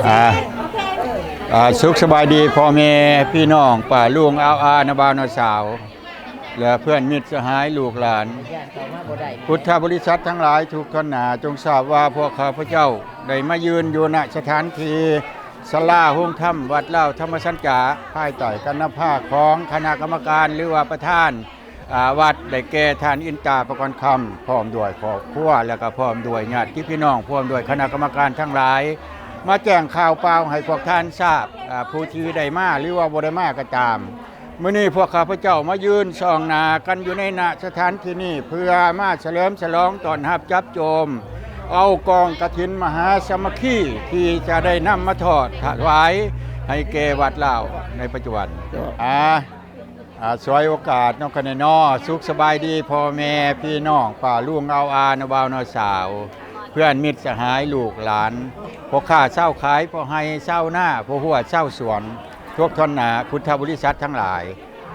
ອ່າ ອ່າ ສຸກສະບາຍດີພໍ່ແມ່ພີ່ນ້ອງ ປ້າລຸງອາວອາ ນ້າບ່າວນ້າສາວ ແລະ ເພື່ອນມິດສະຫາຍລູກຫຼານ ພຸດທະບໍລິສັດທັງຫຼາຍທຸກທ່ານນາ, ຈົ່ງຊາບວ່າພວກຂ້າພະເຈົ້າໄດ້ມາຢືນຢູ່ ນະ ສະຖານທີ່ສາລາໂຮງທຳວັດລາວທຳມະສັນຈາ ພາຍໃຕ້ການນຳພາຂອງຄະນະກຳມະການ ຫຼືວ່າປະທານ ອ່າ ວັດ ໄດ້ແກ່ທ່ານ ອິນຕາ ປະກອນຄຳ ພ້ອມດ້ວຍຄອບຄົວ ແລະ ກໍພ້ອມດ້ວຍຍາດຕິພີ່ນ້ອງ ພ້ອມດ້ວຍຄະນະກຳມະການທັງຫຼາຍ ມາແຈ້ງຂ່າວປ່າວໃຫ້ພວກທ່ານຊາບ, ອ່າ ຜູ້ທີ່ໄດ້ມາ ຫຼືວ່າບໍ່ໄດ້ມາກໍຕາມ. ມື້ນີ້ພວກຂ້າພະເຈົ້າມາຢືນສ່ອງໜ້າກັນຢູ່ໃນ ນະ ສະຖານທີ່ນີ້ ເພື່ອມາສະເຫຼີມສະຫຼອງຕ້ອນຮັບຈັບໂຈມ ເອົາກອງກະຖິນມະຫາສາມັກຄີ ທີ່ຈະໄດ້ນຳມາທອດຖວາຍໃຫ້ແກ່ວັດລາວໃນປັດຈຸບັນ. ອ່າ ອາ ສວຍໂອກາດເນາະ ຄະແນນເນາະ. ສຸກສະບາຍດີພໍ່ແມ່ພີ່ນ້ອງ ປ້າລຸງອາວອາ ນ້າບ່າວນ້າສາວ ເພື່ອນມິດສະຫາຍລູກຫຼານ ພໍ່ຄ້າຊາວຂາຍ ພໍ່ໄຮ່ຊາວນາ ພໍ່ຮົ້ວຊາວສວນ ທຸກທ່ານນາ ພຸດທະບໍລິສັດທັງຫຼາຍ.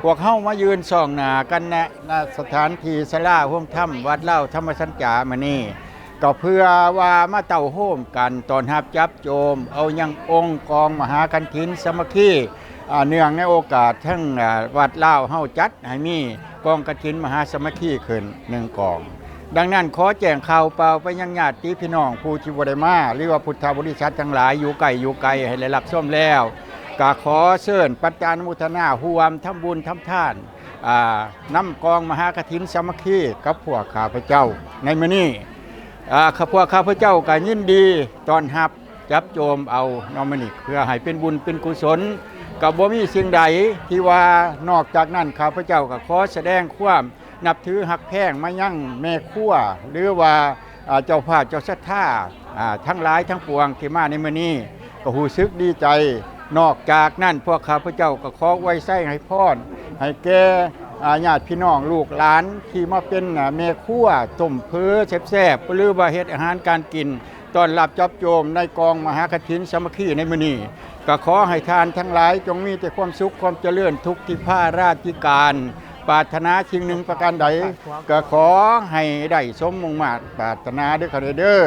ພວກເຮົາມາຢືນສ່ອງໜ້າກັນນະ ນະ ສະຖານທີ່ສາລາໂຮງທຳວັດລາວທຳມະສັນຈາມື້ນີ້ ກໍເພື່ອວ່າມາເຕົ້າໂຮມກັນຕ້ອນຮັບຈັບໂຈມ ເອົາຍັງອົງກອງມະຫາກະຖິນສາມັກຄີ ອ່າ ເນື່ອງໃນໂອກາດທັງ ອ່າ ວັດລາວເຮົາຈັດໃຫ້ມີກອງກະຖິນມະຫາສາມັກຄີຂຶ້ນໜຶ່ງກອງ. ດັ່ງນັ້ນ ຂໍແຈ້ງຂ່າວປ່າວໄປຍັງຍາດຕິພີ່ນ້ອງຜູ້ທີ່ບໍ່ໄດ້ມາ ຫຼືວ່າພຸດທະບໍລິສັດທັງຫຼາຍຢູ່ໃກ້ຢູ່ໄກໃຫ້ໄດ້ຮັບຊົມແລ້ວ ກໍຂໍເຊີນປັດຕານຸໂມທະນາຮ່ວມທຳບຸນທຳທານ ອ່າ ນຳກອງມະຫາກະຖິນສາມັກຄີກັບພວກຂ້າພະເຈົ້າໃນມື້ນີ້. ອ່າ ຂ້າ ພວກຂ້າພະເຈົ້າກໍຍິນດີຕ້ອນຮັບຈັບໂຈມເອົາເນາະ ມື້ນີ້ ເພື່ອໃຫ້ເປັນບຸນເປັນກຸສົນ. ກໍບໍ່ມີສິ່ງໃດທີ່ວ່າ ນອກຈາກນັ້ນ ຂ້າພະເຈົ້າກໍຂໍສະແດງຄວາມນັບຖືຮັກແພງມາຍັງແມ່ຄົວ ຫຼືວ່າ ອ່າ ເຈົ້າພາບເຈົ້າສັດທາ ອ່າ ທັງຫຼາຍທັງປວງທີ່ມາໃນມື້ນີ້ ກໍຮູ້ສຶກດີໃຈ. ນອກຈາກນັ້ນ ພວກຂ້າພະເຈົ້າກໍຂໍອວຍໄຊໃຫ້ພອນ ໃຫ້ແກ່ ອ່າ ຍາດພີ່ນ້ອງລູກຫຼານທີ່ມາເປັນ ອ່າ ແມ່ຄົວຕົ້ມເຝີແຊບໆ ຫຼືວ່າເຮັດອາຫານການກິນ ຕ້ອນຮັບຈັບໂຈມໃນກອງມະຫາກະຖິນສາມັກຄີໃນມື້ນີ້ ກໍຂໍໃຫ້ທ່ານທັງຫຼາຍຈົ່ງມີແຕ່ຄວາມສຸກຄວາມຈະເລີນທຸກທິພາລາທິການ ປາດຖະໜາສິ່ງໜຶ່ງປະການໃດ ກໍຂໍໃຫ້ໄດ້ສົມມຸ່ງມາດປາດຖະໜາເດີ ຂ້ານ້ອຍເດີ.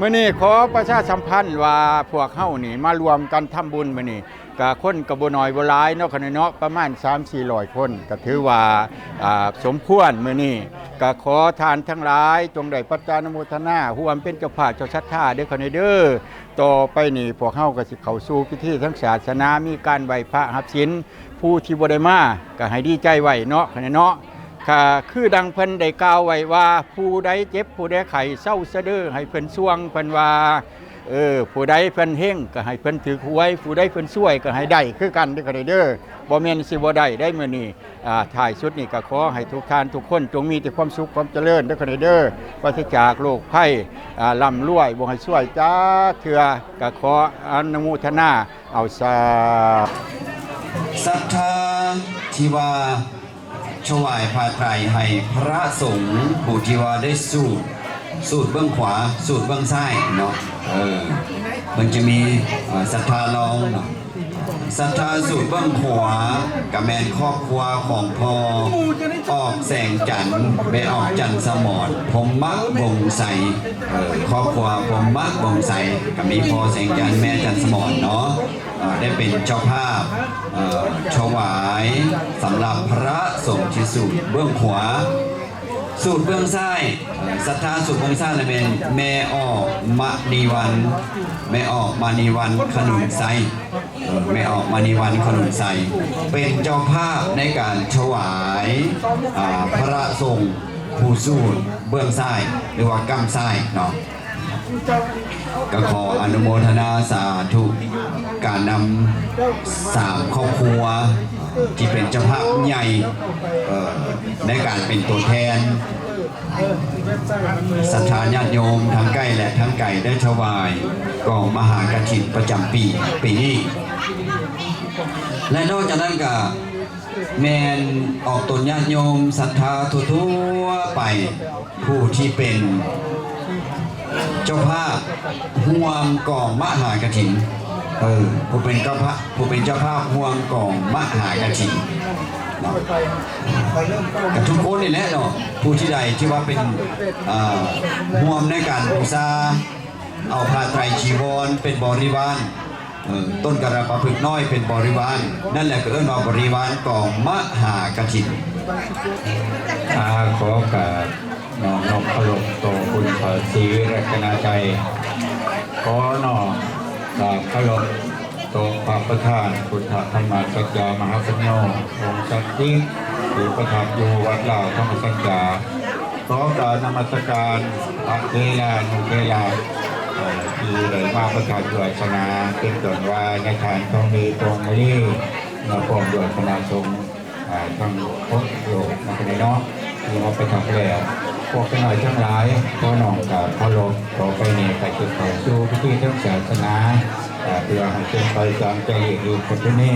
ມື້ນີ້ຂໍປະຊາສຳພັນວ່າ ພວກເຮົານີ້ມາລວມກັນທຳບຸນມື້ນີ້ ກະຄົນກະບໍ່ໜ້ອຍບໍ່ຫຼາຍເນາະ ຂະນ້ອຍເນາະ ປະມານສາມສີ່ຮ້ອຍຄົນ ກະຖືວ່າ ອ່າ ສົມຄວນ. ມື້ນີ້ກະຂໍທ່ານທັງຫຼາຍຈົ່ງໄດ້ປັດຕານຸໂມທະນາຮ່ວມເປັນເຈົ້າພາບເຈົ້າສັດທາເດີ ຂະນ້ອຍເດີ. ຕໍ່ໄປນີ້ພວກເຮົາກະຊິເຂົ້າສູ່ພິທີທາງສາສະໜາ ມີການໄຫວ້ພະຮັບສິນ. ຜູ້ທີ່ບໍ່ໄດ້ມາກະໃຫ້ດີໃຈໄວ້ເນາະ ຂະນ້ອຍເນາະ. ກະຄືດັ່ງເພິ່ນໄດ້ກ່າວໄວ້ວ່າ ຜູ້ໃດເຈັບຜູ້ໃດໄຂ້ເຊົາສະເດີໃຫ້ເພິ່ນຊ່ວງ ເພິ່ນວ່າ ເອີ ຜູ້ໃດເພິ່ນເຮັງກໍໃຫ້ເພິ່ນຖືກຫວຍ ຜູ້ໃດເພິ່ນຊວຍກໍໃຫ້ໄດ້ຄືກັນເດີ ຂະນ້ອຍເດີ. ບໍ່ແມ່ນຊິບໍ່ໄດ້ໄດ໋ມື້ນີ້. ອ່າ ທ້າຍສຸດນີ້ກໍຂໍໃຫ້ທຸກທ່ານທຸກຄົນຈົ່ງມີແຕ່ຄວາມສຸກຄວາມຈະເລີນເດີ ຂະນ້ອຍເດີ, ປາສະຈາກໂລກໄພ, ອ່າ ລ່ຳລວຍ ບໍ່ໃຫ້ຊວຍຈັກເທື່ອ. ກໍຂໍອະນຸໂມທະນາເອົາສາ. ສັດທາທີ່ວ່າ ຖວາຍຜ້າໄຕຣໃຫ້ພະສົງ ຜູ້ທີ່ວ່າໄດ້ສູດ ສູດເບື້ອງຂວາ ສູດເບື້ອງຊ້າຍເນາະ. ເອີ ເພິ່ນຈະມີ ເອີ ສັດທາລອງເນາະ. ສັດທາສູດເບື້ອງຂວາ ກະແມ່ນຄອບຄົວຂອງພໍ່ອອກແສງຈັນ ແມ່ອອກຈັນສະໝອນ ພົມມະວົງໄຊ. ເອີ ຄອບຄົວພົມມະວົງໄຊ ກະມີພໍ່ແສງຈັນ ແມ່ຈັນສະໝອນເນາະ. ເອີ ໄດ້ເປັນເຈົ້າພາບ ເອີ ຖວາຍສຳລັບພະສົງທີ່ສູດເບື້ອງຂວາ. ສູດເບື້ອງຊ້າຍ ເອີ ສັດທາສູດເບື້ອງຊ້າຍລະແມ່ນແມ່ອອກມະນີວັນ ແມ່ອອກມະນີວັນຂະໜູນໄຊ. ເອີ ແມ່ອອກມະນີວັນຂະໜູນໄຊ ເປັນເຈົ້າພາບໃນການຖວາຍ ອາ ພະສົງຜູ້ສູດເບື້ອງຊ້າຍ ຫຼືວ່າກ້ຳຊ້າຍເນາະ. ກໍຂໍອະນຸໂມທະນາສາທຸການນຳສາມຄອບຄົວທີ່ເປັນເຈົ້າພາບໃຫຍ່ ເອີ ໃນການເປັນຕົວແທນສັດທາຍາດໂຍມທັງໃກ້ ແລະ ທັງໄກ ໄດ້ຖວາຍກອງມະຫາກະຖິນປະຈຳປີ ປີນີ້. ແລະ ນອກຈາກນັ້ນກໍ ແມ່ນອອກຕົນຍາດໂຍມສັດທາທົ່ວໆໄປ ຜູ້ທີ່ເປັນເຈົ້າພາບຮ່ວມກອງມະຫາກະຖິນ ເອີ ຜູ້ເປັນເຈົ້າພາບ ຜູ້ເປັນເຈົ້າພາບຮ່ວມກອງມະຫາກະຖິນເນາະ. ກະທຸກຄົນນີ້ແຫຼະເນາະ ຜູ້ທີ່ໃດທີ່ວ່າເປັນ ເອີ ຮ່ວມໃນການບູຊາ ເອົາຜ້າໄຕຣຈີວອນເປັນບໍລິວານ ເອີ ຕົ້ນກະລະປະພຶກນ້ອຍເປັນບໍລິວານ ນັ້ນແຫຼະກໍເອີ້ນວ່າບໍລິວານກອງມະຫາກະຖິນ. ອາ ຂໍກາບນ້ອມນອບເຄົາລົບຕໍ່ຄຸນພະສີລັດຕະນະໄຕ, ຂໍນ້ອມກາບເຄົາລົບຕໍ່ພະປະທານ ພຸດທະທຳມະສັດຈາມະຫາປັນໂຍ ອົງສັກສິດ ທີ່ປະທັບຢູ່ວັດລາວທຳມະສັດຈາ. ຂໍກາບນະມັດສະການພະເຖລານຸເຖລະ ເອີ ທີ່ໄດ້ມາປະທັບຢູ່ອາສະນາ ເປັນຕົ້ນວ່າຍາທ່ານທອງດີ ພວງມະລີ ມາພ້ອມດ້ວຍຄະນະສົງ ອາ ທັງຄົບໂລກນຳກັນເນາະ ທີ່ມາປະທັບແລ້ວ. ພວກຂ້ານ້ອຍທັງຫຼາຍ ຂໍນ້ອມກາບເຄົາລົບ. ຕໍ່ໄປນີ້ກໍຈະເຂົ້າສູ່ພິທີທາງສາສະໜາ ອາ ເພື່ອໃຫ້ເປັນໄປຕາມຈາຣີກປະເພນີ.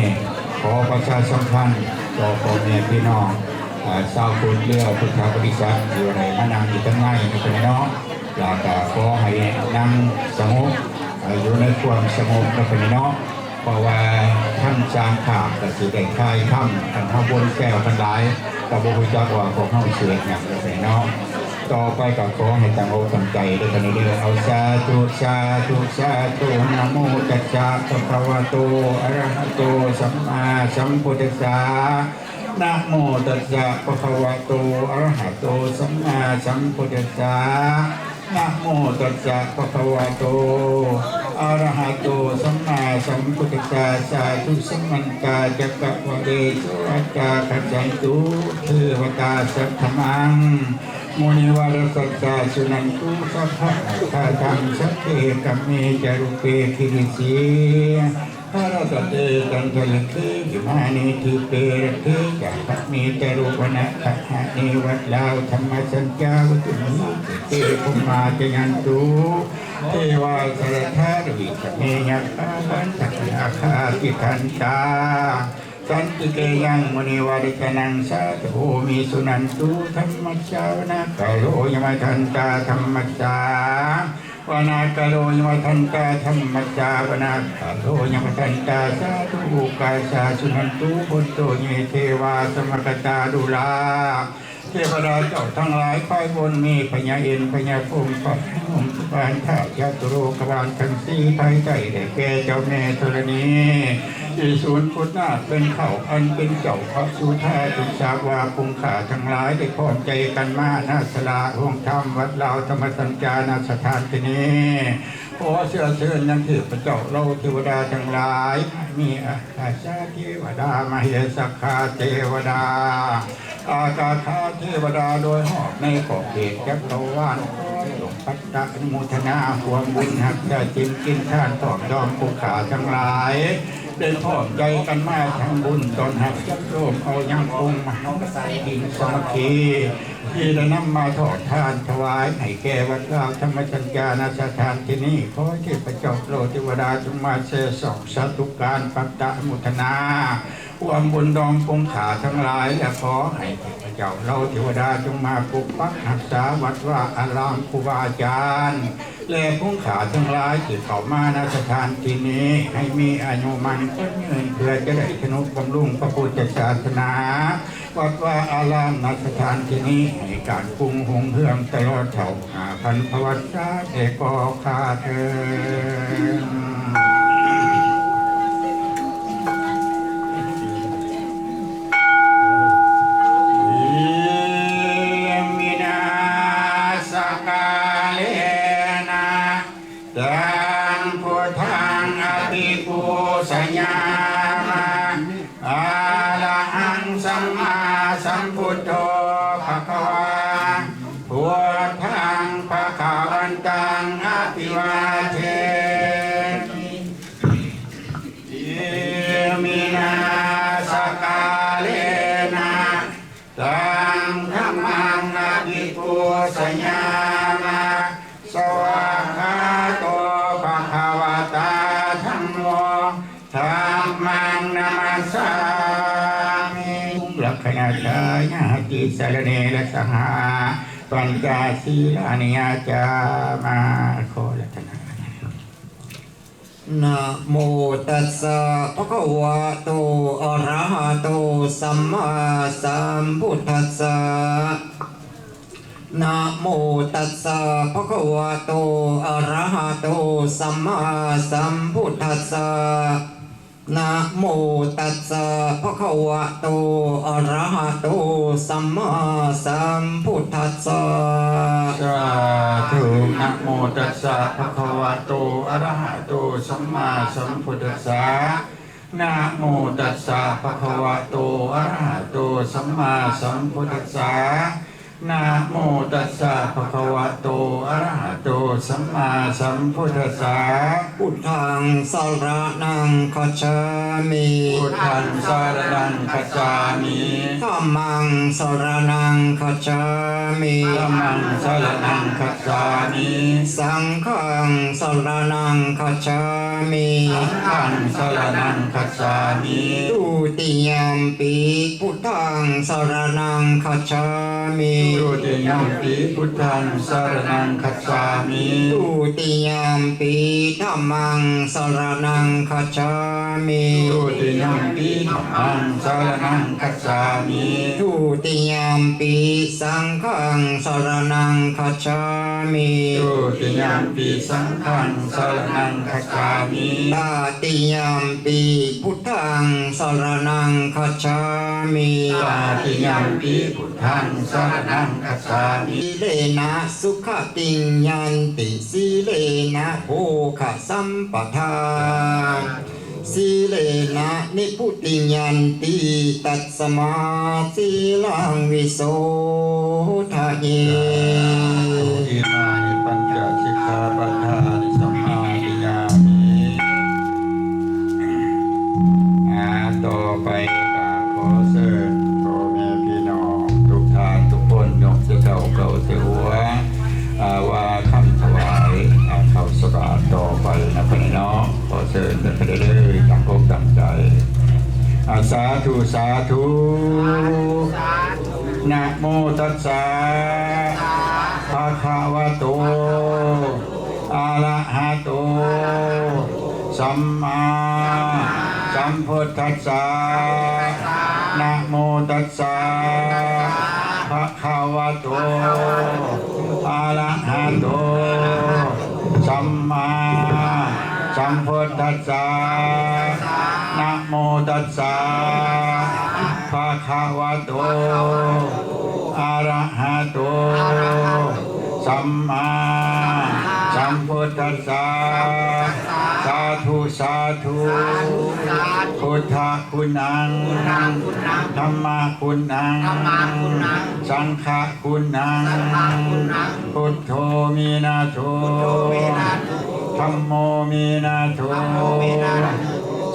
ຂໍປະຊາສຳພັນຕໍ່ພໍ່ແມ່ພີ່ນ້ອງ ອາ ຊາວພຸດ ຫຼື ພຸດທະບໍລິສັດ ທີ່ວ່າໄດ້ມານັ່ງຢູ່ທາງໃນນີ້ເນາະ ແລ້ວກໍຂໍໃຫ້ນັ່ງສະຫງົບ ອາ ຢູ່ໃນຄວາມສະຫງົບເນາະ ເພາະວ່າທາງຊ່າງພາບກໍຊິໄດ້ຖ່າຍທຳ ຄັນເຮົາວົນແຊວກັນຫຼາຍ ກໍບໍ່ຮູ້ຈັກວ່າພວກເຮົາຊິເຮັດຫຍັງເນາະ. ຕໍ່ໄປກໍຂໍໃຫ້ຕັ້ງອົກຕັ້ງໃຈເດີ ເອົາ ສາທຸ ສາທຸ ສາທຸ. ນະໂມຕັດສະ ພະຄະວະໂຕ ອະລະຫະໂຕ ສຳມາສຳພຸດທັດສະ. ນະໂມຕັດສະ ພະຄະວະໂຕ ອະລະຫະໂຕ ສຳມາສຳພຸດທັດສະ. ນະໂມຕັດສະ ພະຄະວະໂຕ ອະລະຫະໂຕ ສຳມາສຳພຸດທັດສະ. ສາທຸ ສະມັນຕາ ຈັກກະວາເລ ສະວາກາຄັດສັນຕຸ ເທວະຕາ ສັດທະມັງ ມຸນີວາລະສັດສາ ສຸນັນຕຸ ສັບພະທາທຳ ສັບເພ ກຳເມ ຈາລຸເປ ກິລິສີ ພະລະຕະເຕ ຈັນທະລະເຂ ວິມານີ ທີເປ ລັກເຂ ຈາຄະເມ ຈາລຸວັນນະ ຄະຫະເນ ວັດລາວທຳມະສັນຈາ ວັດຕຸນະ ເຕ ພົມມາ ຈະຍັນຕຸ ເທວາ ສະລັດຖາ ລະວິ ສະເມ ຍັກຂາ ບັນທະກະນາຄາ ຕິທັນຕາ ສັນຕິເກ ຍັງ ມຸນີ ວາລະຈະນັງ ສາທຸໂຫມິ ສຸນັນຕຸ ທຳມັດສາວະນະກາໂລ ຍະມະທັນຕາ ທຳມັດສາ ວະນາກາໂລ ຍະມະທັນຕາ ທຳມັດສາ ວະນາກາໂລ ຍະມະທັນຕາ ສາທຸໂອກາສາ ສຸນັນຕຸ ໂພນໂຕ ເຍ ເທວາ ສະມະກະຕາ ດູລາ ເທວະດາເຈົ້າທັງຫຼາຍ ຝ່າຍບົນມີພະຍາອິນ ພະຍາພົມ ຝ່າຍໂຮງພະຍາບານ ທ້າວຈະຕຸໂລກະບານທັງສີ່ ຝ່າຍໃຕ້ໄດ້ແກ່ເຈົ້າແມ່ທໍລະນີ ທີ່ສູນກຸດນາກເປັນເຄົ້າ ອັນເປັນເຈົ້າພະສຸທາ ຈົ່ງຊາບວ່າ ປຸງຂ້າທັງຫຼາຍໄດ້ພ້ອມໃຈກັນມານະສາລາໂຮງທຳວັດລາວທຳມະສັນຈານະສະຖານທີ່ນີ້ ຂໍເຊື້ອເຊີນຍັງເທບພະເຈົ້າເຫຼົ່າເທວະດາທັງຫຼາຍ ມີອາ ກາສາເທວະດາ ມະເຫສັກຂາເທວະດາ ອາກາຂາເທວະດາ ໂດຍຮອບໃນຂອບເຂດຈັກກະວານ ຂໍຈົ່ງປັດຕະອະນຸໂມທະນາຮ່ວມບຸນຮັກສາສິນກິນທານ ພ້ອມດອງຜູ້ຂ້າທັງຫຼາຍ ໄດ້ພ້ອມໃຈກັນມາທຳບຸນຕ້ອນຮັບ ຈັກໂລມເອົາຍັງອົງມະຫາກະສັດ ທີ່ສາມັກຄີ ທີ່ໄດ້ນຳມາທອດທານຖວາຍໃຫ້ແກ່ວັດລາວທຳມະສັນຈານະສະຖານທີ່ນີ້ ຂໍເທບພະເຈົ້າໂລກເທວະດາຈົ່ງມາແຊຊ່ອງສາທຸການ ປັດຕະອະນຸໂມທະນາ ຮ່ວມບຸນດອງປົງຂ້າທັງຫຼາຍ ແລະ ຂໍໃຫ້ເທບພະເຈົ້າເຫຼົ່າເທວະດາຈົ່ງມາປົກປັກຮັກສາວັດວາອາລາມ ຄູບາອາຈານ ແລະ ປົງຂ້າທັງຫຼາຍທີ່ເຂົ້າມານະສະຖານທີ່ນີ້ ໃຫ້ມີອາຍຸໝັ້ນຂວັນຍືນ ເພື່ອຈະໄດ້ທະນຸບຳລຸງພະພຸດທະສາສະໜາ ວັດວາອາລາມ ນະສະຖານທີ່ນີ້ ໃຫ້ການກຸ້ງຮຸ່ງເຮືອງຕະຫຼອດເທົ່າ ຫ້າພັນພະວັດສາເອກອກຂ້າເທີນ. ອິມິນາສະກາເລນະ ຕັງ ພຸດທັງ ອະພິປູຊະຍາມະ ອະລະຫັງ ສຳມາສຳພຸດໂທ ພະຄະວາ ພຸດທັງ ພະຄະວັນຕັງ ອະພິວາເທມິ ອິມິນາສະກາເລນະ ຕັງ ທຳມັງ ອະພິປູຊະຍາມະ ສະວາກຂາໂຕ ພະຄະວະຕາ ທຳໂມ ທຳມັງ ນະມັດສາມິ ລັກຂະຍາດຖາຍາຕິ ສະລະເນ ລະສະຫາ ປັນຈະ ສີລານິ ຍາຈາມະ ຂໍລັດຖະນາ. ນະໂມຕັດສະ ພະຄະວະໂຕ ອະລະຫະໂຕ ສຳມາສຳພຸດທັດສະ. ນະໂມຕັດສະ ພະຄະວະໂຕ ອະລະຫະໂຕ ສຳມາສຳພຸດທັດສະ ນະໂມຕັດສະ ພະຄະວະໂຕ ອະລະຫະໂຕ ສຳມາສຳພຸດທັດສະ ສາທຸ ນະໂມຕັດສະ ພະຄະວະໂຕ ອະລະຫະໂຕ ສຳມາສຳພຸດທັດສະ ນະໂມຕັດສະ ພະຄະວະໂຕ ອະລະຫະໂຕ ສຳມາສຳພຸດທັດສະ ນະໂມຕັດສະ ພະຄະວະໂຕ ອະລະຫະໂຕ ສຳມາສຳພຸດທັດສະ ພຸດທັງສະລະນັງຄັດສາມິ ພຸດທັງສະລະນັງຄັດສາມິ ທຳມັງສະລະນັງຄັດສາມິ ທຳມັງສະລະນັງຄັດສາມິ ສັງຄັງສະລະນັງຄັດສາມິ ສັງຄັງສະລະນັງຄັດສາມິ ທຸຕິຍຳປິ ພຸດທັງສະລະນັງຄັດສາມິ ທຸຕິຍຳປິ ພຸດທັງສະລະນັງຄັດສາມິ ທຸຕິຍຳປິ ທຳມັງສະລະນັງຄັດສາມິ ທຸຕິຍຳປິ ທຳມັງສະລະນັງຄັດສາມິ ທຸຕິຍຳປິ ສັງຄັງສະລະນັງຄັດສາມິ ທຸຕິຍຳປິ ສັງຄັງສະລະນັງຄັດສາມິ ຕະຕິຍຳປິ ພຸດທັງສະລະນັງຄັດສາມິ ຕະຕິຍຳປິ ພຸດທັງສະລະນັງຄັດສາມິ ສີເລນະສຸຂະຕິຍັນຕິ ສີເລນະໂພຄະສຳປະທາ ສີເລນະນິບພຸຕິຍັນຕິ ຕັດສະມາສີລັງວິໂສທະເຍ ອິມານິປັນຈະສິກຂາປະທານິ ສະມາທິຍາມິ ອາ ຕໍ່ໄປກໍຂໍເຊີນພໍ່ແມ່ພີ່ນ້ອງທຸກທ່ານທຸກຄົນ ຍົກແຕ່ເຖົ້າເກົ້າແຕ່ຫົວ ອາ ວ່າຄຳຖວາຍ ອາ ເຂົ້າໃສ່ບາດຕໍ່ໄປນະ ບັດນີ້ເນາະ ຂໍເຊີນເດີ ຕັ້ງອົກຕັ້ງໃຈ ອາ ສາທຸ ສາທຸ ນະໂມຕັດສະ ພະຄະວະໂຕ ອະລະຫະໂຕ ສຳມາສຳພຸດທັດສະ ນະໂມຕັດສະ ພະຄະວະໂຕ ອະລະຫະໂຕ ສຳມາສຳພຸດທັດສະ ນະໂມຕັດສະ ພະຄະວະໂຕ ອະລະຫະໂຕ ສຳມາສຳພຸດທັດສະ ສາທຸ ສາທຸ ພຸດທະຄຸນນັງ ທຳມະຄຸນນັງ ສັງຄະຄຸນນັງ ພຸດໂທ ເມນາໂທ ທຳໂມ ເມນາໂທ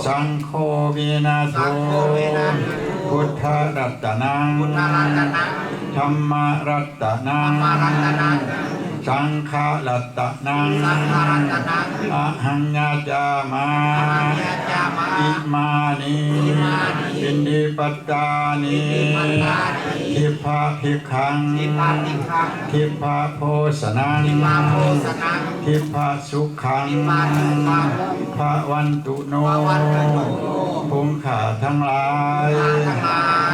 ສັງໂຄ ເມນາໂທ ພຸດທະລັດຕະນັງ ທຳມະລັດຕະນັງ ສັງຄະລັດຕະນັງ ອະຫັງຍາຈາມະ ອິມານິ ອິນທິປະຕານິ ທິບພະພິກຂັງ ທິບພະໂພຊະນັງ ທິບພະສຸຂັງ ພະວັນຕຸໂນ ຜູ້ຂ້າທັງຫຼາຍ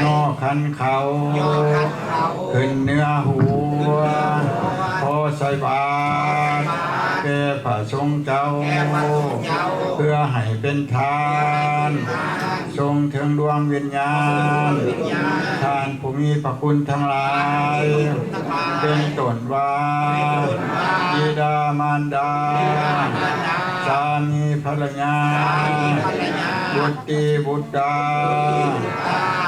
ຍໍຂັນເຂົ້າ ຂຶ້ນເໜືອຫົວ ຂໍໃສ່ບາດແດ່ພະສົງເຈົ້າ ເພື່ອໃຫ້ເປັນທານ ສົ່ງເຖິງດວງວິນຍານ ທ່ານຜູ້ມີພະຄຸນທັງຫຼາຍ ເປັນຕົ້ນວ່າ ບິດາມານດາ ສາມີພັນລະຍາ ບຸດຕີບຸດຕາ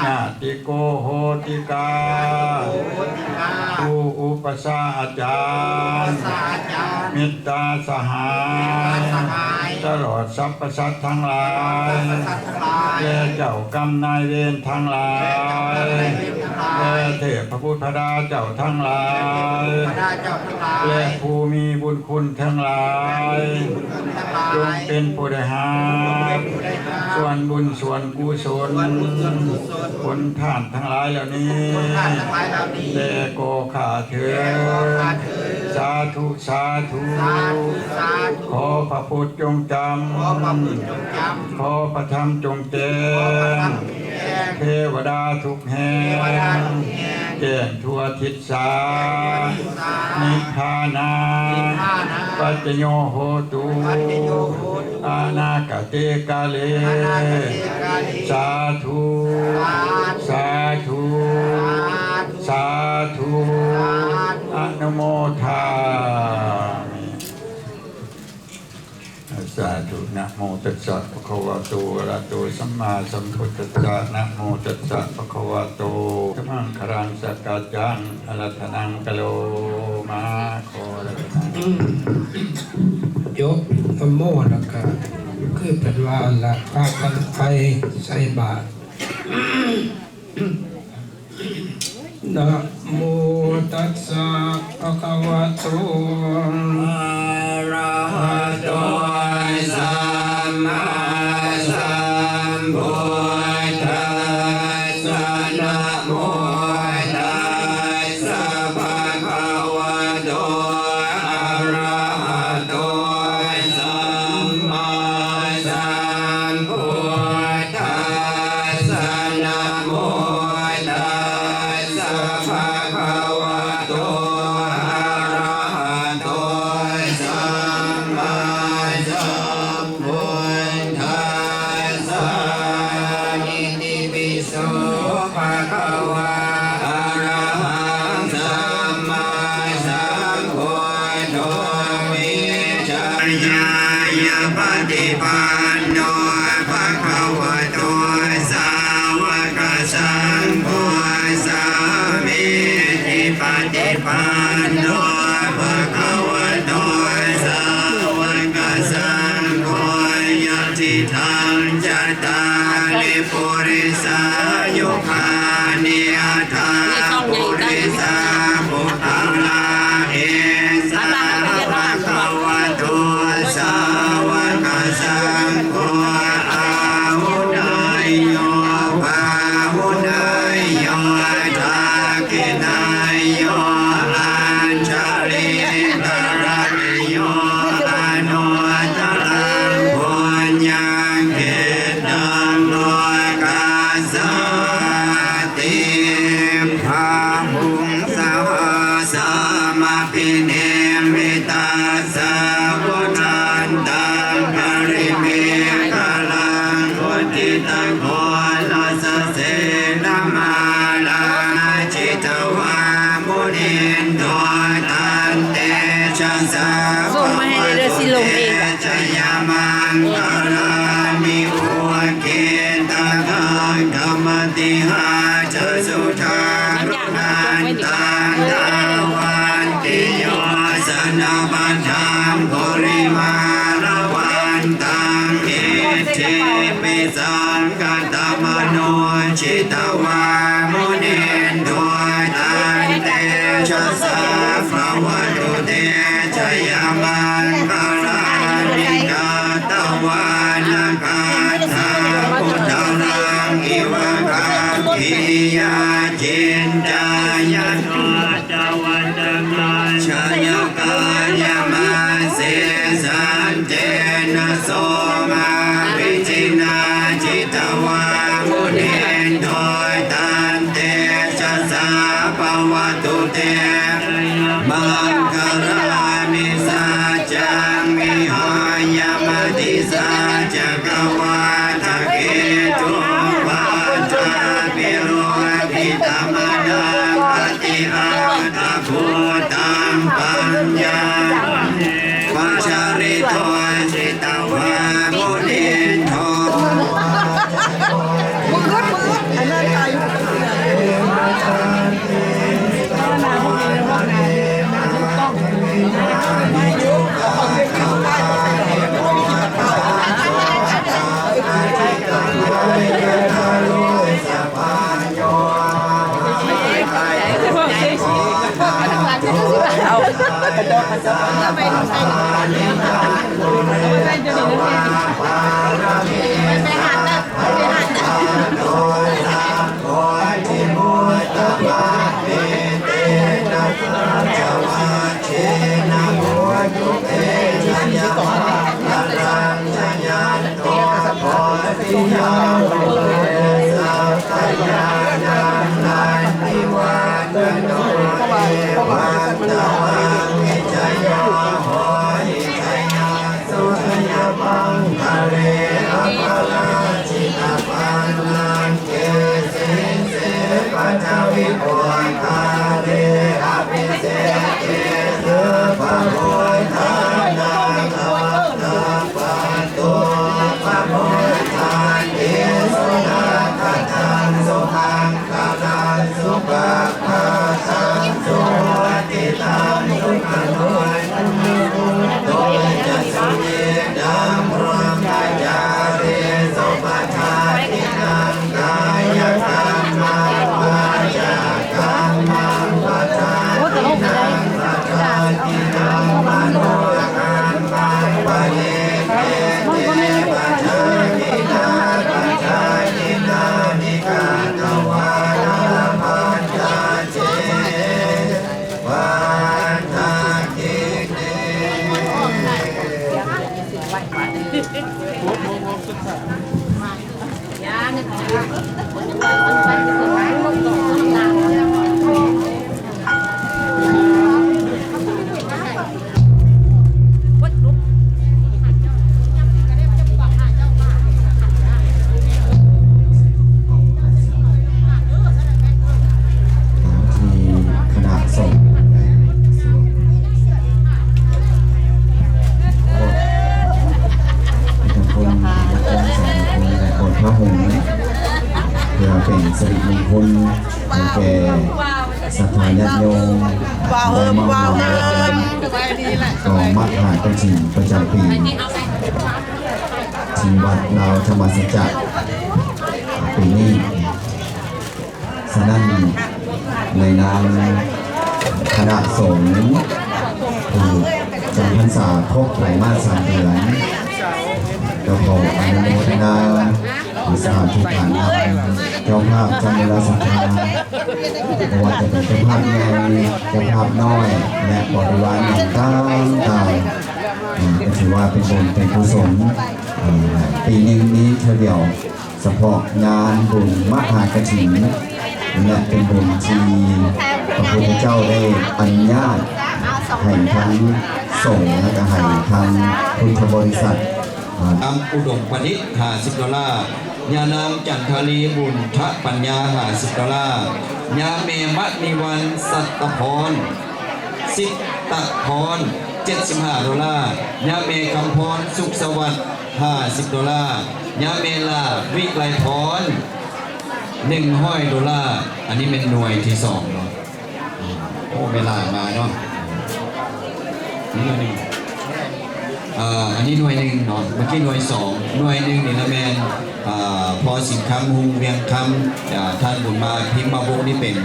ຍາຕິໂກໂຫຕິກາ ຄູອຸປັດຊາອາຈານ ມິດຕາສະຫາຍ ຕະຫຼອດສັບພະສັດທັງຫຼາຍ ແລະ ເຈົ້າກຳນາຍເວນທັງຫຼາຍ ແລະ ເທບພະບຸດພະດາເຈົ້າທັງຫຼາຍ ແລະ ຜູ້ມີບຸນຄຸນທັງຫຼາຍ ຈົ່ງເປັນຜູ້ໄດ້ຮັບ ສ່ວນບຸນສ່ວນກຸສົນ ຜົນທານທັງຫຼາຍເຫຼົ່ານີ້ ແດ່ກໍຂ້າເທີນ ສາທຸ ສາທຸ ຂໍພະພຸດຈົ່ງຈຳ ຂໍພະທຳຈົ່ງແຈ້ງ ເທວະດາທຸກແຫ່ງ ແຈ້ງທົ່ວທິດສາ ນິບພານັງ ປັດຈະໂຍໂຫຕຸ ອະນາຄະຕິກາເລ ສາທຸ ສາທຸ ສາທຸ ອະນຸໂມທາມິ. ສາທຸ ນະໂມຕັດສະ ພະຄະວະໂຕ ອະລະຫະໂຕ ສຳມາສຳພຸດທັດສະ ນະໂມຕັດສະ ພະຄະວະໂຕ ສະມັງຄະລັງ ສະກະຈັງ ອະລັດຖະນັງ ກະໂລມາ ຂໍອາລາທະນາ ຈົບນະໂມແລ້ວກະ ຄືເພິ່ນວ່າຫັ້ນລະ ພາກັນໄປໃສ່ບາດ. ນະໂມຕັດສະ ພະຄະວະໂຕ ອະລະຫະໂຕ ສຳມາສຳພຸດທັດສະ ນະໂມຕັດສະ ພະຄະວະໂຕ ອະລະຫະໂຕ ສຳມາສຳພຸດ ທັດສະ ນະໂມຕັດສະ ພະຄະວະໂຕ ອະລະຫະໂຕ ສຳມາສຳພຸດທັດສະ ອິຕິປິໂສ ພະຄະວາ ອະລະຫັງ ສຳມາສຳພຸດໂທ ວິຊາຍາຍະປະຕິປັນໂນ ພະຄະວະໂຕ ສາວະກະສັງໂຄ ສາມີຈິປະຕິປັນໂນ ພະຄະວະໂຕ ສາວະກະສັງໂຄ ຍະ ທິຕັງ ຈະຕາລິ ປຸລິສາຍຸຄານິ ອັດຖາ ປຸລິສາ ປຸກຄະລາ ເອສາ ພະຄະວະໂຕ ສາວະກະສັງໂຄ ອາຫຸເນຍໂຍ ປາຫຸເນຍໂຍ ທັກຂິເນຍໂຍ ອັນຊະລີກະລະນິໂຍ ອະນຸດຕະລັງ ປຸນຍັງຂິດ ຕັງ ໂລກັດສາຕິ ພະຫຸງ ສະຫັດສະມະພິນິມມິຕາສະ ພຸດທັນຕັງ ປະລິເມຂະລັງ ອຸທິດຕະໂຄລະສະເສນະມາລາ ຈິດຕະວາ ມຸນິນໂດ ຕັນເຕຊະສາ ສົ່ງມາໃຫ້ເດີ ຊິລົງເອງ ຈະຍະມັງຄະລານິ ອຸກິດຕະຄັງຄະມະຕິຫາຈະສຸທາລຸນັນຕັງ ທາວັນຕິໂຍ ຊະນະບັດທັງ ປຸລິມາລະວັນຕັງ ອິດທິປິສັງ ກະຕະມະໂນ ຈິດຕະວາ ມຸນິນໂດ ຕັນເຕຊະສາ ພະວະຕຸເຕ ຊະຍະມັງຄະລານິ ກາຕະວານະ ກາທາ ພຸດທະລັງ ອິວະຄາພິລິຍາ ຈິນຈາຍະໂນ ຈະວັດຕະກາຍະ ກາຍະມະເສ ສັນເຕນະ ໂສມາວິຈິນາ ຈິດຕະວາ ມຸນິນໂດ ຕັນເຕຊະສາ ພະວະຕຸເຕ ມັງຄະລານິ ສັດຈັງ ວິຫາຍະ ມະຕິສາ ຈັກກະວາທະເກຕຸ ວັດຖາພິໂລພິຕະມະນາ ອະຕິອັດຖະພູຕັງ ປັນຍາ ປັນຍາ ວະຈະລິໂຕ ຈິດຕະວາ ມຸນິນໂດ ເອົາ ໄປຫານເດີ ໄປຫານເດີ. ສັກກະຍານັງ ນັນທິວາໂຕ ພຸດທາເລ ອະພິເສເກ ສຸພະໂພທານັງ ອາກະປະຕຸ ປະໂພທານິ ສຸນັກຂະຕັງ ສຸມັງຄະລັງ ສຸປະພາທັງ ສຸຫຸດທິຕັງ ສຸຂະໂນ ໂຕຈະສຸເມທຳ ພຣະມະຈາຣີ ສຸປະທານ ກາຍະກຳມັງ ວາຈາກຳມັງ ປະທານ ໂອ້ ຕະຫຼົກເລີຍ ປະທານ ມະໂນກຳມັງ ປະລິເພເຕ ປະທານ ປະທານ ການະ ການະ ວັດທະນະ ພັນທະເທ ວັດທະເທ ທີ່ຄະນະສົງ ແລະ ໂອນຜ້າຫົ່ມ ເພື່ອເປັນສິລິມຸງຄຸນໃຫ້ແກ່ສັດທາຍາດໂຍມ ໄດ້ມາຮ່ວມງານກອງມະຫາກະຖິນປະຈຳປີ ທີ່ວັດລາວທຳມະສັດຈະປີນີ້. ສະນັ້ນ ໃນນາມຄະນະສົງ ຜູ້ຈຳພັນສາຄົບໄຕຣມາດສາມເດືອນ ກໍຂໍອະນຸໂມທະນາ ສາທຸການນຳເຈົ້າພາບເຈົ້າມູລະສັດທາ ບໍ່ວ່າຈະເປັນເຈົ້າພາບໃຫຍ່ ເຈົ້າພາບນ້ອຍ ແລະ ບໍລິວານຫຍັງຕ່າງໆ ເອີ ກໍຖືວ່າເປັນບຸນເປັນກຸສົນ ເອີ ປີໜຶ່ງມີເທື່ອດຽວ ສະເພາະງານບຸນມະຫາກະຖິນ ແລະ ເປັນບຸນທີ່ພະພຸດທະເຈົ້າໄດ້ອະນຸຍາດໃຫ້ທາງສົງ ແລະ ກໍໃຫ້ທາງພຸດທະບໍລິສັດ ອາ ອຳອຸດົມປະດິດ ຫ້າສິບໂດລາ, ຍານາງຈັນທາລີ ບຸນທະປັນຍາ ຫ້າສິບໂດລາ, ຍາແມ່ມະນີວັນ ສັດຕະພອນ ສິດຕະພອນ ເຈັດສິບຫ້າໂດລາ, ຍາແມ່ຄຳພອນ ສຸກສະຫວັດ ຫ້າສິບໂດລາ, ຍາແມ່ຫຼ້າ ວິໄລພອນ ໜຶ່ງຮ້ອຍໂດລາ. ອັນນີ້ແມ່ນໜ່ວຍທີສອງເນາະ. ໂອ້ ເວລາມາເນາະ. ນີ້ໜ່ວຍໜຶ່ງ ເອີ ອັນນີ້ໜ່ວຍໜຶ່ງເນາະ. ເມື່ອກີ້ໜ່ວຍສອງ. ໜ່ວຍໜຶ່ງນີ້ລະແມ່ນ ເອີ ພໍ່ສິງຄຳ ຮຸ່ງວຽງຄຳ, ເອີ ທ່ານບຸນມາ ພິມມະວົງ ນີ້ເປັນ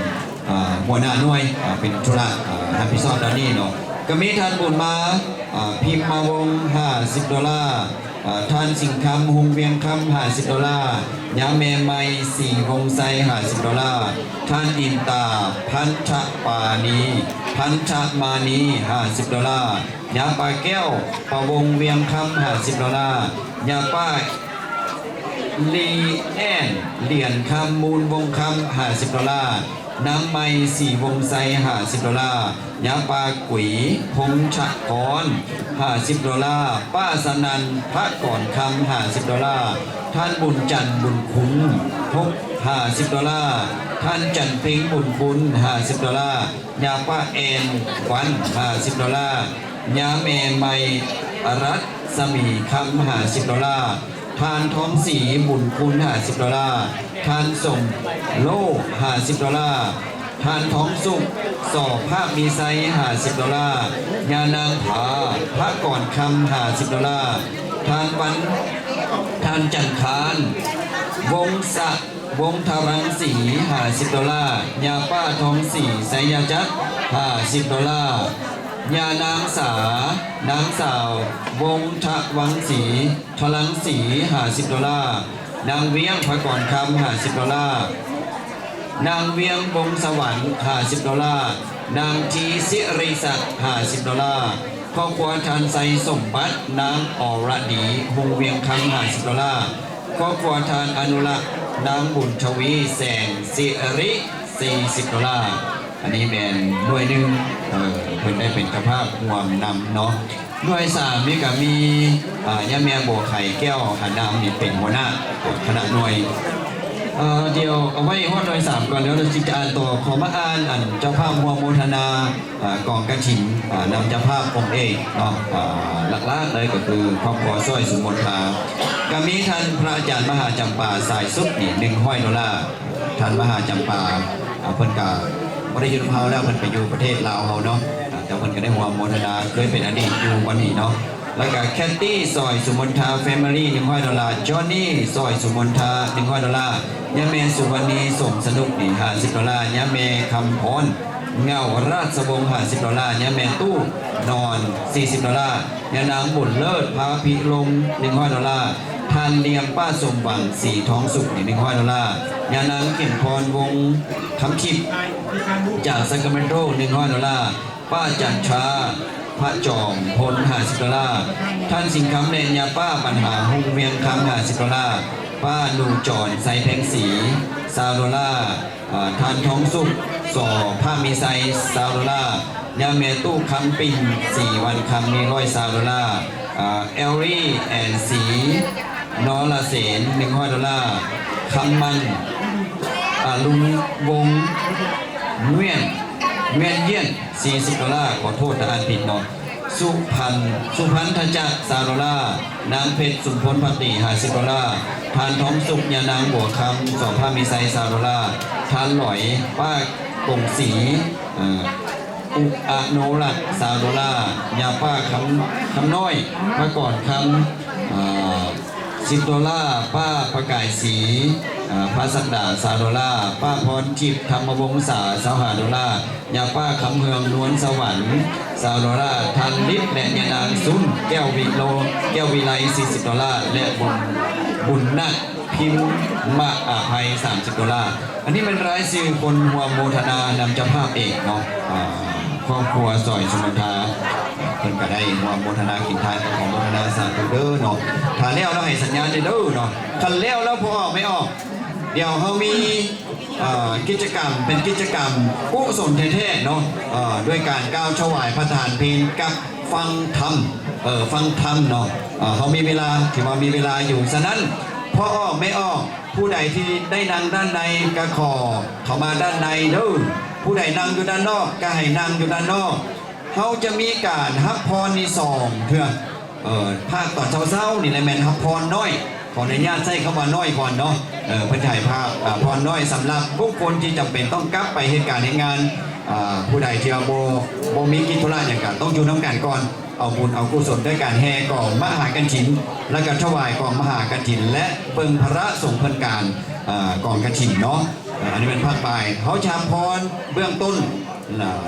ອ່າ ຫົວໜ້າໜ່ວຍ ອ່າ ເປັນທຸລະ ອ່າ ຮັບຜິດຊອບດ້ານນີ້ເນາະ. ກໍມີທ່ານບຸນມາ ອ່າ ພິມມະວົງ ຫ້າສິບໂດລາ, ອ່າ ທ່ານສິງຄຳ ຮຸ່ງວຽງຄຳ ຫ້າສິບໂດລາ, ຍາແມ່ໄມ ສີວົງໄຊ ຫ້າສິບໂດລາ, ທ່ານອິນຕາ ພັນທະປານີ ພັນທະມານີ ຫ້າສິບໂດລາ, ຍາປ້າແກ້ວ ປະວົງ ວຽງຄຳ ຫ້າສິບໂດລາ, ຍາປ້າ ລີແອນ ຫຼຽນຄຳ ມູນວົງຄຳ ຫ້າສິບໂດລາ, ນາງໄມ ສີວົງໄຊ ຫ້າສິບໂດລາ, ຍາປ້າກຸຍ ພົງທະກອນ ຫ້າສິບໂດລາ, ປ້າສະນັນ ພະກອນຄຳ ຫ້າສິບໂດລາ, ທ່ານບຸນຈັນ ບຸນຄຸນ ຫົກ ຫ້າສິບໂດລາ, ທ່ານຈັນເພັງ ບຸນບຸນ ຫ້າສິບໂດລາ, ຍາປ້າແອນ ວັນ ຫ້າສິບໂດລາ, ຍາແມ່ໄມ ອາລັດສະໝີຄຳ ຫ້າສິບໂດລາ, ທ່ານທອງສີ ບຸນຄຸນ ຫ້າສິບໂດລາ, ທ່ານສົມໂລ ຫ້າສິບໂດລາ, ທ່ານທອງສຸກ ສໍພາກມີໄຊ ຫ້າສິບໂດລາ, ຍານາງຜາ ພະກອນຄຳ ຫ້າສິບໂດລາ, ທ່ານວັນ ທ່ານຈັນຄານ ວົງສະ ວົງທະລັງສີ ຫ້າສິບໂດລາ, ຍາປ້າທອງສີ ໄຊຍະຈັດ ຫ້າສິບໂດລາ, ຍານາງສາ ນາງສາວ ວົງທະວັງສີ ທະລັງສີ ຫ້າສິບໂດລາ, ນາງວຽງ ພະກອນຄຳ ຫ້າສິບໂດລາ, ນາງວຽງ ວົງສະຫວັນ ຫ້າສິບໂດລາ, ນາງທີ ສິລິສັກ ຫ້າສິບໂດລາ, ຄອບຄົວທ່ານໄຊສົມບັດ ນາງອອລະດີ ຮຸ່ງວຽງຄຳ ຫ້າສິບໂດລາ, ຄອບຄົວທ່ານອະນຸລັກ ນາງບຸນທະວີ ແສງສິລິ ສີ່ສິບໂດລາ. ອັນນີ້ແມ່ນໜ່ວຍໜຶ່ງ ເອີ ເພິ່ນໄດ້ເປັນເຈົ້າພາບຮ່ວມນຳເນາະ. ໜ່ວຍສາມນີ້ກະມີ ອາ ຍາແມ່ບົວໄຂ່ແກ້ວ ຫານນາມນີ້ເປັນຫົວໜ້າຄະນະໜ່ວຍ. ເອີ ດຽວເອົາໄວ້ຮອດຮ້ອຍສາມກ່ອນ ແລ້ວຊິອ່ານຕໍ່. ຂໍມາອ່ານ ອັນ ເຈົ້າພາບຮ່ວມໂມທະນາ ເອີ ກອງກະຖິນ ເອີ ນຳເຈົ້າພາບອົງເອກເນາະ ເອີ ຫຼັກໆເລີຍກໍຄືຄອບຄົວຊ່ອຍສຸມົນທາ ກໍມີທ່ານພະອາຈານມະຫາຈຳປາ ສາຍສຸກ ນີ້ ໜຶ່ງຮ້ອຍໂດລາ. ທ່ານມະຫາຈຳປາ ເອີ ເພິ່ນກໍບໍ່ໄດ້ຢູ່ນຳເຮົາແລ້ວ ເພິ່ນໄປຢູ່ປະເທດລາວເຮົາເນາະ ເອີ ແຕ່ເພິ່ນກໍໄດ້ຮ່ວມໂມທະນາ ເຄີຍເປັນອະດີດຢູ່ບ່ອນນີ້ເນາະ. ແລ້ວກໍແຄດຕີ້ ຊອຍສຸມົນທາ ແຟມິລີ ໜຶ່ງຮ້ອຍໂດລາ, ຈອນນີ ຊອຍສຸມົນທາ ໜຶ່ງຮ້ອຍໂດລາ, ຍາແມ່ສຸວັນນີ ສົມສະໜຸກ ນີ້ ຫ້າສິບໂດລາ, ຍາແມ່ຄຳພອນ ເງົາຣາຊະວົງ ຫ້າສິບໂດລາ, ຍາແມ່ຕູ້ນອນ ສີ່ສິບໂດລາ, ຍານາງບຸນເລີດ ພາພິລົມ ໜຶ່ງຮ້ອຍໂດລາ, ທ່ານລຽມ ປ້າສົມຫວັງ ສີທອງສຸກ ນີ້ ໜຶ່ງຮ້ອຍໂດລາ, ຍານາງເຂັມພອນ ວົງຄຳທິບ ຈາກຊາກຣາເມນໂຕ ໜຶ່ງຮ້ອຍໂດລາ, ປ້າຈັນທາ ພະຈອມພົນ ຫ້າສິບໂດລາ, ທ່ານສິງຄຳ ແລະ ຍາປ້າບັນຫາ ຮຸ່ງວຽງຄຳ ຫ້າສິບໂດລາ, ປ້າໜູຈອນ ໄຊແພງສີ ຊາວໂດລາ, ອາ ທ່ານທອງສຸກ ສ ພາມີໄຊ ຊາວໂດລາ, ຍາແມ່ຕູ້ຄຳປິ່ນ ສີວັນຄຳ ໜຶ່ງຮ້ອຍຊາວໂດລາ, ອາ ແອລຣີ ແອນ ສີ ນໍລະເສນ ໜຶ່ງຮ້ອຍໂດລາ, ຄຳມັນ ອາ ລຸງວົງ ງວຽນ ງວຽນຢຽນ ສີ່ສິບໂດລາ, ຂໍໂທດຖ້າອ່ານຜິດເນາະ, ສຸພັນ ສຸພັນທະຈັກ ຊາວໂດລາ, ນາງເພັດ ສຸມພົນພັກດີ ຫ້າສິບໂດລາ, ທ່ານທອງສຸກ ຍານາງບົວຄຳ ສ ພາມີໄຊ ຊາວໂດລາ, ທ່ານຫຼອຍ ປ້າກົງສີ ເອີ ອຸອະໂນລັດ ຊາວໂດລາ, ຍາປ້າຄຳ ຄຳນ້ອຍ ພະກອນຄຳ ອາ ສິບໂດລາ, ປ້າປະກາຍສີ ອາ ພະສັກດາ ຊາວໂດລາ, ປ້າພອນທິບ ທຳມະວົງສາ ຊາວຫ້າໂດລາ, ຍາປ້າຄຳເຮືອງ ນວນສະຫວັນ ຊາວໂດລາ, ທ່ານລິດ ແລະ ຍານາງຊຸນ ແກ້ວວິໂລ ແກ້ວວິໄລ ສີ່ສິບໂດລາ ແລະ ບຸນ ບຸນນະ ພິມມະອາໄພ ສາມສິບໂດລາ. ອັນນີ້ແມ່ນລາຍຊື່ຄົນຮ່ວມໂມທະນານຳເຈົ້າພາບເອກເນາະ ອາ ຄອບຄົວຊອຍສຸມົນທາ ເພິ່ນກໍໄດ້ຮ່ວມໂມທະນາກິນທານ ກໍຂໍໂມທະນາສາທຸເດີເນາະ. ຖ້າແລ້ວແລ້ວໃຫ້ສັນຍານເດີເນາະ, ຄັນແລ້ວແລ້ວພໍ່ອອກແມ່ອອກ ດຽວເຮົາມີ ເອີ ກິດຈະກຳ ເປັນກິດຈະກຳກຸສົນແທ້ໆເນາະ ເອີ ດ້ວຍການກ່າວຖວາຍພະທານເພນກັບຟັງທຳ ເອີ ຟັງທຳເນາະ. ເອີ ເຮົາມີເວລາ ຖືວ່າມີເວລາຢູ່, ສະນັ້ນ ພໍ່ອອກແມ່ອອກ ຜູ້ໃດທີ່ໄດ້ນັ່ງດ້ານໃນກໍຂໍເຂົ້າມາດ້ານໃນເດີ, ຜູ້ໃດນັ່ງຢູ່ດ້ານນອກກໍໃຫ້ນັ່ງຢູ່ດ້ານນອກ. ເຮົາຈະມີການຮັບພອນນີ້ສອງເທື່ອ ເອີ ພາກຕອນເຊົ້າໆນີ້ແຫຼະແມ່ນຮັບພອນນ້ອຍ, ຂໍອະນຸຍາດໃຊ້ຄຳວ່ານ້ອຍກ່ອນເນາະ. ເອີ ເພິ່ນຈະໃຫ້ພາກ ອາ ພອນນ້ອຍສຳລັບບຸກຄົນທີ່ຈຳເປັນຕ້ອງກັບໄປເຮັດການເຮັດງານ, ອາ ຜູ້ໃດທີ່ວ່າບໍ່ ບໍ່ມີກິດທຸລະຫຍັງກໍຕ້ອງຢູ່ນຳກັນກ່ອນ ເອົາບຸນເອົາກຸສົນດ້ວຍການແຫ່ກອງມະຫາກະຖິນ ແລ້ວກໍຖວາຍກອງມະຫາກະຖິນ ແລະ ເບິ່ງພະລະສົງເພິ່ນການ ອາ ກອງກະຖິນເນາະ. ອາ ອັນນີ້ແມ່ນພາກບ່າຍ ເຮົາຈະຮັບພອນເບື້ອງຕົ້ນ.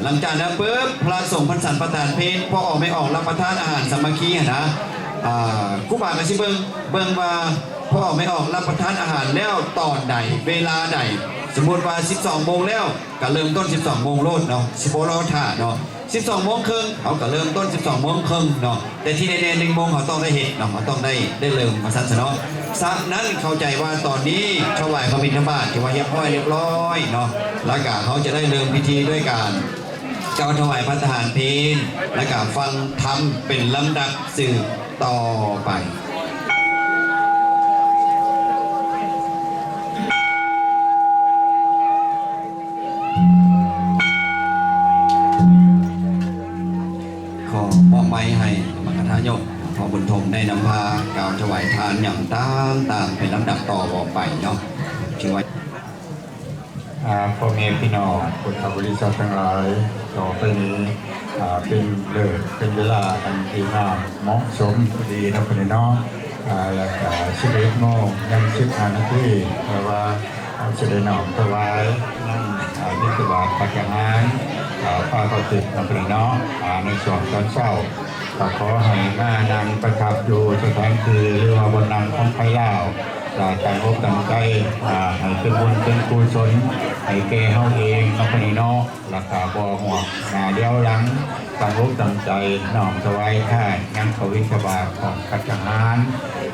ຫຼັງຈາກນັ້ນປຶບ ພະສົງເພິ່ນສັນປະທານເພນ ພໍ່ອອກແມ່ອອກຮັບປະທານອາຫານສາມັກຄີຫັ້ນນະ ອາ ຄູບາກໍຊິເບິ່ງ ເບິ່ງວ່າພໍ່ອອກແມ່ອອກຮັບປະທານອາຫານແລ້ວຕອນໃດ ເວລາໃດ. ສົມມຸດວ່າສິບສອງໂມງແລ້ວ ກໍເລີ່ມຕົ້ນສິບສອງໂມງໂລດເນາະ ຊິບໍ່ລໍຖ້າເນາະ. ສິບສອງໂມງເຄິ່ງ ເຮົາກໍເລີ່ມຕົ້ນສິບສອງໂມງເຄິ່ງເນາະ, ແຕ່ທີ່ແນ່ໆ ໜຶ່ງໂມງເຮົາຕ້ອງໄດ້ເຮັດເນາະ ເຮົາຕ້ອງໄດ້ ໄດ້ເລີ່ມວ່າຊັ້ນຊະເນາະ. ສະນັ້ນເຂົ້າໃຈວ່າຕອນນີ້ຖວາຍພະບິນທະບາດຖືວ່າຮຽບຮ້ອຍ ຮຽບຮ້ອຍເນາະ, ແລ້ວກະເຮົາຈະໄດ້ເລີ່ມພິທີດ້ວຍການກ່າວຖວາຍພະທະຫານເພນ ແລ້ວກະຟັງທຳເປັນລຳດັບສືບຕໍ່ໄປ. ຂໍມອບໄມໃຫ້ມັກຄະທາຍົກ ພໍ່ບຸນທົງ ໄດ້ນຳພາກ່າວຖວາຍທານຫຍັງຕ່າງໆ ເປັນລຳດັບຕໍ່ອອກໄປເນາະ ຖືວ່າ ອາ ພໍ່ແມ່ພີ່ນ້ອງພຸດທະບໍລິສັດທັງຫຼາຍ, ຕໍ່ໄປນີ້ ອາ ເປັນເລີກເປັນເວລາອັນດີງາມເໝາະສົມພໍດີເນາະ ພໍ່ແມ່ເນາະ, ອາ ແລ້ວກະສິບເອັດໂມງຍັງສິບຫ້ານາທີ ເພາະວ່າ ເຮົາຈະໄດ້ນ້ອມຖວາຍນຳ ອາ ບິນທະບາດພັດອາຫານ ອາ ພາເຂົ້າເສັດນຳກັນເນາະ ອາ ໃນຊ່ວງຕອນເຊົ້າ. ກໍຂໍໃຫ້ມານັ່ງປະທັບຢູ່ສະຖານທີ່ ຫຼືວ່າບ່ອນນັ່ງຂອງໃຜລາວ ແລະ ຕັ້ງອົກຕັ້ງໃຈ ອາ ໃຫ້ເປັນບຸນເປັນກຸສົນໃຫ້ແກ່ເຮົາເອງເນາະ ພໍ່ແມ່ເນາະ. ແລ້ວກໍບໍ່ຮວກໜ້າຫຼຽວຫຼັງ ຕັ້ງອົກຕັ້ງໃຈນ້ອມຖວາຍທານຍັງພະບິນທະບາດຂອງພັດອາຫານ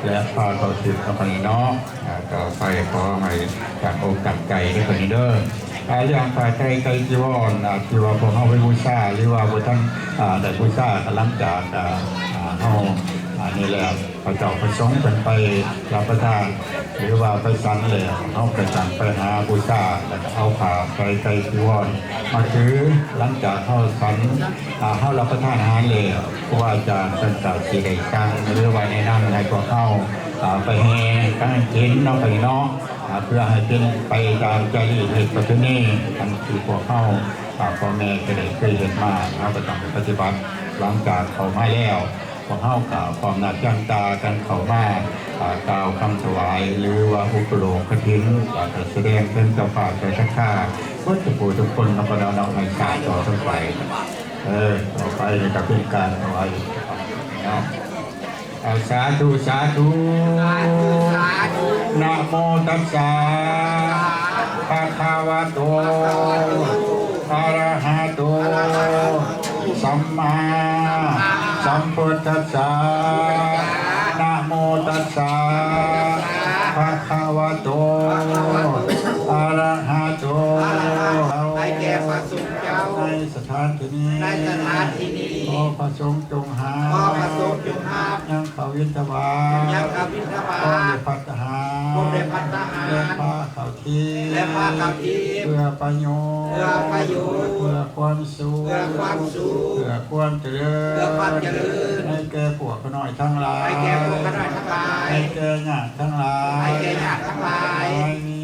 ແລະ ພາເຂົ້າເສັດນຳກັນເນາະ. ອາ ຕໍ່ໄປຂໍໃຫ້ຕັ້ງອົກຕັ້ງໃຈເດີ ພໍ່ແມ່ເດີ. ອາ ຢ່າງຜ້າໄຕ ໄຕຈີວອນ ອາ ທີ່ວ່າພວກເຮົາໄປບູຊາ ຫຼືວ່າບໍ່ທັນ ອາ ໄດ້ບູຊາ ກໍຫຼັງຈາກ ອາ ອາ ເຮົາ ອາ ນີ້ແລ້ວ ພະເຈົ້າພະສົງເພິ່ນໄປຮັບປະທານ ຫຼືວ່າໄປສັນແລ້ວ ເຮົາກໍຈັ່ງໄປຫາບູຊາ ແລ້ວກໍເອົາຜ້າໄຕຣໄກຈີວອນມາຖື. ຫຼັງຈາກເຮົາສັນ ອ່າ ເຮົາຮັບປະທານອາຫານແລ້ວ ຄູອາຈານເພິ່ນກໍຊິໄດ້ສັ່ງ ຫຼືວ່າແນະນຳໃຫ້ພວກເຮົາ ອ່າ ໄປແຫ່ການເຫັນເນາະ ໄປເນາະ ອ່າ ເພື່ອໃຫ້ເປັນໄປຕາມຈາລີດເຮັດປະເພນີ ອັນທີ່ພວກເຮົາ ອ່າ ພໍ່ແມ່ກໍໄດ້ເຄີຍເຮັດມາ ເຮົາກໍຕ້ອງໄປປະຕິບັດ. ຫຼັງຈາກເຂົ້າມາແລ້ວ ພວກເຮົາກໍພ້ອມໜ້າພ້ອມຕາກັນເຂົ້າມາ ອ່າ ກ່າວຄຳຖວາຍ ຫຼືວ່າອຸປະໂລກກະຖິນ ແລ້ວກໍສະແດງເຖິງເຈົ້າພາບໃຈສັດທາເບິດທຸກຜູ້ທຸກຄົນເນາະ ກໍເນາະ ໃຫ້ຊາດຕໍ່ກັນໄປ. ເອີ ຕໍ່ໄປນີ້ກໍເປັນການຖວາຍເນາະ. ເອົາ ສາທຸ ສາທຸ ສາທຸ ສາທຸ ນະໂມຕັດສະ ພະຄະວະໂຕ ອະລະຫະໂຕ ສຳມາສຳພຸດທັດສະ ນະໂມຕັດສະ ພະຄະວະໂຕ ອະລະຫະໂຕ ໃຫ້ແກ່ພະສົງເຈົ້າ ໃນສະຖານທີ່ນີ້ ໃນສະຖານທີ່ນີ້ ຂໍພະສົງ ຈົ່ງຮັບ ຂໍພະສົງຈົ່ງຮັບ ຍັງເຂົ້າບິນທະບາດ ຍັງເຂົ້າບິນທະບາດ ພ້ອມດ້ວຍພັດຕາຫານ ພ້ອມດ້ວຍພັດຕາຫານ ແລະພາເຂົ້າທີ່ ແລະພາເຂົ້າທີ່ ເພື່ອປະໂຫຍດ ເພື່ອປະໂຫຍດ ເພື່ອຄວາມສຸກ ເພື່ອຄວາມສຸກ ເພື່ອຄວາມຈະເລີນ ເພື່ອຄວາມຈະເລີນ ໃຫ້ແກ່ພວກຂ້ານ້ອຍທັງຫຼາຍ ໃຫ້ແກ່ພວກຂ້ານ້ອຍທັງຫຼາຍ ໃຫ້ແກ່ຍາດທັງຫຼາຍ ໃຫ້ແກ່ຍາດທັງຫຼາຍ ໝາຍມີ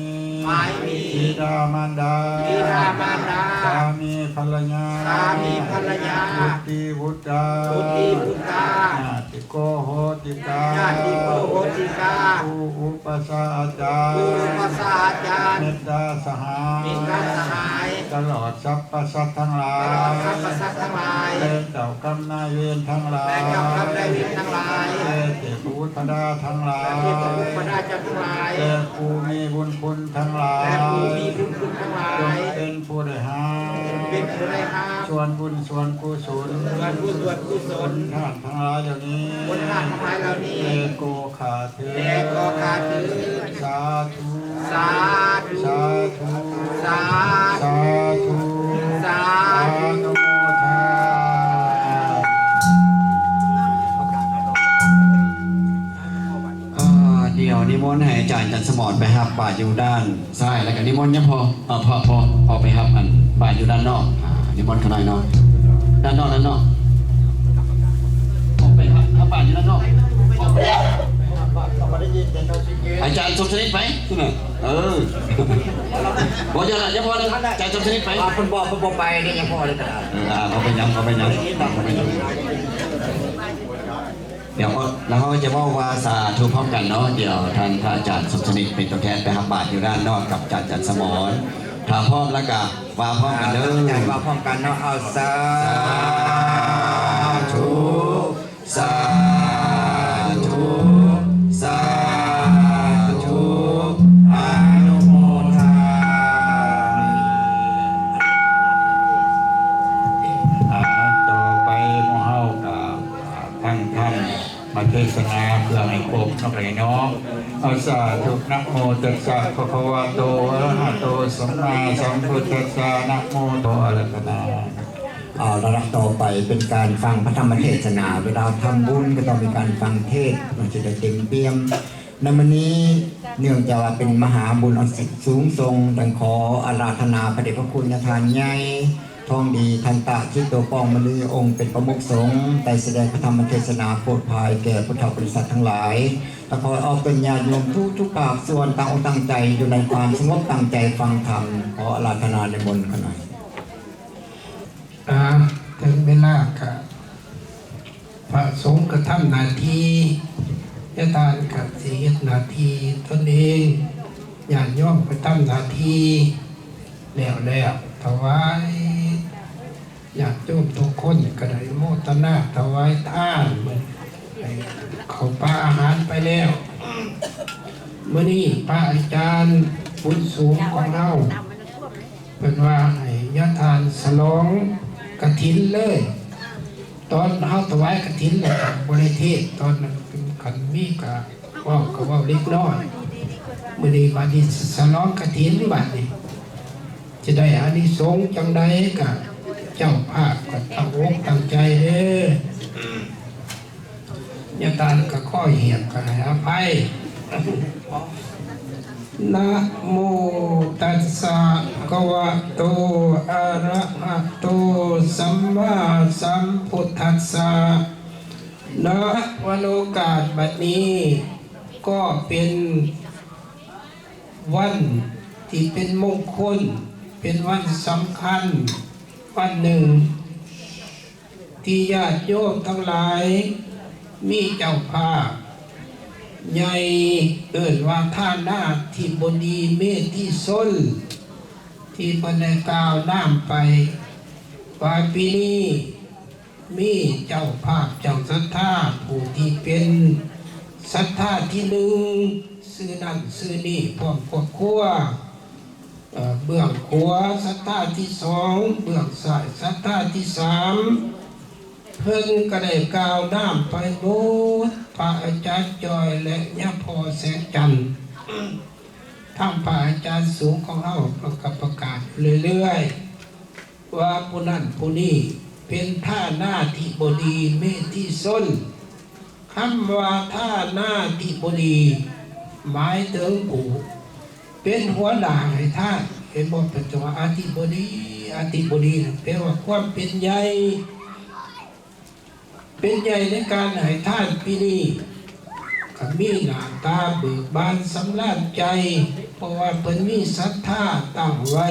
ໝາຍມີ ບິດາມານດາ ບິດາມານດາ ສາມີພັນລະຍາ ສາມີພັນລະຍາ ບຸດຕີບຸດຕາ ບຸດຕີບຸດຕາ ຍາດຕິໂກໂຫຕິກາ ຍາດຕິໂກໂຫຕິກາ ຄູອຸປັດຊາອາຈານ ຄູອຸປັດຊາອາຈານ ເມດຕາສະຫາຍ ເມດຕາສະຫາຍ ຕະຫຼອດສັບພະສັດທັງຫຼາຍ ຕະຫຼອດສັບພະສັດທັງຫຼາຍ ແລະເຈົ້າກຳນາຍເວນທັງຫຼາຍ ແລະເຈົ້າກຳນາຍເວນທັງຫຼາຍ ແລະເທບພະບຸດທະດາທັງຫຼາຍ ແລະເທບພະບຸດທະດາເຈົ້າທັງຫຼາຍ ແລະຜູ້ມີບຸນຄຸນທັງຫຼາຍ ແລະຜູ້ມີບຸນຄຸນທັງຫຼາຍ ຈົ່ງເປັນຜູ້ໄດ້ຮັບ ຈົ່ງເປັນຜູ້ໄດ້ຮັບ ສ່ວນບຸນສ່ວນກຸສົນ ສ່ວນບຸນສ່ວນກຸສົນ ຜົນທານທັງຫຼາຍເຫຼົ່ານີ້ ຜົນທານທັງຫຼາຍເຫຼົ່ານີ້ ແດ່ກໍຂ້າເທີນ ແດ່ກໍຂ້າເທີນ ສາທຸ ສາທຸ ສາທຸ ສາທຸ ສາທຸ ອະນຸໂມທາ ອ່າ ດຽວນິມົນໃຫ້ອາຈານຈັນສະໝອນໄປຮັບບາດຢູ່ດ້ານຊ້າຍ ແລ້ວກໍນິມົນຍາພໍ່ ເອີ ພໍ່ ພໍ່ ພໍ່ໄປຮັບອັນບາດຢູ່ດ້ານນອກ ອ່າ ນິມົນຂ້ານ້ອຍເນາະ ດ້ານນອກ ດ້ານນອກ ອອກໄປຮັບ ຮັບບາດຢູ່ດ້ານນອກ ອອກໄປ ອາຈານສົມສະໜິດໄປ ເອີ ບໍ່ ຢ່າລະ ຢ່າພໍນະ ອາຈານສົມສະໜິດໄປ ເພິ່ນບໍ່ ເພິ່ນບໍ່ໄປເດ້ ຢ່າພໍເດ້ ເອີ ບໍ່ເປັນຫຍັງ ບໍ່ເປັນຫຍັງ ບໍ່ເປັນຫຍັງ. ດຽວ ແລ້ວເຮົາຈະເວົ້າວ່າສາທຸພ້ອມກັນເນາະ ດຽວທ່ານພະອາຈານສົມສະໜິດເປັນຕົວແທນໄປຮັບບາດຢູ່ດ້ານນອກກັບອາຈານຈັນສະໝອນ ຖ້າພ້ອມແລ້ວກະວ່າພ້ອມກັນເດີ ອາຈານວ່າພ້ອມກັນເນາະ ເອົາ ສາທຸ ສາທຸ ສາທຸ ອະນຸໂມທາ ອ່າ ຕໍ່ໄປໝູ່ເຮົາກະຟັງທຳ ມາເທສະນາເພື່ອໃຫ້ຄົບເນາະ ເອີເນາະ ເອົາ ສາທຸ ນະໂມຕັດສະ ພະຄະວະໂຕ ອະລະຫະໂຕ ສຳມາສຳພຸດທັດສະ ນະໂມ ໂຕ ອາລາທະນາ. ເອົາລະ ຕໍ່ໄປເປັນການຟັງພະທຳມະເທສະນາ ເວລາທຳບຸນກໍຕ້ອງມີການຟັງເທດ ມັນຈະໄດ້ເຕັມປ່ຽມ. ໃນມື້ນີ້ ເນື່ອງຈາກວ່າເປັນມະຫາບຸນອັນສູງສົ່ງ ດັ່ງຂໍອາລາທະນາພະເດດພະຄຸນຍາທ່ານໃຫຍ່ ທອງດີ ທັນຕະ ຈິດໂຕ ປອງມະນີ ອົງເປັນປະມຸກສົງ ໄດ້ສະແດງພະທຳມະເທສະນາໂປດພາຍແກ່ຜູ້ເຖົ້າບໍລິສັດທັງຫຼາຍ ແລະ ຂໍອອກຕົນຍາດໂຍມທຸກໆພາກສ່ວນ ຕັ້ງອົກຕັ້ງໃຈຢູ່ໃນຄວາມສະຫງົບ ຕັ້ງໃຈຟັງທຳ. ຂໍອາລາທະນານິມົນຂະໜ້ອຍ. ອາ ເຖິງເວລາກະ ພະສົງກະທຳໜ້າທີ່ ຍາທ່ານກະຊິເຮັດໜ້າທີ່ຕົນເອງ ຍາດໂຍມກະທຳໜ້າທີ່ ແລ້ວແລ້ວ ຖວາຍ ຍາດໂຍມທຸກຄົນກະໄດ້ໂມທະນາຖວາຍທານ ໃຫ້ເຂົ້າປາອາຫານໄປແລ້ວ. ມື້ນີ້ພະອາຈານບຸນສູງຂອງເຮົາ ເພິ່ນວ່າໃຫ້ຍາທ່ານສະຫຼອງກະຖິນເລີຍ ຕອນເຮົາຖວາຍກະຖິນແລ້ວກະບໍ່ໄດ້ເທດ ຕອນນັ້ນຄັນມີກະເວົ້າກະເວົ້າເລັກນ້ອຍ ມື້ນີ້ບາດນີ້ສະຫຼອງກະຖິນ ບາດນີ້ຈະໄດ້ອານິສົງຈັ່ງໃດ ກະເຈົ້າພາບກະຕັ້ງອົກຕັ້ງໃຈເດີ. ຍາທ່ານກະຂໍຮຽບກະໃຫ້ອະໄພ. ນະໂມຕັດສະ ພະຄະວະໂຕ ອະຣະຫະໂຕ ສຳມາສຳພຸດທັດສະ ນະ ວັນໂອກາດບັດນີ້ ກໍເປັນວັນທີ່ເປັນມົງຄົນ ເປັນວັນສຳຄັນວັນໜຶ່ງ ທີ່ຍາດໂຍມທັງຫຼາຍມີເຈົ້າພາບໃຫຍ່ ເອີ້ນວ່າທານາທິບໍດີເມທິຊົນ ທີ່ເພິ່ນໄດ້ກ່າວນາມໄປວ່າ ປີນີ້ມີເຈົ້າພາບເຈົ້າສັດທາ ຜູ້ທີ່ເປັນສັດທາທີໜຶ່ງ ຊື່ນັ້ນຊື່ນີ້ ພ້ອມຄອບຄົວ ເອີ ເບື້ອງຂວາສັດທາທີສອງ ເບື້ອງຊ້າຍສັດທາທີສາມ ເພິ່ນກໍໄດ້ກ່າວນາມໄປໝົດ ພະອາຈານຈ່ອຍ ແລະ ຍາພໍ່ແສງຈັນ ທັງພະອາຈານສູງຂອງເຮົາເພິ່ນກໍປະກາດຢູ່ເລື້ອຍໆ ວ່າຜູ້ນັ້ນຜູ້ນີ້ເປັນທານາທິບໍດີເມທິຊົນ. ຄຳວ່າທານາທິບໍດີ ໝາຍເຖິງຜູ້ເປັນຫົວໜ້າໃຫ້ທານ ເຫັນບໍ່? ເພິ່ນຈະວ່າອະທິບໍດີ ອະທິບໍດີນັ້ນແປວ່າຄວາມເປັນໃຫຍ່ ເປັນໃຫຍ່ໃນການໃຫ້ທານປີນີ້ ກໍມີໜ້າຕາເບີກບານສຳລານໃຈ ເພາະວ່າເພິ່ນມີສັດທາຕັ້ງໄວ້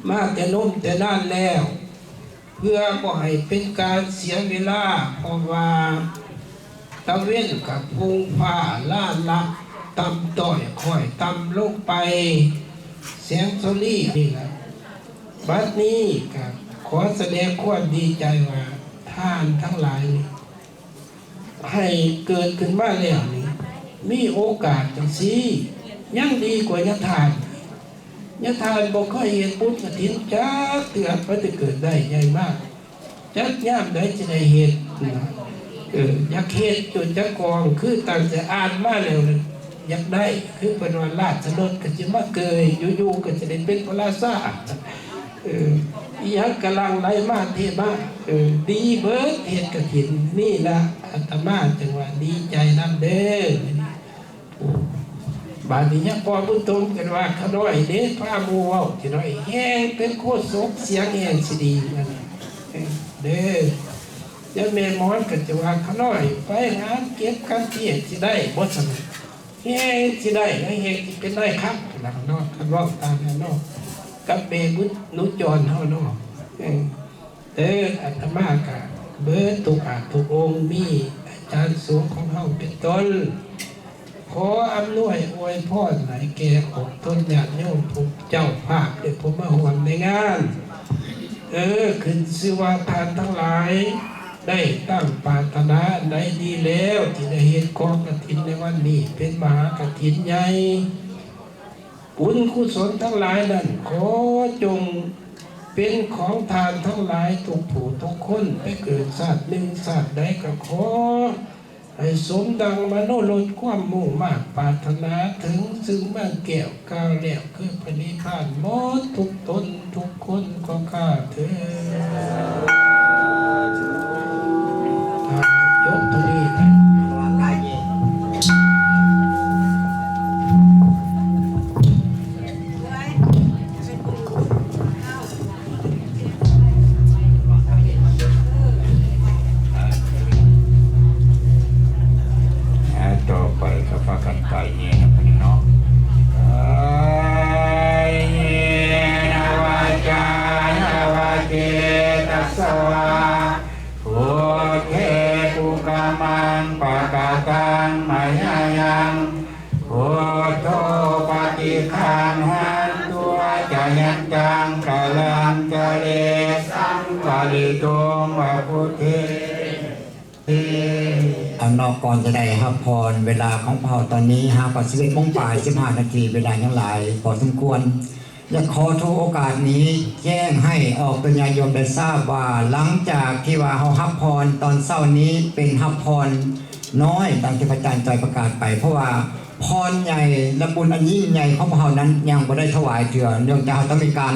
ມາແຕ່ນົມແຕ່ນານແລ້ວ ເພື່ອບໍ່ໃຫ້ເປັນການເສຍເວລາ ເພາະວ່າຕາເວັນກໍພຸ່ງຟ້າລ້າລັບ ຕ່ຳຕ້ອຍຄ້ອຍຕ່ຳລົງໄປ ແສງສຸລີນີ້ລະ ບັດນີ້ກໍຂໍສະແດງຄວາມດີໃຈວ່າ ທ່ານທັງຫຼາຍນີ້ ໃຫ້ເກີດຂຶ້ນມາແລ້ວນີ້ ມີໂອກາດຈັ່ງຊີ້ ຍັງດີກວ່າຍາທ່ານ. ຍາທ່ານບໍ່ເຄີຍເຮັດບຸນກະຖິນຈັກເທື່ອ ໄປແຕ່ເກີດໄດ້ໃຫຍ່ມາ ຈັກຍາມໃດຊິໄດ້ເຮັດນະ. ເອີ ຢາກເຮັດຈົນຈັກກອງ ຄືຕັ້ງແຕ່ອ່ານມາແລ້ວ ຢາກໄດ້ ຄືເພິ່ນວ່າ ລາຊະລົດກໍຊິມາເກີຍ ຢູ່ໆກໍຊິໄດ້ເປັນພະລາຊາ. ເອີ ອີ່ຫຍັງກະຫຼັ່ງໄຫຼມາເທມາ ເອີ ດີເບີດ ເຮັດກະຖິນນີ້ລະ ອາດຕະມາຈຶ່ງວ່າດີໃຈນຳເດີ້. ບາດນີ້ຍາພໍ່ບຸນຕົງກໍວ່າ ຂະນ້ອຍເດ້ ພາໝູ່ເວົ້າ ຂະນ້ອຍແຮ່ງເປັນໂຄສົກ ສຽງແຮ່ງຊິດີ ເອີ ເດີ້. ຍາແມ່ໝອນກໍຈະວ່າ ຂະນ້ອຍໄປຫາເກັບກັນເທດຊິໄດ້ບໍ່ຊັ້ນ ແຮ່ງຊິໄດ້ ແຮ່ງຊິເປັນນາຍຄັນລະເນາະ ຄັນເວົ້າຕາມນັ້ນເນາະ ກັບແມ່ບຸນໜູຈອນເຮົາເນາະ. ເອີ ເອີ ອາດຕະມາກະເບີດທຸກອາດທຸກອົງ ມີອາຈານສວງຂອງເຮົາເປັນຕົ້ນ ຂໍອຳນວຍອວຍພອນໃຫ້ແກ່ອອກຕົນຍາດໂຍມ ຜູ້ເຈົ້າພາບ ແລະ ຜູ້ມາຮ່ວມໃນງານ. ເອີ ຂຶ້ນຊື່ວ່າທ່ານທັງຫຼາຍໄດ້ຕັ້ງປາດຖະໜາອັນໃດດີແລ້ວ ທີ່ໄດ້ເຮັດກອງກະຖິນໃນວັນນີ້ ເປັນມະຫາກະຖິນໃຫຍ່. ບຸນກຸສົນທັງຫຼາຍນັ້ນ ຂໍຈົ່ງເປັນຂອງທ່ານທັງຫຼາຍທຸກຜູ້ທຸກຄົນ ໄປເກີດຊາດໜຶ່ງຊາດໃດກໍຂໍໃຫ້ສົມດັ່ງມະໂນລົດຄວາມມຸ່ງມາດປາດຖະໜາ ເຖິງຊຶ່ງເມືອງແກ້ວ ກ່າວແລ້ວຄືພະນິບພານໝົດທຸກຕົນທຸກຄົນຂອງຂ້າເທີ້ນ. ຈົບເທົ່ານີ້ນະ. ອ່າ ຕໍ່ໄປກໍພາກັນໄປແຫ່ນະ ບາດນີ້ເນາະ. ກາເຍນະວາຈາຍະວະເຈຕະສະວາ ພຸດເທ ກຸກະມັງ ປະກະຕັງ ມະຍາຍັງ ພຸດໂທ ປະຕິຄັນຫັນຕຸ ອາຈະຍັນຈັງ ກະລັນຈະເລ ສັງວະລິຕຸງ ວະພຸດເທ. ເອົາເນາະ ກ່ອນຈະໄດ້ຮັບພອນ ເວລາຂອງພວກເຮົາຕອນນີ້ຫາກວ່າສິບເອັດໂມງປາຍ ສິບຫ້ານາທີ ເວລາຍັງຫຼາຍພໍສົມຄວນ. ຢາກຂໍຖືໂອກາດນີ້ແຈ້ງໃຫ້ອອກຕົນຍາດໂຍມໄດ້ຊາບວ່າ ຫຼັງຈາກທີ່ວ່າເຮົາຮັບພອນຕອນເຊົ້ານີ້ ເປັນຮັບພອນນ້ອຍ ດັ່ງທີ່ພະອາຈານຈ່ອຍປະກາດໄປ ເພາະວ່າພອນໃຫຍ່ ແລະ ບຸນອັນຍິ່ງໃຫຍ່ຂອງພວກເຮົານັ້ນຍັງບໍ່ໄດ້ຖວາຍເທື່ອ ເນື່ອງຈາກເຮົາຕ້ອງມີການ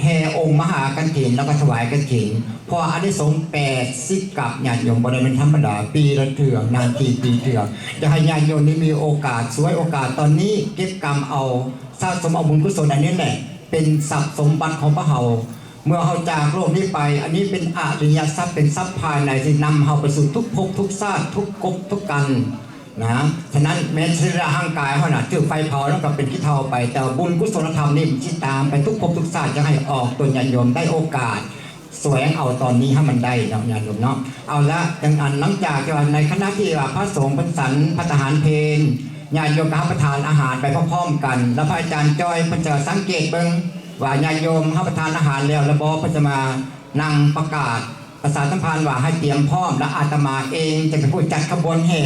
ແຫ່ອົງມະຫາກັນຖິນ ແລ້ວກໍຖວາຍກັນຖິນ ເພາະອານິສົງແປດສິບກັບ ຍາດໂຍມ ບໍ່ໄດ້ແມ່ນທຳມະດາ ປີລະເທື່ອ ນານທີປີເທື່ອ. ຢາກໃຫ້ຍາດໂຍມໄດ້ມີໂອກາດ ສວຍໂອກາດຕອນນີ້ ເກັບກຳເອົາ ສະສົມເອົາບຸນກຸສົນອັນນີ້ແຫຼະ ເປັນຊັບສົມບັດຂອງພວກເຮົາ ເມື່ອເຮົາຈາກໂລກນີ້ໄປ. ອັນນີ້ເປັນອະລິຍະຊັບ ເປັນຊັບພາຍໃນທີ່ນຳເຮົາໄປສູ່ທຸກພົບທຸກຊາດ ທຸກກົບທຸກກັນນະ. ສະນັ້ນແມ່ນສະຣີລະຮ່າງກາຍເຮົານະ ຖືກໄຟເຜົາແລ້ວກໍເປັນຂີ້ເຖົ້າໄປ, ແຕ່ວ່າບຸນກຸສົນລະທຳນີ້ມັນຊິຕາມໄປທຸກພົບທຸກຊາດ. ຢາກໃຫ້ອອກຕົນຍາດໂຍມໄດ້ໂອກາດ ສະແຫວງເອົາຕອນນີ້ໃຫ້ມັນໄດ້ເນາະ ຍາດໂຍມເນາະ. ເອົາລະ ດັ່ງອັນ ຫຼັງຈາກທີ່ວ່າໃນຂະນະທີ່ວ່າພະສົງເພິ່ນສັນພັດຕາຫານເພນ ຍາດໂຍມກໍຮັບປະທານອາຫານໄປພ້ອມໆກັນ ແລ້ວພະອາຈານຈ້ອຍເພິ່ນຈະສັງເກດເບິ່ງວ່າຍາດໂຍມຮັບປະທານອາຫານແລ້ວຫຼືບໍ່ ເພິ່ນຈະມານັ່ງປະກາດປະຊາສຳພັນວ່າໃຫ້ຕຽມພ້ອມ ແລະອາດຕະມາເອງຈະເປັນຜູ້ຈັດຂະບວນແຫ່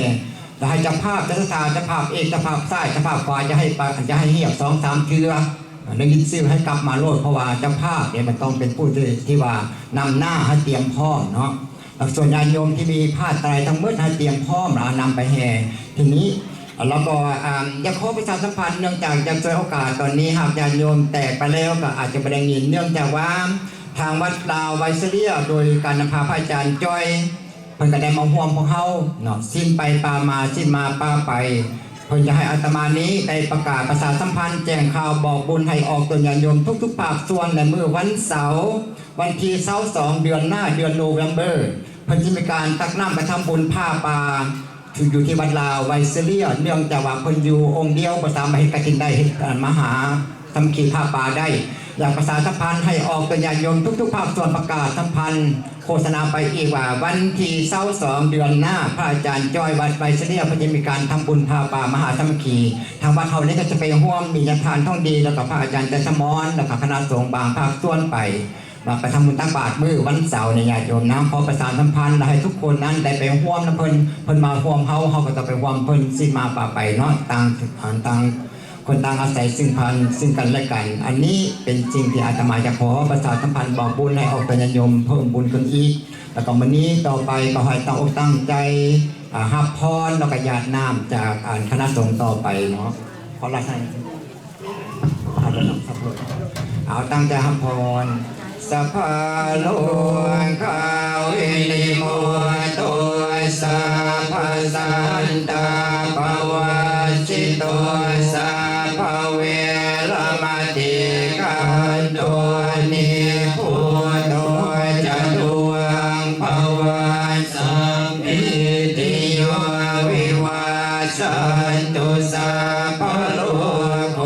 ແລະໃຫ້ເຈົ້າພາບ ເຈົ້າສະຖາ ເຈົ້າພາບເອກ ເຈົ້າພາບຊ້າຍ ເຈົ້າພາບຂວາ ຢ່າໃຫ້ປະ ຢ່າໃຫ້ຮຽກສອງສາມເທື່ອ ໄດ້ຍິນຊື່ໃຫ້ກັບມາໂລດ ເພາະວ່າເຈົ້າພາບເດ ມັນຕ້ອງເປັນຜູ້ທີ່ ທີ່ວ່ານຳໜ້າໃຫ້ຕຽມພ້ອມເນາະ. ແລ້ວສ່ວນຍາດໂຍມທີ່ມີຜ້າໄຕຣທັງໝົດໃຫ້ຕຽມພ້ອມ ແລ້ວນຳໄປແຫ່. ທີນີ້ ແລ້ວກໍ ອາ ຢາກຂໍປະຊາສຳພັນ ເນື່ອງຈາກຢາກສວຍໂອກາດຕອນນີ້ ຫາກຍາດໂຍມແຕກໄປແລ້ວກໍອາດຈະບໍ່ໄດ້ຍິນ ເນື່ອງຈາກວ່າທາງວັດລາວໄວເຊເລຍ ໂດຍການນຳພາພະອາຈານຈ້ອຍ ເພິ່ນກໍໄດ້ມາຮ່ວມພວກເຮົາເນາະ ສິນໄປປ່າມາ ສິນມາປ່າໄປ. ເພິ່ນຈະໃຫ້ອາດຕະມານີ້ໄດ້ປະກາດປະຊາສຳພັນ ແຈ້ງຂ່າວບອກບຸນໃຫ້ອອກຕົນຍາດໂຍມທຸກໆພາກສ່ວນ ໃນມື້ວັນເສົາ ວັນທີຊາວສອງ ເດືອນໜ້າ ເດືອນໂນເວັມເບີ ເພິ່ນຈະມີການຕັກນ້ຳໄປທຳບຸນຜ້າປ່າ ຢູ່ທີ່ວັດລາວໄວເຊເລຍ ເນື່ອງຈາກວ່າເພິ່ນຢູ່ອົງດຽວ ບໍ່ສາມາດເຮັດກະຖິນໄດ້ ເຮັດ ເອີ ມະຫາສາມັກຄີຜ້າປ່າໄດ້. ຢາກປະຊາສຳພັນໃຫ້ອອກຕົນຍາດໂຍມທຸກໆພາກສ່ວນ ປະກາດສຳພັນ ໂຄສະນາໄປອີກວ່າ ວັນທີຊາວສອງ ເດືອນໜ້າ ພະອາຈານຈ້ອຍວັດໄວເຊເລຍ ເພິ່ນຈະມີການທຳບຸນຜ້າປ່າມະຫາສາມັກຄີ. ທາງວັດເຮົານີ້ກໍຈະໄປຮ່ວມ ມີຍາທ່ານທອງດີ ແລ້ວກໍພະອາຈານໄຕສະໝອນ ແລ້ວກໍຄະນະສົງບາງພາກສ່ວນໄປ ວ່າໄປທຳບຸນຕັກບາດມື້ວັນເສົານີ້ ຍາດໂຍມນະ ຂໍປະຊາສຳພັນ ແລະໃຫ້ທຸກຄົນນັ້ນໄດ້ໄປຮ່ວມນຳເພິ່ນ ເພິ່ນມາຮ່ວມເຮົາ ເຮົາກໍຕ້ອງໄປຮ່ວມເພິ່ນ ສິນມາປ່າໄປເນາະ ຕ່າງ ຕ່າງຄົນຕ່າງອາໄສຊຶ່ງພັນ ຊຶ່ງກັນແລະກັນ. ອັນນີ້ເປັນສິ່ງທີ່ອາດຕະມາຢາກຂໍປະຊາສຳພັນບອກບຸນໃຫ້ອອກຕົນຍາດໂຍມເພີ່ມບຸນຂຶ້ນອີກ. ແລ້ວກໍມື້ນີ້ຕໍ່ໄປກໍໃຫ້ຕັ້ງອົກຕັ້ງໃຈ ອາ ຮັບພອນ ແລ້ວກໍຢາດນ້ຳຈາກ ອັນ ຄະນະສົງຕໍ່ໄປເນາະ. ຂໍລາຊາ ເອົາ ຕັ້ງໃຈຮັບພອນ. ສັບພະໂລກາວິນິມຸດໂຕ ສັບພະສັນຕາປະວັດສິໂຕ ສັບພະເວລະມະຕິຄັນໂຕ ນິບພຸດໂຕ ຈະຕຸງພະວັດ ສະ ພິຕິໂຍ ວິວັດສັນຕຸ ສັບພະໂລໂກ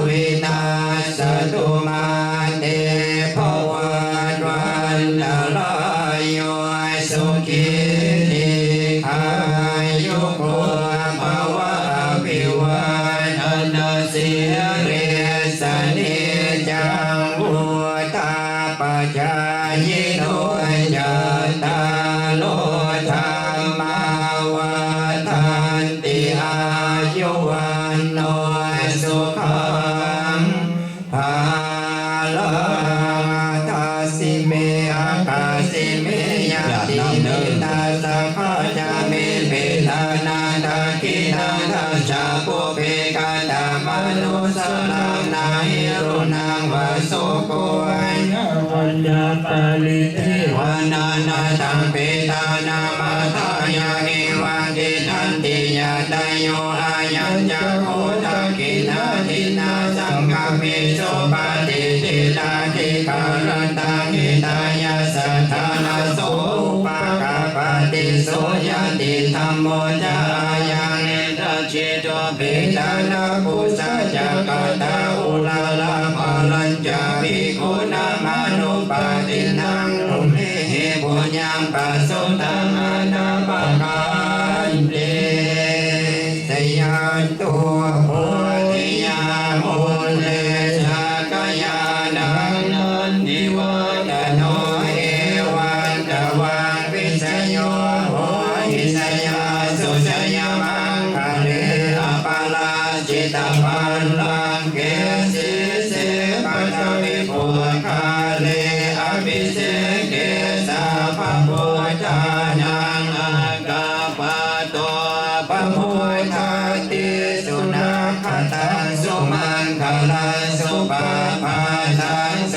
ວິນັດສະຕຸ ມາເຕ ພະວັດວັນຕະລາຍໂຍ ສຸຂີ ດີຄາຍຸໂກ ພະວະ ອະພິວາທະນະສີລິສະ ນິຈຈັງ ວຸດ ຕາປະຈາຍິໂນ ຈັດຕາໂລ ທຳມາ ວັດທັນຕິ ອາຍຸ ວັນໂນ ສຸຂັງ ພະລັງ. ອາທາຊິເມ ອາຄາຊິເມ ຍາຕິ ຍາດນ້ຳເດີ ມິດຕາ ສັງຄາຈາມິ ເປຕານັງ ທັກຂິນັງ ທັດສະ ປຸບເພ ກະຕະມະນຸດສະລັງ ນາຫິ ລຸນັງ ວະ ໂສໂກ ຍະ ວັນນະ ປະລິເທ ວະນາ ນະທັງ ເປຕານັງ ມາທາຍະ ເອວັງ ຕິດຖັນຕິ ຍະຕະໂຍ ອາຍັນ ຈັກຂຸ ທັກຂິນາ ທິນນາ ສັງຄະເມ ສຸປະຕິທິດຖາທິກາລັນຕັງ ຫິຕາຍະ ສາທາລະໂສ ອຸປະກະປະຕິ ໂສ ຍະຕິທຳໂມ ຈະ ອາຍັງ ເນ ທະຈິໂຕ ເປຕານະປຸຊາ ຈັກກະຕາ ອຸລາລະ ພະລັນຈາ ພິກຂຸນະ ມະນຸປະຕິນັງ ຕຸມເມ ຫິ ປຸນຍັງ ປະສຸດທັງ ອະນາພະຄານເຕ ຊະຍັນຕຸ ໂພທິຍາ ມູນເລ ສັກກະຍານັງ ນັນທິວະຕະໂນ ເອວັງ ຕະວັງ ວິຊະໂຍ ໂຫຫິ ຊະຍາສຸ ຊະຍະມັງຄະເລ ອະປະລາ ຈິຕະບັນລັງເກ ສີເສ ປະທະວິປຸກຄະເລ ອະພິເສເກ ສັບພະພຸດທານັງ ອາກາປະໂຕ ປະມຸດທາຕິ ສຸນັກຂະຕັງ ສຸມັງຄະລັງ ສຸປະພາທັງ ໂສ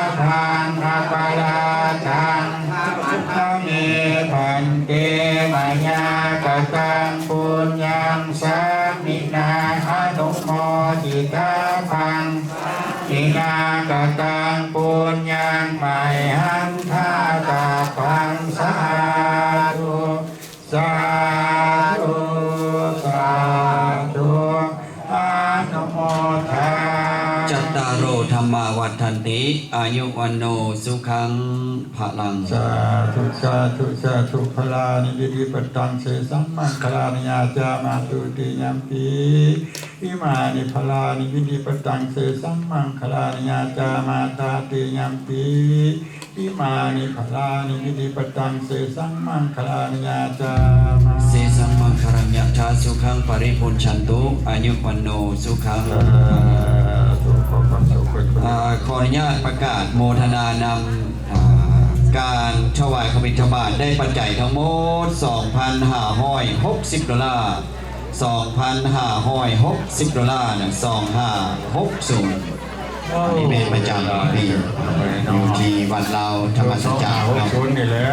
ທາງ ອະປະລາທັງ ເມ ພັນເຕ ມະຍາກະຕັງ ປຸນຍັງ ສາມິນາ ອະນຸໂມທິຕາພັງ ສາມິນາກະຕັງ ປຸນຍັງ ມະຫັນທາ ຕາພັງ ສາທຸ ສາທຸ ສາທຸ ອະນຸໂມທາ ຈັດຕາໂຣ ທຳມາ ວັດທັນຕິ ອາຍຸ ວັນໂນ ສຸຂັງ ພະລັງ ສາທຸ ສາທຸ ສາທຸ ພະລານິ ວິລິປະຕັງ ເສສັງ ມັງຄະລານິ ຍາຈາມາ ທຸຕິຍຳປີ ອິມານິ ພະລານິ ວິລິປະຕັງ ເສສັງ ມັງຄະລານິ ຍາຈາມາ ຕະຕິຍຳປີ ອິມານິ ພະລານິ ວິລິປະຕັງ ເສສັງ ມັງຄະລານິ ຍາຈາມາ ເສສັງ ມັງຄະລັງ ຍະຖາ ສຸຂັງ ປະລິພຸນຊັນຕຸ ອາຍຸ ວັນໂນ ສຸຂັງ ສາທຸ ຂໍຄວາມສຸກຄວາມຈະເລີນ ອາ ຂໍອະນຸຍາດປະກາດໂມທະນານຳ ອາ ການຖວາຍຂ້າວບິນທະບາດ ໄດ້ປັດໄຈທັງໝົດ ສອງພັນຫ້າຮ້ອຍຫົກສິບໂດລາ ສອງພັນຫ້າຮ້ອຍຫົກສິບໂດລານະ ສອງຫ້າຫົກສູນ ອັນນີ້ແມ່ນປະຈຳປີ ຢູ່ທີ່ວັດລາວທຳມະສັດຈະເນາະ ນີ້ແຫຼະ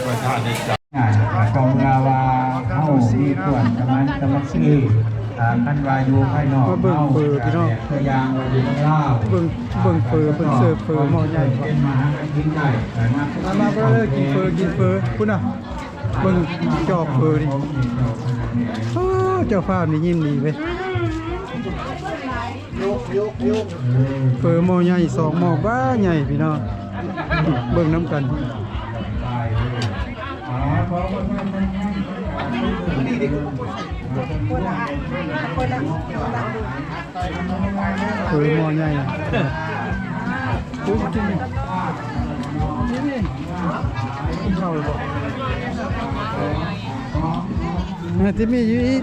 ປະທານ ອ່າ ກໍເມື່ອວ່າເຮົາມີສ່ວນສະມັນສາມັກຄີ ອ່າ ຄັນວ່າຢູ່ພາຍນອກ ມາເບິ່ງເຝີພີ່ນ້ອງ ຕົວຢ່າງວ່າຢູ່ເມືອງລາວ ເບິ່ງ ເບິ່ງເຝີ ເພິ່ນເສີບເຝີໝໍ້ໃຫຍ່ ເປັນມະຫາກະຖິນໄດ້ ມາ ມາເບິ່ງ ກິນເຝີ ກິນເຝີ ພຸ້ນນະ ເບິ່ງຈອກເຝີນີ້ ໂອ້ ເຈົ້າພາບນີ້ຍິ້ມດີເວີຍ. ເຝີໝໍ້ໃຫຍ່ ສອງໝໍ້ບ້າໃຫຍ່ພີ່ນ້ອງ ເບິ່ງນຳກັນ ເຝີໝໍ້ໃຫຍ່ ໂອ້ຍ ກິນ ກິນເຂົ້າແລ້ວບໍ່? ອາ ທີ່ມີຢູ່ອີກ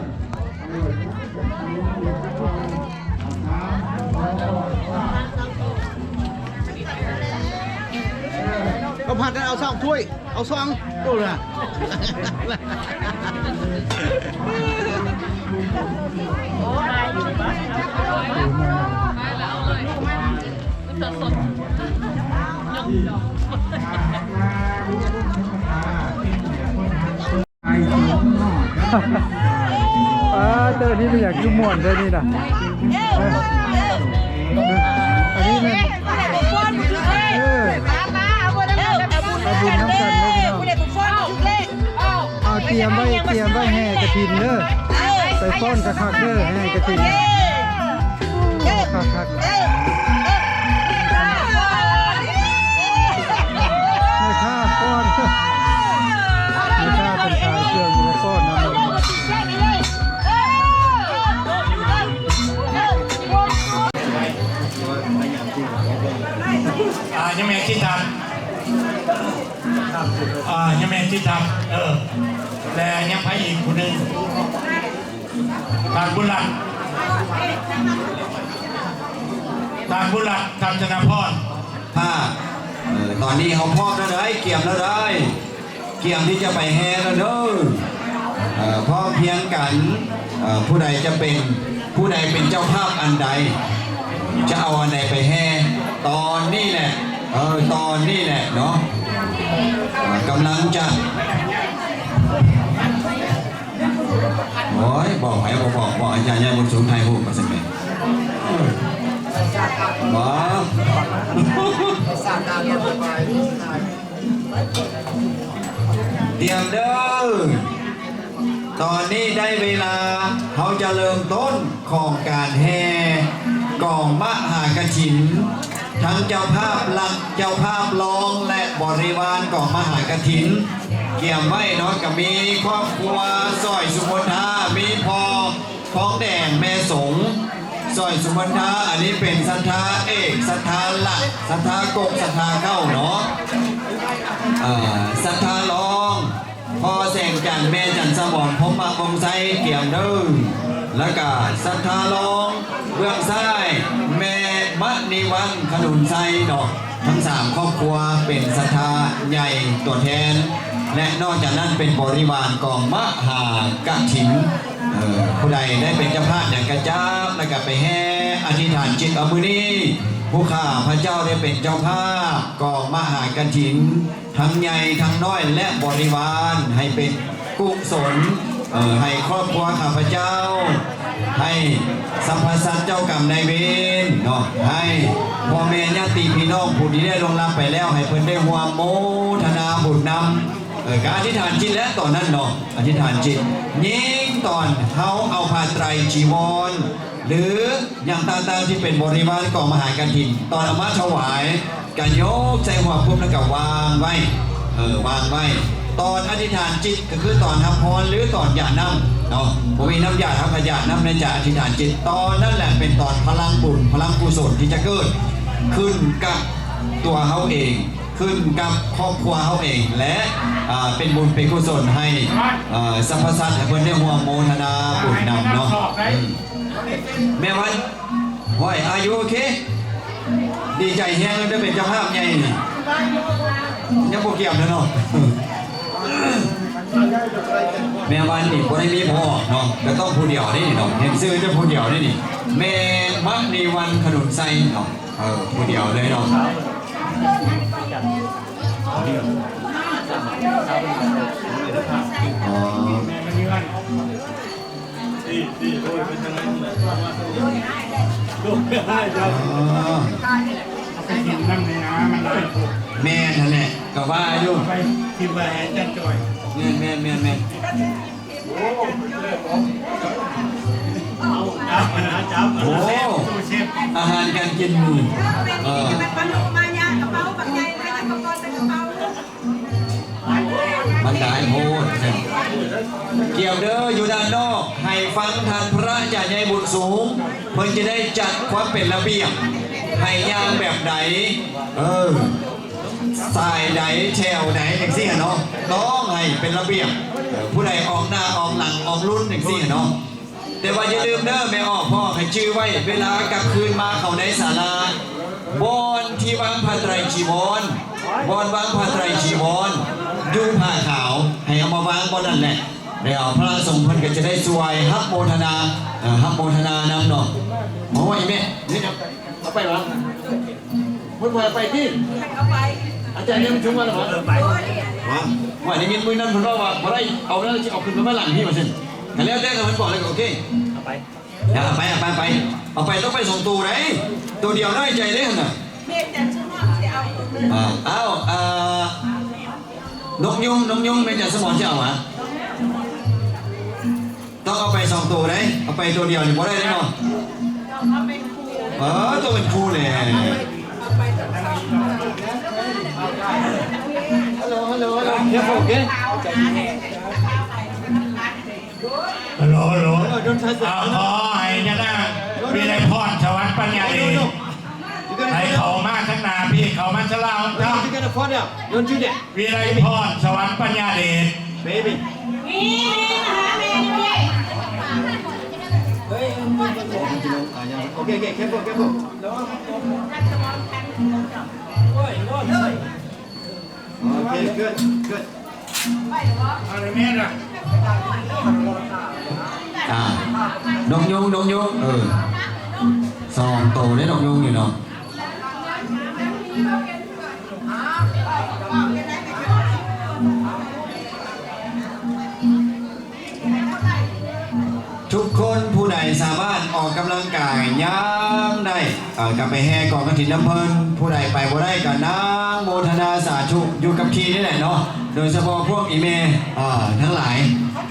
ເອົາຜັດນັ້ນ ເອົາສອງຖ້ວຍ ເອົາສອງໂຕລະ ອາ ເຈົ້ານີ້ມັນຢາກຄືມ່ວນແທ້ນີ້ນະ ເອີ ອັນນີ້ແມ່ນ ເອີ ເອົາບຸນນຳກັນເດີພີ່ນ້ອງ ເອົາ ຕຽມໄວ້ ຕຽມໄວ້ແຫ່ກະຖິນເດີ ໄປຟ້ອນຄັກໆເດີ ແຫ່ກະຖິນ ຄັກໆ ແມ່ຄ້າຟ້ອນ ແມ່ຄ້າເພິ່ນຂາຍເຄື່ອງຢູ່ໃນຟ້ອນນຳ ອ່າ ຍັງແມ່ນທີ່ທ່ານ ອ່າ ຍັງແມ່ນທີ່ທ່ານ ເອີ ແລະ ຍັງໃຜອີກຜູ້ໜຶ່ງ? ທ່ານບຸນລັດ ທ່ານບຸນລັດ ທັດທະນະພອນ ພາກ ເອີ ຕອນນີ້ເຮົາພ້ອມແລ້ວເດີ ກຽມແລ້ວເດີ ກຽມທີ່ຈະໄປແຫ່ແລ້ວເດີ ເອີ ພ້ອມພຽງກັນ ເອີ ຜູ້ໃດຈະເປັນ ຜູ້ໃດເປັນເຈົ້າພາບອັນໃດ ຈະເອົາອັນໃດໄປແຫ່ ຕອນນີ້ແຫຼະ ເອີ ຕອນນີ້ແຫຼະເນາະ ເອີ ກຳລັງຈະ ໂອ້ຍ ບອກໃຜບໍ່ບອກ ບອກອາຈານຍາບຸນສູງຖ່າຍຮູບມາຊັ້ນແຫຼະ ເອີ ບໍ່ ຕຽມເດີ ຕອນນີ້ໄດ້ເວລາ ເຮົາຈະເລີ່ມຕົ້ນຂອງການແຫ່ກອງມະຫາກະຖິນ ທັງເຈົ້າພາບຫຼັກ ເຈົ້າພາບລອງ ແລະ ບໍລິວານກອງມະຫາກະຖິນ ກຽມໄວ້ເນາະ ກະມີຄອບຄົວຊອຍສຸມົນທາ ມີພໍ່ທອງແດງ ແມ່ສົງ ຊອຍສຸມົນທາ ອັນນີ້ເປັນສັດທາເອກ ສັດທາຫຼັກ ສັດທາກົກ ສັດທາເກົ້າເນາະ ເອີ ສັດທາລອງ ພໍ່ແສງຈັນ ແມ່ຈັນສະໝອນ ພົມມະວົງໄຊ ກຽມເດີ ແລ້ວກະສັດທາລອງ ເບື້ອງຊ້າຍ ແມ່ມະນີວັນ ຂະໜູນໄຊເນາະ ທັງສາມຄອບຄົວເປັນສັດທາໃຫຍ່ຕົວແທນ ແລະ ນອກຈາກນັ້ນເປັນບໍລິວານກອງມະຫາກະຖິນ ເອີ ຜູ້ໃດໄດ້ເປັນເຈົ້າພາບຫຍັງກະຈັບ ແລ້ວກະໄປແຫ່ອະທິຖານຈິດເອົາ. ມື້ນີ້ພວກຂ້າພະເຈົ້າໄດ້ເປັນເຈົ້າພາບກອງມະຫາກະຖິນ ທັງໃຫຍ່ທັງນ້ອຍ ແລະ ບໍລິວານ ໃຫ້ເປັນກຸສົນ ເອີ ໃຫ້ຄອບຄົວຂ້າພະເຈົ້າ ໃຫ້ສັບພະສັດເຈົ້າກຳນາຍເວນເນາະ ໃຫ້ພໍ່ແມ່ຍາດຕິພີ່ນ້ອງຜູ້ທີ່ໄດ້ລ່ວງລັບໄປແລ້ວ ໃຫ້ເພິ່ນໄດ້ຮ່ວມໂມທະນາບຸນນຳ ເອີ ກະອະທິຖານຈິດແຫຼະຕອນນັ້ນເນາະ ອະທິຖານຈິດ ຍິ່ງຕອນເຮົາເອົາຜ້າໄຕຣຈີວອນ ຫຼື ຫຍັງຕ່າງໆທີ່ເປັນບໍລິວານກອງມະຫາກະຖິນ ຕອນເອົາມາຖວາຍ ກະຍົກໃສ່ຫົວປຸບ ແລ້ວກະວາງໄວ້ ເອີ ວາງໄວ້ ຕອນອະທິຖານຈິດ ກະຄືຕອນຮັບພອນ ຫຼື ຕອນຢາດນ້ຳເນາະ ບໍ່ມີນ້ຳຢາດ ເຮົາກະຢາດນ້ຳໃນຈານອະທິຖານຈິດ ຕອນນັ້ນແຫຼະເປັນຕອນພະລັງບຸນ ພະລັງກຸສົນທີ່ຈະເກີດຂຶ້ນກັບຕົວເຮົາເອງ ຂຶ້ນກັບຄອບຄົວເຮົາເອງ ແລະ ເປັນບຸນເປັນກຸສົນໃຫ້ ເອີ ສັບພະສັດໃຫ້ເພິ່ນໄດ້ຮ່ວມໂມທະນາບຸນນຳເນາະ ອືມ ແມ່ວັນ ໂອ້ຍ Are you okay? ດີໃຈແຮງເດີ ເປັນເຈົ້າພາບໃຫຍ່ນີ້ ຍັງບໍ່ກຽມເດີເນາະ ແມ່ວັນນີ້ບໍ່ໄດ້ມີຜູ້ອອກເນາະ ກະຕ້ອງຜູ້ດຽວເດ້ນີ້ເນາະ ເຫັນຊື່ຈະຜູ້ດຽວເດ້ນີ້ ແມ່ມະນີວັນ ຂະໜູນໄຊເນາະ ເອີ ຜູ້ດຽວເລີຍເນາະ ອໍ ແມ່ນຫັ້ນແຫຼະ ກະວ່າຢູ່ ແມ່ນໆໆໆ ໂອ້ ອາຫານການກິນ ເອີ ມັນຫຼາຍໂພດ ກຽມເດີ ຢູ່ດ້ານນອກ ໃຫ້ຟັງທ່ານພະອາຈານໃຫຍ່ບຸນສູງ ເພິ່ນຈະໄດ້ຈັດຄວາມເປັນລະບຽບ ໃຫ້ຍ່າງແບບໃດ ເອີ ສາຍໃດ ແຖວໃດ ຈັ່ງຊີ້ຫັ້ນເນາະ ຕ້ອງໃຫ້ເປັນລະບຽບ ເອີ ຜູ້ໃດອອກໜ້າອອກຫຼັງອອກລຸ້ນ ຈັ່ງຊີ້ຫັ້ນເນາະ. ແຕ່ວ່າຢ່າລືມເດີແມ່ອອກພໍ່ ໃຫ້ຈື່ໄວ້ ເວລາກັບຄືນມາເຂົ້າໃນສາລາ ບ່ອນທີ່ວາງຜ້າໄຕຣຈີວອນ ບ່ອນວາງຜ້າໄຕຣຈີວອນ ຢູ່ຜ້າຂາວ ໃຫ້ເອົາມາວາງບ່ອນນັ້ນແຫຼະ ແລ້ວພະສົງເພິ່ນກະຈະໄດ້ຊ່ວຍຮັບໂມທະນາ ເອີ ຮັບໂມທະນານຳເນາະ. ໂອ້ຍ ແມ່ ເອົາໄປວະ ເພິ່ນບໍ່ໃຫ້ໄປຕິ ອາຈານຍັງປະຊຸມກັນລະຫວາ ວ່າໄດ້ຍິນມື້ນັ້ນເພິ່ນເວົ້າວ່າບໍ່ໄດ້ ເອົາແລ້ວຊິເອົາຂຶ້ນໄປໄວ້ຫຼັງພີ້ວ່າຊັ້ນ ກະແລ້ວແຕ່ເພິ່ນບອກແລ້ວກະໂອເຄ ເອົາໄປ ເອົາໄປ ເອົາໄປ ເອົາໄປ ຕ້ອງໄປສອງໂຕໃດ ໂຕດຽວນ້ອຍໃຈເດ້ຫັ້ນນະ ເອົາ ເອົາ ນົກຍຸງ ນົກຍຸງ ແມ່ນຈັນສະໝອນຊິເອົາຫວາ? ຕ້ອງເອົາໄປສອງໂຕເດ້ ເອົາໄປໂຕດຽວນີ້ບໍ່ໄດ້ເດ້ເນາະ ເອີ ໂຕເປັນຄູ່ແຫຼະ Hello, hello, hello. Careful, okay? Hello, hello. ເອົາ ຂໍໃຫ້ຍານາງ ວິໄລພອນ ສະຫວັນ ປັນຍາເດດ ໃຫ້ເຂົ້າມາທາງໜ້າພີ້ ເຂົ້າມາສາລາຂອງເຮົາ You gonna fall down. Don't do that. ວິໄລພອນ ສະຫວັນ ປັນຍາເດດ Baby. ເອີຍ ໂອເຄ ໂອເຄ careful, careful. ໂອເຄ good, good. ອ່າ ນົກຍຸງ ນົກຍຸງ ເອີ ສອງໂຕເດ້ນົກຍຸງນີ້ເນາະ. ທຸກຄົນຜູ້ໃດສາມາດອອກກຳລັງກາຍຍ່າງໄດ້ ເອີ ກະໄປແຫ່ກອງກະຖິນນຳເພິ່ນ ຜູ້ໃດໄປບໍ່ໄດ້ກະນັ່ງໂມທະນາສາທຸຢູ່ກັບທີ່ນີ້ແຫຼະເນາະ ໂດຍສະເພາະພວກອີ່ແມ່ ເອີ ທັງຫຼາຍ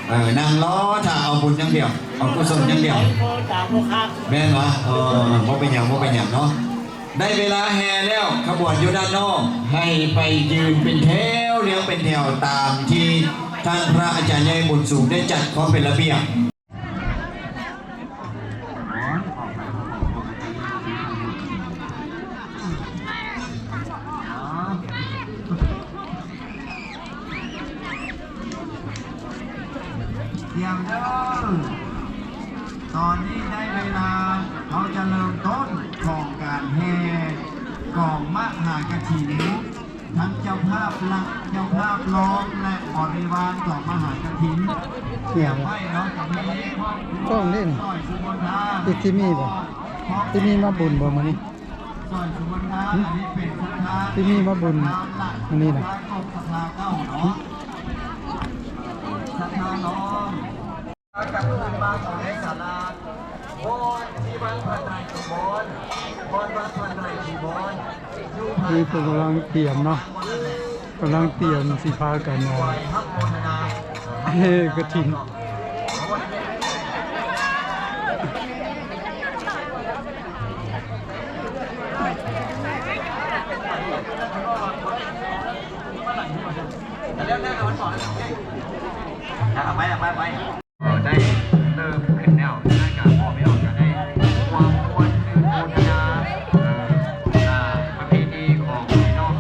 ເອີ ນັ່ງລໍຖ້າເອົາບຸນຢ່າງດຽວ ເອົາກຸສົນຢ່າງດຽວ ແມ່ນບໍ່? ເອີ ບໍ່ເປັນຫຍັງ ບໍ່ເປັນຫຍັງເນາະ. ໄດ້ເວລາແຫ່ແລ້ວ, ຂະບວນຢູ່ດ້ານນອກ, ໃຫ້ໄປຢືນເປັນແຖວ, ລຽງເປັນແຖວຕາມທີ່ທ່ານພະອາຈານໃຫຍ່ບຸນສູງໄດ້ຈັດຄວາມເປັນລະບຽບ. ຕຽມເດີ ຕອນນີ້ໄດ້ເວລາ ເຮົາຈະເລີ່ມຕົ້ນຂອງການແຫ່ກອງມະຫາກະຖິນ. ທັງເຈົ້າພາບຫຼັກ, ເຈົ້າພາບລອງ ແລະ ບໍລິວານຂອງມະຫາກະຖິນ ຕຽມໄວ້ເນາະ ຈະມີກອງນີ້ ສອຍສຸມົນທາ ທີ່ ທີ່ມີບໍ່? ທີ່ມີມາບຸນບໍ່ມື້ນີ້? ສອຍສຸມົນທາ ອັນນີ້ເປັນສັດທາ ທີ່ມີມາບຸນມື້ນີ້ນະ ສັດທາເກົ່າເນາະ ສັດທາລອງ. ກັບຄືນມາເຂົ້າໃນສາລາ ບ່ອນທີ່ວັດພະໄຕຣພູບອນ ບ່ອນວັດພະໄຕຣພູບອນ ຢູ່ພາຍໃຕ້ ນີ້ເພິ່ນກຳລັງຕຽມເນາະ ກຳລັງຕຽມຊິພາກັນ ເອີ ເຮັດກະຖິນ. ເອີ ໄດ້ເລີ່ມຂຶ້ນແລ້ວ ແລ້ວກະພໍ່ແມ່ນ້ອງກະໄດ້ຮ່ວມມ່ວນຊື່ນໂມທະນາ ເອີ ອ່າ ປະເພນີຂອງພີ່ນ້ອງ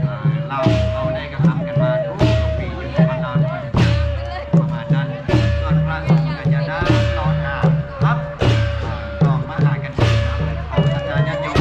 ເອີ ລາວເຮົາໄດ້ກະທຳກັນມາທຸກໆປີ ຢູ່ທີ່ບ້ານລາວ ປະມານນັ້ນ. ສ່ວນພະສົງກະຈະນາງລໍຖ້າຮັບ ເອີ ກອງມະຫາກະຖິນຂອງສັດທາຍາດໂຍມ.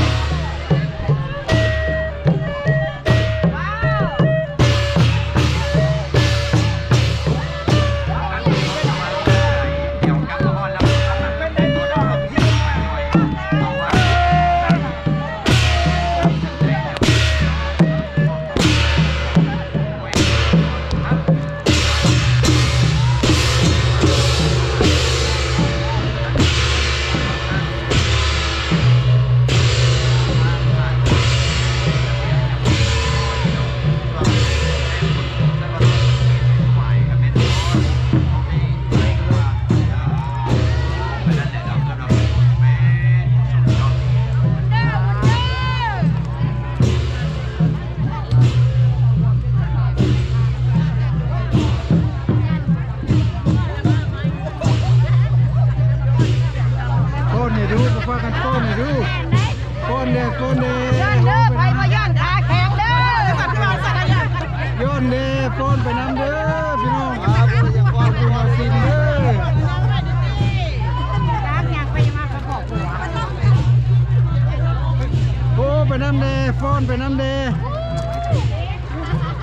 ຟ້ອນໃຫ້ດູ ພາກັນຟ້ອນໃຫ້ດູ ຟ້ອນແດ່ ຟ້ອນແດ່ ຍ້ອນເດີ ໃຜບໍ່ຍ້ອນຂາແຂງເດີ ຍ້ອນແດ່ ຟ້ອນໄປນຳເດີ ພີ່ນ້ອງ ໂອ້ ໄປນຳແດ່ ຟ້ອນໄປນຳແດ່.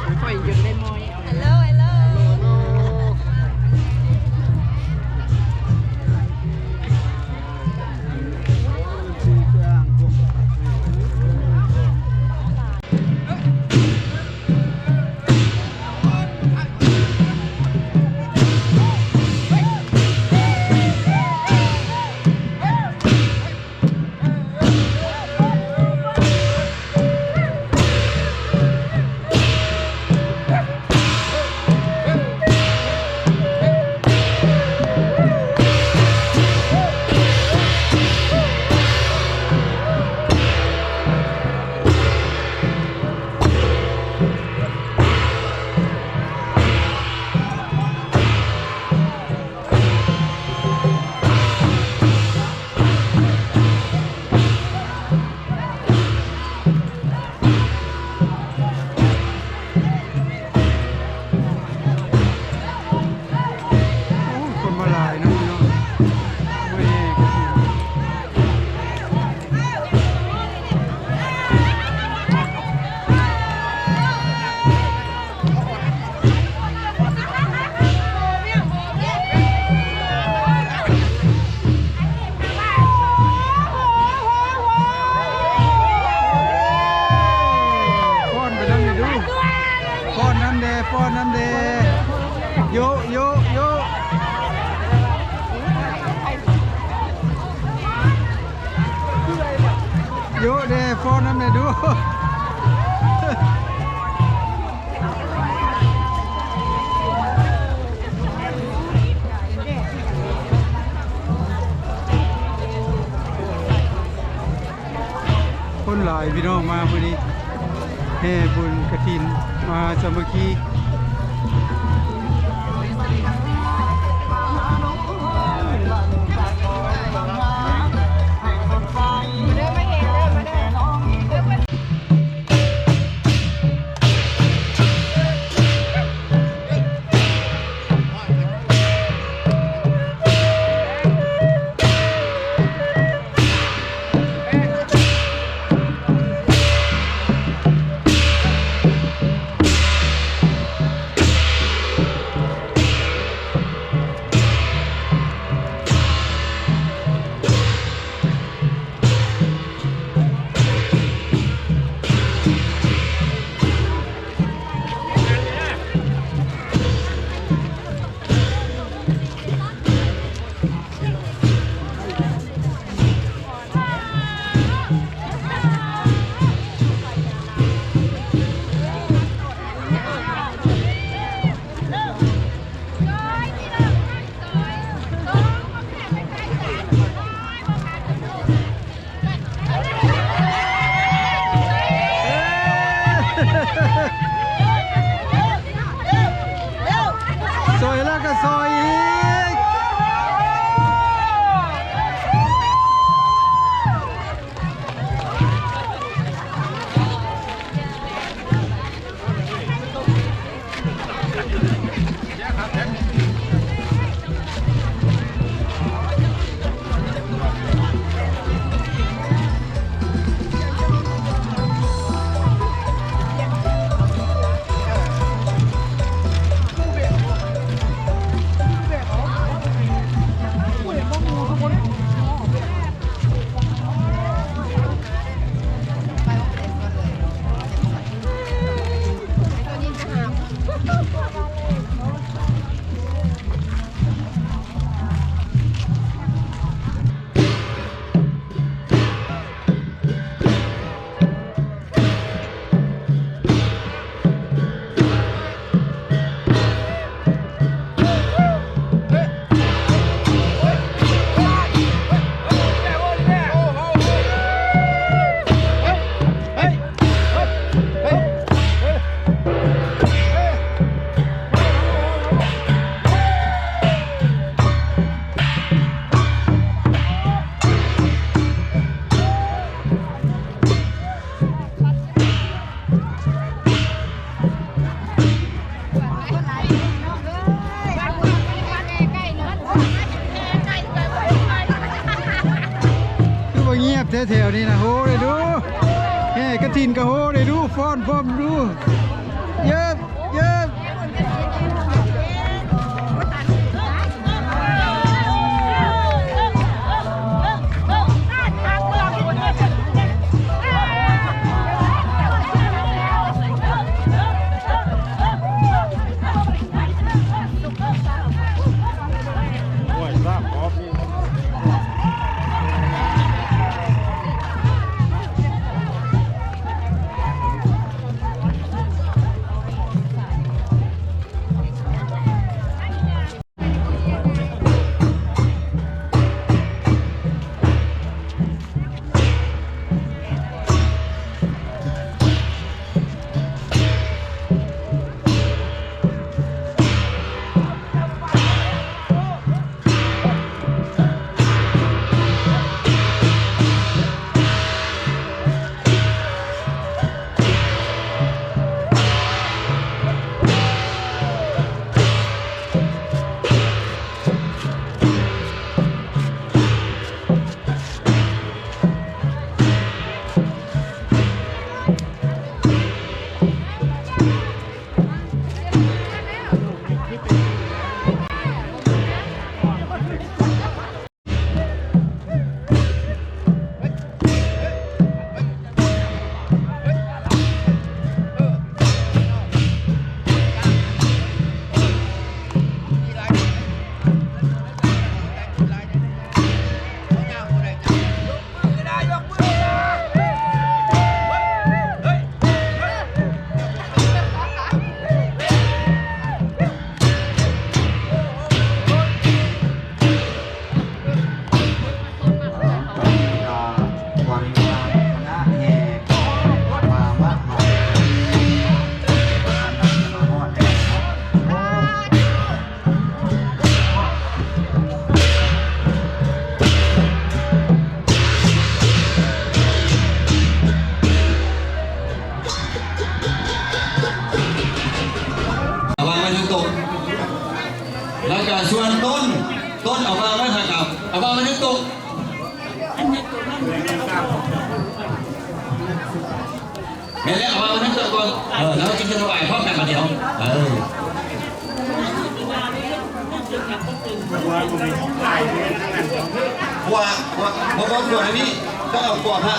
ໄປປ່ອຍຢູ່ໃນມອຍ Hello Hello. ໂອ້ ຄົນມາຫຼາຍເນາະ ພີ່ນ້ອງ ເມື່ອຍແຮງ. ຟ້ອນໄປນຳແດ່ດູ ຟ້ອນນຳແດ່ ຟ້ອນນຳແດ່ ໂຍະ ໂຍະ ໂຍະ ໂຍະແດ່ ຟ້ອນນຳແດ່ດູ. ໂ ຄົນຫຼາຍພີ່ນ້ອງມາມື້ນີ້ ແຫ່ບຸນກະຖິນມະຫາສາມັກຄີ. ຊອຍແລ້ວກໍຊອຍອີກ. ຄືວ່າງຽບແທ້ແຖວນີ້ນະ. ໂຫເດ້ດູ ແຫ່ກະຖິນກະໂຫເດ້ດູ ຟ້ອນພ້ອມດູ ເຢີບ ເຢີບ. ໂ ແມ່ນແລ້ວ ເອົາວາງໄວ້ເທິງໂຕະກ່ອນ ເອີ ແລ້ວຈຶ່ງຈະຖວາຍພ້ອມກັນບາດດຽວ ເອີ ຂວາ ຂວາ ບໍ່ ບໍ່ ຂວານີ້ ຕ້ອງເອົາຂວາພະ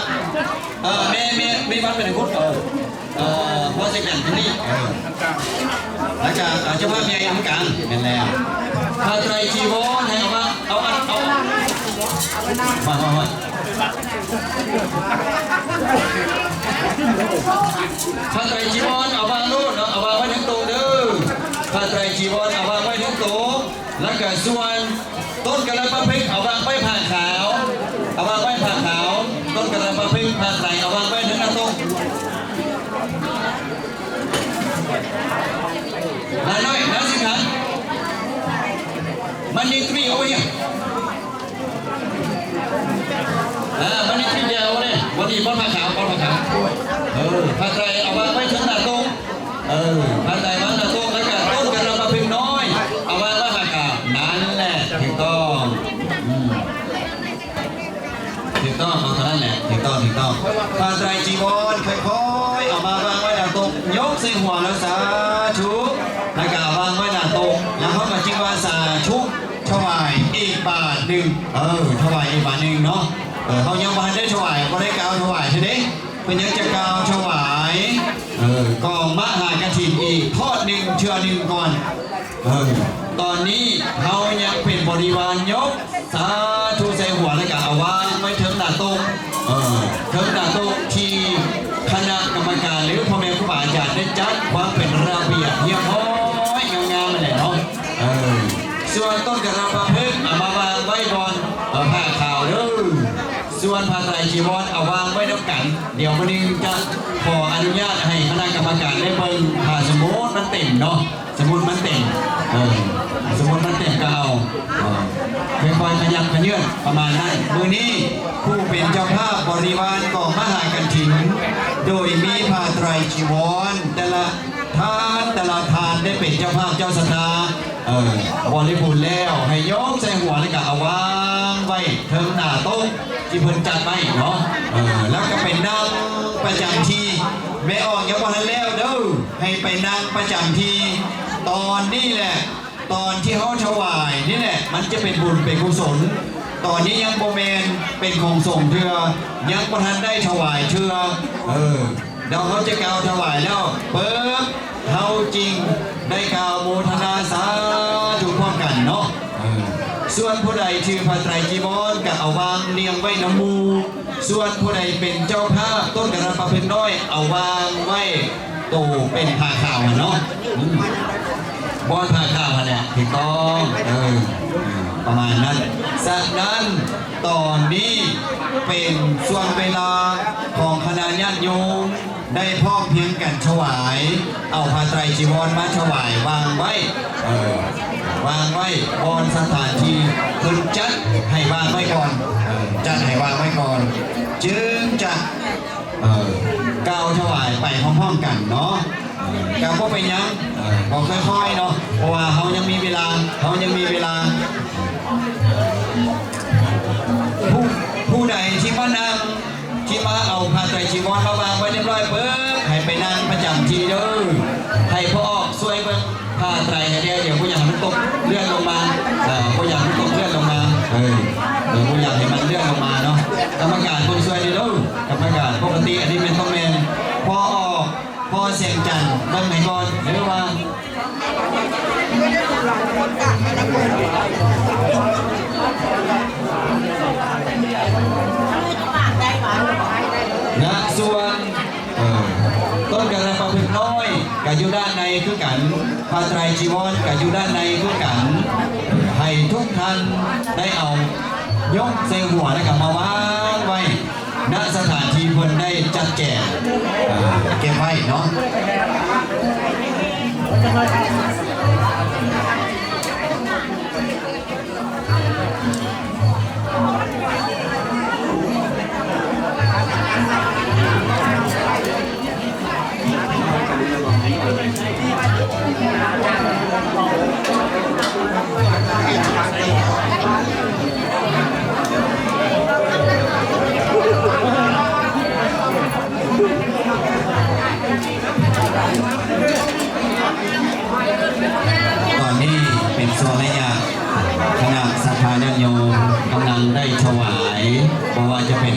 ເອີ ແມ່ ແມ່ ແມ່ວັດໄປທາງພຸ້ນ ເອີ ເອີ ພໍໃສ່ກັນທີ່ນີ້ ເອີ ແລ້ວກະ ເອີ ເຈົ້າພາບໃຫຍ່ນຳກັນ ແມ່ນແລ້ວ ຜ້າໄຕຣຈີວອນໃຫ້ເອົາມາ ເອົາ ເອົາ ເອົາ ຜ້າໄຕຣຈີວອນເອົາວາງໂລດເນາະ ເອົາວາງໄວ້ເທິງໂຕະເດີ ຜ້າໄຕຣຈີວອນເອົາວາງໄວ້ເທິງໂຕະ ແລ້ວກະສ່ວນຕົ້ນກະລະປະພຶກເອົາວາງໄວ້ຜ້າຂາວ ເອົາວາງໄວ້ຜ້າຂາວ ຕົ້ນກະລະປະພຶກ ຜ້າໄຕຣເອົາວາງໄວ້ເທິງໜ້າໂຕະ ຫຼານນ້ອຍ ນາງສິງຫາ Money tree over here ອ່າ Money tree there over there ວັນນີ້ປ້ອນຜ້າຂາວ ປ້ອນຜ້າຂາວ ເອີ ຜ້າໄຕຣເອົາວາງໄວ້ເທິງໜ້າໂຕະ ເອີ ຜ້າໄຕຣວາງໜ້າໂຕະ ແລ້ວກະຕົ້ນກະລະປະພຶກນ້ອຍ ເອົາວາງໄວ້ຜ້າຂາວ ນັ້ນແຫຼະ ຖືກຕ້ອງ ອືມ ຖືກຕ້ອງ ເອົາເທົ່ານັ້ນແຫຼະ ຖືກຕ້ອງ ຖືກຕ້ອງ ຜ້າໄຕຣຈີວອນຄ່ອຍໆ ເອົາມາວາງໄວ້ໜ້າໂຕະ ຍົກໃສ່ຫົວແລ້ວ ສາທຸ ແລ້ວກະວາງໄວ້ໜ້າໂຕະ ແລ້ວເຮົາກະຈຶ່ງວ່າ ສາທຸ ຖວາຍອີກບາດໜຶ່ງ ເອີ ຖວາຍອີກບາດໜຶ່ງເນາະ ເອີ ເຮົາຍັງບໍ່ທັນໄດ້ຖວາຍ ບໍ່ໄດ້ກ່າວຖວາຍເທື່ອເດ້ ເພິ່ນຍັງຈະກ່າວຖວາຍ ເອີ ກອງມະຫາກະຖິນອີກທອດໜຶ່ງເທື່ອໜຶ່ງກ່ອນ ເອີ ຕອນນີ້ເຮົາຍັງເປັນບໍລິວານ ຍົກສາທຸໃສ່ຫົວ ແລ້ວກະເອົາວາງໄວ້ເທິງໜ້າໂຕະ ເອີ ເທິງໜ້າໂຕະທີ່ຄະນະກຳມະການ ຫຼື ພໍ່ແມ່ຄູບາອາຈານໄດ້ຈັດວາງເປັນລະບຽບຮຽບຮ້ອຍງາມໆ ຫັ້ນແຫຼະເນາະ ເອີ ສ່ວນຕົ້ນກະລະປະພຶກເອົາມາວາງໄວ້ບ່ອນ ເອີ ຜ້າຂາວເດີ ສ່ວນຜ້າໄຕຣຈີວອນເອົາວາງໄວ້ນຳກັນ ດຽວມື້ໜຶ່ງຈະຂໍອະນຸຍາດໃຫ້ຄະນະກຳມະການໄດ້ເບິ່ງ ຖ້າສົມມຸດມັນເຕັມເນາະ ສົມມຸດມັນເຕັມ ເອີ ສົມມຸດມັນເຕັມກະເອົາ ເອີ ຄ່ອຍໆຂະຫຍັບຂະເຍື່ອນປະມານນັ້ນ ມື້ນີ້ຜູ້ເປັນເຈົ້າພາບບໍລິວານກອງມະຫາກະຖິນ ໂດຍມີຜ້າໄຕຣຈີວອນ ແຕ່ລະທ່ານ ແຕ່ລະທ່ານໄດ້ເປັນເຈົ້າພາບເຈົ້າສັດທາ ເອີ ບໍລິບູນແລ້ວ ໃຫ້ຍົກໃສ່ຫົວ ແລ້ວກະເອົາວາງໄວ້ເທິງໜ້າໂຕະ ທີ່ເພິ່ນຈັດໄວ້ເນາະ ເອີ ແລ້ວກະໄປນັ່ງປະຈຳທີ່ ແມ່ອອກຍັງບໍ່ທັນແລ້ວເດີ ໃຫ້ໄປນັ່ງປະຈຳທີ່ ຕອນນີ້ແຫຼະ ຕອນທີ່ເຮົາຖວາຍນີ້ແຫຼະ ມັນຈະເປັນບຸນເປັນກຸສົນ ຕອນນີ້ຍັງບໍ່ແມ່ນເປັນຂອງສົງເທື່ອ ຍັງບໍ່ທັນໄດ້ຖວາຍເທື່ອ ເອີ ດຽວເຮົາຈະກ່າວຖວາຍແລ້ວປຶບ ເຮົາຈຶ່ງໄດ້ກ່າວໂມທະນາສາທຸພ້ອມກັນເນາະ ເອີ ສ່ວນຜູ້ໃດຖືຜ້າໄຕຣຈີວອນກະເອົາວາງລຽງໄວ້ນຳໝູ່ ສ່ວນຜູ້ໃດເປັນເຈົ້າພາບຕົ້ນກະລະປະພຶກນ້ອຍ ເອົາວາງໄວ້ໂຕເປັນຜ້າຂາວຫັ້ນເນາະ ອືມ ບ່ອນຜ້າຂາວຫັ້ນແຫຼະ ຖືກຕ້ອງ ເອີ ປະມານນັ້ນ ສະນັ້ນ ຕອນນີ້ເປັນຊ່ວງເວລາຂອງຄະນະຍາດໂຍມ ໄດ້ພ້ອມພຽງກັນຖວາຍ ເອົາຜ້າໄຕຣຈີວອນມາຖວາຍ ວາງໄວ້ ເອີ ວາງໄວ້ບ່ອນສະຖານທີ່ເພິ່ນຈັດໃຫ້ວາງໄວ້ກ່ອນ ເອີ ຈັດໃຫ້ວາງໄວ້ກ່ອນ ຈຶ່ງຈະ ເອີ ກ່າວຖວາຍໄປພ້ອມໆກັນເນາະ ເອີ ກະບໍ່ເປັນຫຍັງ ເອີ ເວົ້າຄ່ອຍໆເນາະ ເພາະວ່າເຮົາຍັງມີເວລາ ເຮົາຍັງມີເວລາ ຜູ້ ຜູ້ໃດທີ່ມານັ່ງ ທີ່ມາເອົາຜ້າໄຕຣຈີວອນມາວາງໄວ້ຮຽບຮ້ອຍປຶບ ໃຫ້ໄປນັ່ງປະຈຳທີ່ເດີ ໃຫ້ພໍ່ອອກຊ່ວຍເບິ່ງຜ້າໄຕຣໃຫ້ແດ່ ດຽວບໍ່ຢາກໃຫ້ມັນຕົກເລື່ອນລົງມາ ເອີ ບໍ່ຢາກໃຫ້ມັນຕົກເລື່ອນລົງມາ ເອີ ບໍ່ຢາກໃຫ້ມັນເລື່ອນລົງມາເນາະ ກຳມະການເບິ່ງຊ່ວຍເດີ ກຳມະການ ປົກກະຕິອັນນີ້ແມ່ນຕ້ອງແມ່ນພໍ່ອອກ ພໍ່ແສງຈັນ ເບິ່ງໃຫ້ກ່ອນ ຫຼືວ່າ ນະ ສ່ວນ ເອີ ຕົ້ນກະລະປະພຶກນ້ອຍກະຢູ່ດ້ານໃນຄືກັນ ຜ້າໄຕຣຈີວອນກະຢູ່ດ້ານໃນຄືກັນ ໃຫ້ທຸກທ່ານໄດ້ເອົາຍົກໃສ່ຫົວ ແລ້ວກະມາວາງໄວ້ ນະສະຖານທີ່ເພິ່ນໄດ້ຈັດແຈງ ເກັບໄວ້ເນາະ.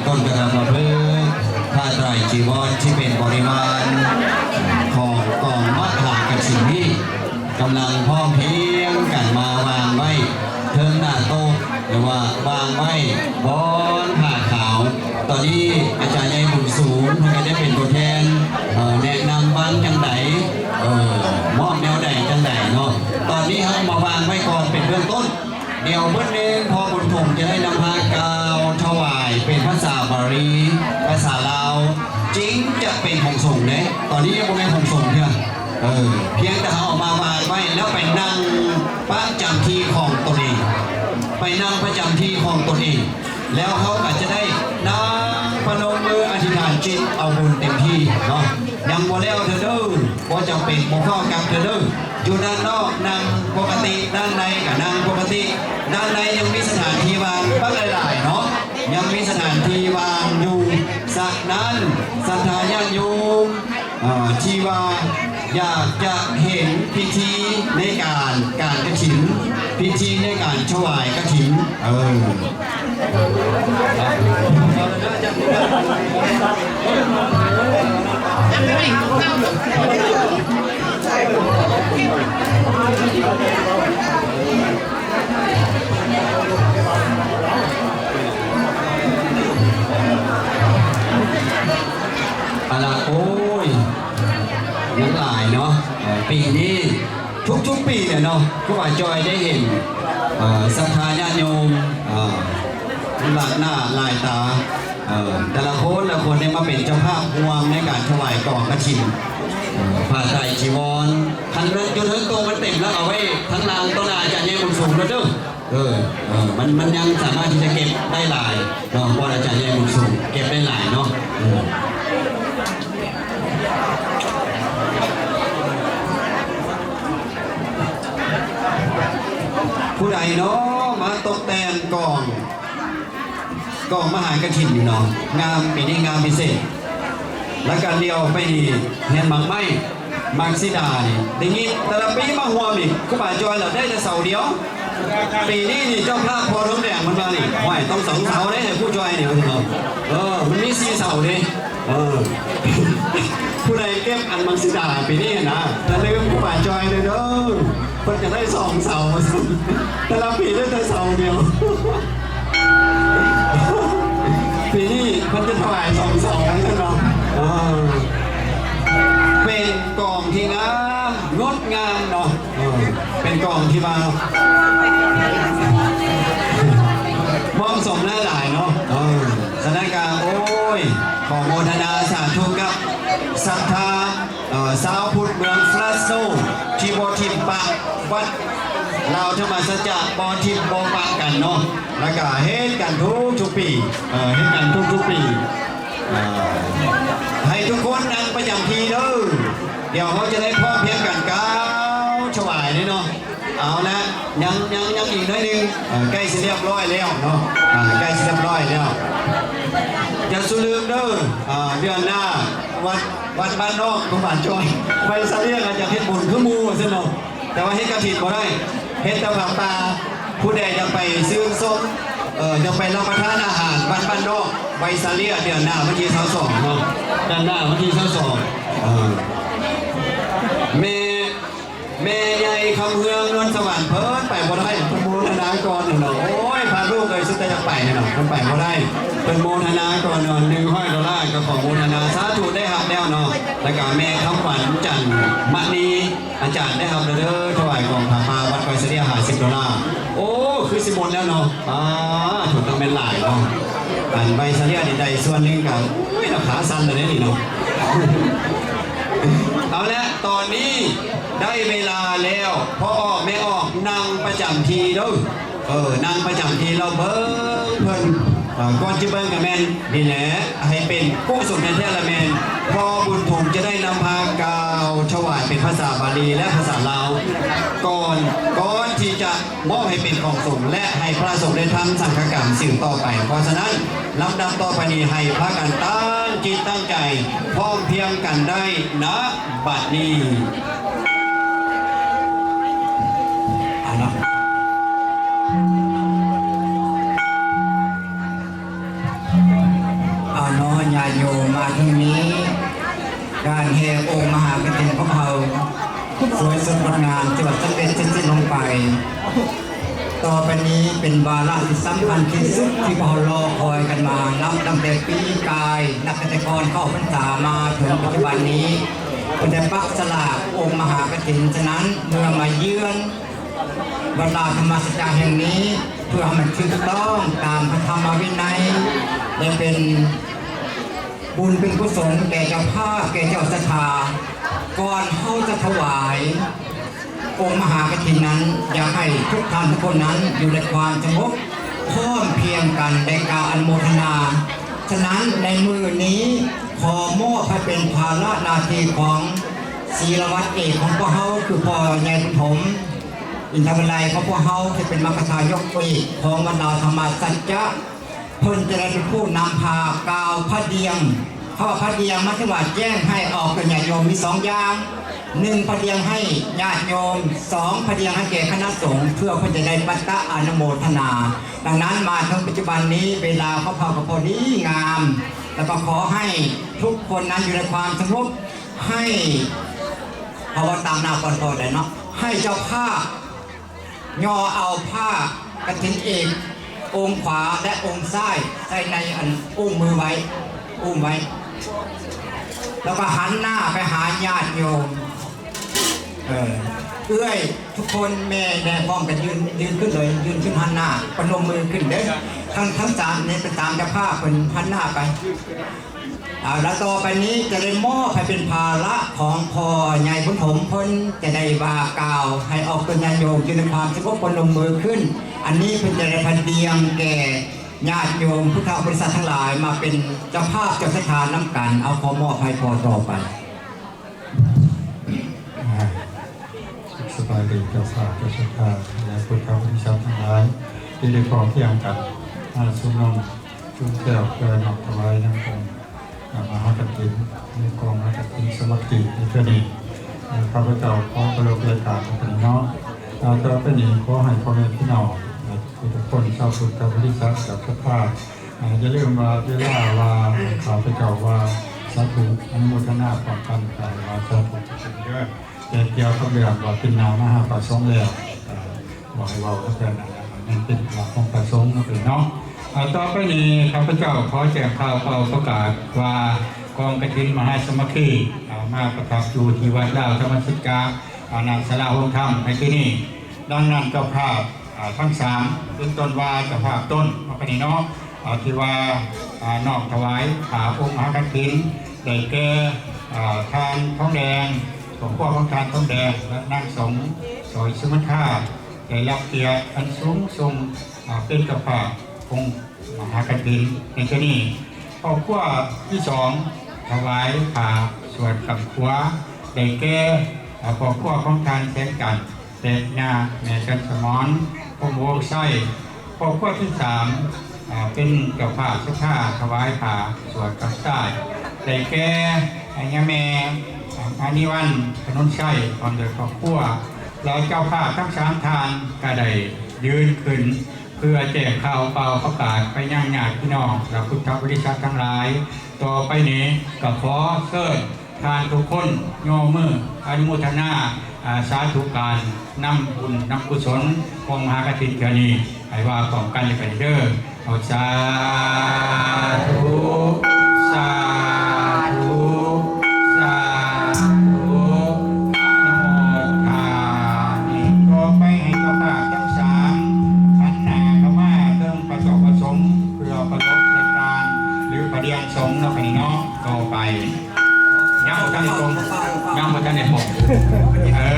ຕົ້ນກະນຳມາເບິ່ງຜ້າໄຕຣຈີວອນທີ່ເປັນບໍລິວານຂອງກອງມະຫາກະຖິນນີ້ ກຳລັງພ້ອມພຽງກັນມາວາງໄວ້ເທິງໜ້າໂຕະ ຫຼືວ່າວາງໄວ້ບ່ອນຜ້າຂາວ. ຕອນນີ້ອາຈານໃຫຍ່ບຸນສູງເພິ່ນກະໄດ້ເປັນຕົວແທນ ເອີ ແນະນຳວາງຈັ່ງໃດ ເອີ ມອບແນວໃດຈັ່ງໃດເນາະ. ຕອນນີ້ເຮົາມາວາງໄວ້ກ່ອນເປັນເບື້ອງຕົ້ນ. ດຽວບຶດໜຶ່ງພໍ່ບຸນຖົງຈະໄດ້ນຳພາກ່າວຖວາຍເປັນພາສາບາລີ ພາສາລາວ ຈຶ່ງຈະເປັນຂອງສົງເດ້. ຕອນນີ້ຍັງບໍ່ແມ່ນຂອງສົງເທື່ອ ເອີ ພຽງແຕ່ເຮົາເອົາມາວາງໄວ້ ແລ້ວໄປນັ່ງປະຈຳທີ່ຂອງຕົນເອງ ໄປນັ່ງປະຈຳທີ່ຂອງຕົນເອງ ແລ້ວເຮົາກະຈະໄດ້ນັ່ງປະນົມມືອະທິຖານຈິດເອົາບຸນເຕັມທີ່ເນາະ. ຍັງບໍ່ແລ້ວເທື່ອເດີ ບໍ່ຈຳເປັນ ບໍ່ຟ້າວກັບເທື່ອເດີ. ຢູ່ດ້ານນອກນັ່ງປົກກະຕິ ດ້ານໃນກະນັ່ງປົກກະຕິ. ດ້ານໃນຍັງມີສະຖານທີ່ວ່າງບັກຫຼາຍໆເນາະ ຍັງມີສະຖານທີ່ວ່າງຢູ່. ສະນັ້ນ ສັດທາຍາດໂຍມ ເອີ ທີ່ວ່າຢາກຈະເຫັນພິທີໃນການ ການກະຖິນ ພິທີໃນການຖວາຍກະຖິນ ເອີ ເອົາລະ ໂອ້ຍ ຍັງຫຼາຍເນາະ. ເອີ ປີນີ້ ທຸກໆປີແຫຼະເນາະ ຄູບາຈ່ອຍໄດ້ເຫັນ ເອີ ສັດທາຍາດໂຍມ ເອີ ຫຼາກໜ້າຫຼາຍຕາ ເອີ ແຕ່ລະຄົນລະຄົນໄດ້ມາເປັນເຈົ້າພາບຮ່ວມໃນການຖວາຍກອງກະຖິນ ເອີ ຜ້າໄຕຣຈີວອນ. ຄັນແມ່ນຢູ່ເທິງໂຕະມັນເຕັມແລ້ວ ເອົາໄວ້ທາງລ່າງຕໍ່ໜ້າອາຈານໃຫຍ່ບຸນສູງເດີ. ເອີ ເອີ ມັນ ມັນຍັງສາມາດທີ່ຈະເກັບໄດ້ຫຼາຍເນາະ ບ່ອນອາຈານໃຫຍ່ບຸນສູງເກັບໄດ້ຫຼາຍເນາະ. ເອີ ຜູ້ໃດເນາະມາຕົກແຕ່ງກອງ ກອງມະຫາກະຖິນຢູ່ເນາະ ງາມ ປີນີ້ງາມພິເສດ. ແລ້ວກະຫຼຽວໄປນີ້ ເຮືອນໝາກໄມ້ ໝາກສີດານີ້ ໄດ້ຍິນແຕ່ລະປີມາຮ່ວມນີ້ ຄູບາຈ່ອຍລະໄດ້ແຕ່ເສົາດຽວ. ປີນີ້ນີ້ເຈົ້າພາບພໍ່ທອງແດງເພິ່ນວ່ານີ້ ໂອ້ຍ ຕ້ອງສອງເສົາເດ້ ໃຫ້ຄູຈ່ອຍນີ້ວ່າຊັ້ນເນາະ. ເອີ ມັນມີສີ່ເສົາເດ້. ເອີ ຜູ້ໃດເກັບອັນໝາກສີດາປີນີ້ນະ ຢ່າລືມຄູບາຈ່ອຍເດີ. ເພິ່ນຈະໄດ້ສອງເສົາ ແຕ່ລະປີໄດ້ແຕ່ເສົາດຽວ. ປີນີ້ເພິ່ນຈະຖວາຍສອງເສົາເນາະ. ເອີ ເປັນກອງທີ່ງາມ ງົດງາມເນາະ. ເອີ ເປັນກອງທີ່ວ່າເໝາະສົມຫຼາຍໆເນາະ. ເອີ ສະນັ້ນກະ ໂອ້ຍ ຂໍໂມທະນາສາທຸກັບສັດທາ ເອີ ຊາວພຸດເມືອງຟຣາສໂນ ທີ່ບໍ່ຖິ້ມປະວັດລາວທຳມະສັດຈະ ບໍ່ຖິ້ມບໍ່ປະກັນເນາະ ແລ້ວກະເຮັດກັນທຸກໆປີ ເອີ ເຮັດກັນທຸກໆປີ. ເອີ ໃຫ້ທຸກຄົນນັ່ງປະຈຳທີ່ເດີ. ດຽວເຮົາຈະໄດ້ພ້ອມພຽງກັນກ່າວຖວາຍເດ້ເນາະ. ເອົາລະ ຍັງ ຍັງ ຍັງອີກໜ້ອຍໜຶ່ງ ເອີ ໃກ້ຊິລຽບຮ້ອຍແລ້ວເນາະ. ອ່າ ໃກ້ຊິລຽບຮ້ອຍແລ້ວ. ຢ່າສູ່ລືມເດີ ອ່າ ເດືອນໜ້າ ວັດ ວັດບ້ານນອກຂອງບ້ານຈອຍ ໄວສາເລຍ ກະຢາກເຮັດບຸນຄືໝູ່ວ່າຊັ້ນເນາະ. ແຕ່ວ່າເຮັດກະຖິນບໍ່ໄດ້ ເຮັດແຕ່ຜ້າປ່າ. ຜູ້ໃດຢາກໄປຊື່ນຊົມ ເອີ ຢາກໄປຮັບປະທານອາຫານວັດບ້ານນອກ ໄວສາເລຍ ເດືອນໜ້າວັນທີຊາວສອງເນາະ. ເດືອນໜ້າວັນທີຊາວສອງ ເອີ ແມ່ ແມ່ໃຫຍ່ຄຳເຮືອງ ນວນສະຫວັນ ເພິ່ນໄປບໍ່ໄດ້ ເພິ່ນໂມທະນາກ່ອນເນາະ. ໂອ້ຍ ພາລູກເອີຍ ສຸດແຕ່ຢາກໄປເນາະ ເພິ່ນໄປບໍ່ໄດ້ ເພິ່ນໂມທະນາກ່ອນເນາະ. ໜຶ່ງຮ້ອຍໂດລາ ກະຂໍໂມທະນາສາທຸ ໄດ້ຮັບແລ້ວເນາະ. ແລ້ວກະແມ່ຄຳຂວັນ ຈັນມະນີ ອາຈານໄດ້ຮັບແລ້ວເດີ ຖວາຍກອງຜ້າປ່າວັດໄວສາເລຍ ຫ້າສິບໂດລາ. ໂອ້ ຄືຊິໝົດແລ້ວເນາະ. ອາ ໂຖ ຕ້ອງແມ່ນຫຼາຍເນາະ. ອັນໄວສາເລຍນີ້ໄດ້ສ່ວນໜຶ່ງກະ ໂອ້ຍ ລາຄາສັ່ນແລ້ວເດ້ນີ້ເນາະ. ເອົາລະ ຕອນນີ້ໄດ້ເວລາແລ້ວ ພໍ່ອອກແມ່ອອກນັ່ງປະຈຳທີ່ເດີ. ເອີ ນັ່ງປະຈຳທີ່ລາວເບິ່ງເພິ່ນ. ເອີ ກ່ອນຈະເບິ່ງກະແມ່ນນີ້ແຫຼະ ໃຫ້ເປັນກຸສົນແທ້ໆລະແມ່ນ ພໍ່ບຸນຖົງຈະໄດ້ນຳພາກ່າວຖວາຍເປັນພາສາບາລີ ແລະ ພາສາລາວ ກ່ອນ ກ່ອນທີ່ຈະມອບໃຫ້ເປັນຂອງສົງ ແລະ ໃຫ້ພະສົງໄດ້ທຳສັງຄະກຳສືບຕໍ່ໄປ. ເພາະສະນັ້ນ ລຳດັບຕໍ່ໄປນີ້ ໃຫ້ພາກັນຕັ້ງຈິດຕັ້ງໃຈ ພ້ອມພຽງກັນໄດ້ນະບັດນີ້. ເອົາລະ. ໂຍມ ມາເຖິງນີ້ ການແຫ່ອົງມະຫາກະຖິນຂອງເຮົາ ສວຍສົດງົດງາມ ຖືວ່າສຳເລັດເສັດສິ້ນລົງໄປ. ຕໍ່ໄປນີ້ເປັນວາລະທີ່ສຳຄັນທີ່ສຸດ ທີ່ພວກເຮົາລໍຄອຍກັນມາ ນັບຕັ້ງແຕ່ປີກາຍ ນັບຕັ້ງແຕ່ກ່ອນເຂົ້າພັນສາມາເຖິງປັດຈຸບັນນີ້ ເພິ່ນໄດ້ປັກສະຫຼາກອົງມະຫາກະຖິນ. ສະນັ້ນ ເມື່ອມາເຢືອນວັດລາວທຳມະສັດຈະແຫ່ງນີ້ ເພື່ອໃຫ້ມັນຖືກຕ້ອງຕາມພະທຳມະວິໄນ ແລະ ເປັນ ບຸນເປັນກຸສົນແກ່ເຈົ້າພາບ ແກ່ເຈົ້າສັດທາ. ກ່ອນເຮົາຈະຖວາຍອົງມະຫາກະຖິນນັ້ນ ຢາກໃຫ້ທຸກທ່ານທຸກຄົນນັ້ນຢູ່ໃນຄວາມສະຫງົບ ພ້ອມພຽງກັນ ແລະ ກ່າວອະນຸໂມທະນາ. ສະນັ້ນ ໃນມື້ນີ້ ຂໍມອບໃຫ້ເປັນພາລະໜ້າທີ່ຂອງສີລະວັດເອກຂອງພວກເຮົາ ຄືພໍ່ໃຫຍ່ບຸນຖົມ ອິນທະວາໄລຂອງພວກເຮົາ ທີ່ເປັນມັກຄະທາຍົກເອກຂອງວັດລາວທຳມະສັດຈະ. ເພິ່ນຈະໄດ້ເປັນຜູ້ນຳພາກ່າວພະດຽງ. ຄຳວ່າພະດຽງ ໝາຍເຖິງວ່າແຈ້ງໃຫ້ອອກແກ່ຍາດໂຍມມີສອງຢ່າງ, ໜຶ່ງ ພະດຽງໃຫ້ຍາດໂຍມ, ສອງ ພະດຽງໃຫ້ແກ່ຄະນະສົງ ເພື່ອເພິ່ນຈະໄດ້ປັດຕະອະນຸໂມທະນາ. ດັ່ງນັ້ນ ມາເຖິງປັດຈຸບັນນີ້ ເວລາຂອງເຮົາກໍພໍດີງາມ, ແລ້ວກໍຂໍໃຫ້ທຸກຄົນນັ້ນຢູ່ໃນຄວາມສະຫງົບ, ໃຫ້ ເຮົາເວົ້າຕາມໜ້າກ່ອນກໍໄດ້ເນາະ, ໃຫ້ເຈົ້າພາບ ຍໍເອົາຜ້າກະຖິນເອກອົງຂວາ ແລະ ອົງຊ້າຍໃສ່ໃນອັນ ອຸ້ມມືໄວ້ ອຸ້ມໄວ້ ແລ້ວກໍຫັນໜ້າໄປຫາຍາດໂຍມ. ເອີ ເອື້ອຍທຸກຄົນ ແມ່ແດ່ ພ້ອມກັນຢືນ ຢືນຂຶ້ນເລີຍ ຢືນຂຶ້ນຫັນໜ້າ ປະນົມມືຂຶ້ນເດີ້ ທັງ ທັງສາມນີ້ ໄປຕາມເຈົ້າພາບເພິ່ນຫັນໜ້າໄປ. ເອົາລະ ຕໍ່ໄປນີ້ຈະໄດ້ມອບໃຫ້ເປັນພາລະຂອງພໍ່ໃຫຍ່ບຸນຖົມ, ເພິ່ນຈະໄດ້ວ່າກ່າວໃຫ້ອອກຕົນຍາດໂຍມຢູ່ໃນຄວາມສະຫງົບ ປະນົມມືຂຶ້ນ. ອັນນີ້ເພິ່ນຈະໄດ້ພະດຽງແກ່ຍາດໂຍມພຸດທະບໍລິສັດທັງຫຼາຍ ມາເປັນເຈົ້າພາບເຈົ້າສັດທານຳກັນ. ເອົາ ຂໍມອບໃຫ້ພໍ່ຕໍ່ໄປ. ອ່າ ສະບາຍດີເຈົ້າພາບເຈົ້າສັດທາ ແລະ ພຸດທະບໍລິສັດທັງຫຼາຍ ທີ່ໄດ້ພ້ອມພຽງກັນ ອ່າ ຊຸມນຸມຊຸມແຊວ ເພື່ອນ້ອມຖວາຍຍັງອົງ ອ່າ ມະຫາກະຖິນ ໃນກອງມະຫາກະຖິນສາມັກຄີໃນເທື່ອນີ້. ຂ້າພະເຈົ້າຂໍເຄົາລົບລາຍການເນາະ. ຕໍ່ໄປນີ້ຂໍໃຫ້ພໍ່ແມ່ພີ່ນ້ອງ ອ່າ ທຸກໆຄົນ ຊາວພຸດທະບໍລິສັດ ຊາວສັດທາ ອ່າ ຢ່າລືມວ່າເວລາວ່າຂ້າພະເຈົ້າວ່າສາທຸ ອະນຸໂມທະນາພ້ອມກັນ ກໍໃຫ້ວ່າສາທຸເດີ. ແຕ່ກ່ຽວກັບເລື່ອງວ່າເປັນໜ້າມະຫາພະສົງແລ້ວ ກໍບໍ່ໃຫ້ເວົ້າກັບເລື່ອງນັ້ນ ຍັງເປັນພະຂອງພະສົງເນາະ. ອ່າ ຕໍ່ໄປນີ້ຂ້າພະເຈົ້າຂໍແຈ້ງຂ່າວເປົ່າປະກາດວ່າ ກອງກະຖິນມະຫາສາມັກຄີ ອ່າ ມາປະທັບຢູ່ທີ່ວັດລາວທຳມະສັດຈະ ອ່າ ນະສາລາໂຮງທຳໃນທີ່ນີ້. ດັ່ງນັ້ນເຈົ້າພາບ ອ່າ ທັງສາມ ເປັນຕົ້ນວ່າເຈົ້າພາບຕົ້ນ ມາປານີ້ເນາະ ອ່າ ທີ່ວ່າ ອ່າ ນ້ອມຖວາຍຜ້າອົງມະຫາກະຖິນ ໄດ້ແກ່ ອ່າ ທ່ານທອງແດງ ຄອບຄົວຂອງທ່ານທອງແດງ ແລະ ນາງສົງ ສອຍສຸມັນທາ ໄດ້ຮັບກຽດອັນສູງສົ່ງ ອ່າ ເປັນເຈົ້າພາບອົງມະຫາກະຖິນໃນເທື່ອນີ້. ຄອບຄົວທີສອງ ຖວາຍຜ້າສວດຂ້າມຄົວ ໄດ້ແກ່ ອ່າ ຄອບຄົວຂອງທ່ານແສງຈັນ ແລະ ຍາແມ່ຈັນສະໝອນ ພົມວົງໄຊ. ຄອບຄົວທີສາມ ອ່າ ເປັນເຈົ້າພາບສັດທາຖວາຍຜ້າສວດກັບຊາຍ ໄດ້ແກ່ ຍາແມ່ ອາ ມານີວັນ ຖະໜົນໄຊ ພ້ອມດ້ວຍຄອບຄົວ ແລະ ເຈົ້າພາບທັງສາມທ່ານກໍໄດ້ຢືນຂຶ້ນ ເພື່ອແຈ້ງຂ່າວກ່າວປະກາດໄປຍັງຍາດພີ່ນ້ອງ ແລະ ພຸດທະບໍລິສັດທັງຫຼາຍ. ຕໍ່ໄປນີ້ກໍຂໍເຊີນ ທ່ານທຸກຄົນຍົກມືອະນຸໂມທະນາ ອາ ສາທຸການນຳບຸນນຳກຸສົນຂອງມະຫາກະຖິນເທື່ອນີ້ ໃຫ້ວ່າພ້ອມກັນເດີ. ເອົາ ສາທຸ ສາທຸ ສາທຸ ອະນຸໂມທາມິ. ຕໍ່ໄປໃຫ້ເຈົ້າພາບທັງສາມຫັນໜ້າເຂົ້າມາເຖິງພະເຈົ້າພະສົງ ເພື່ອປະລົບລາຍການ ຫຼື ພະດຽງສົງເນາະ ບາດນີ້ເນາະ. ຕໍ່ໄປ ຍັງບໍ່ທັນໄດ້ປົງ ຍັງບໍ່ທັນໄດ້ປົງ ເອີ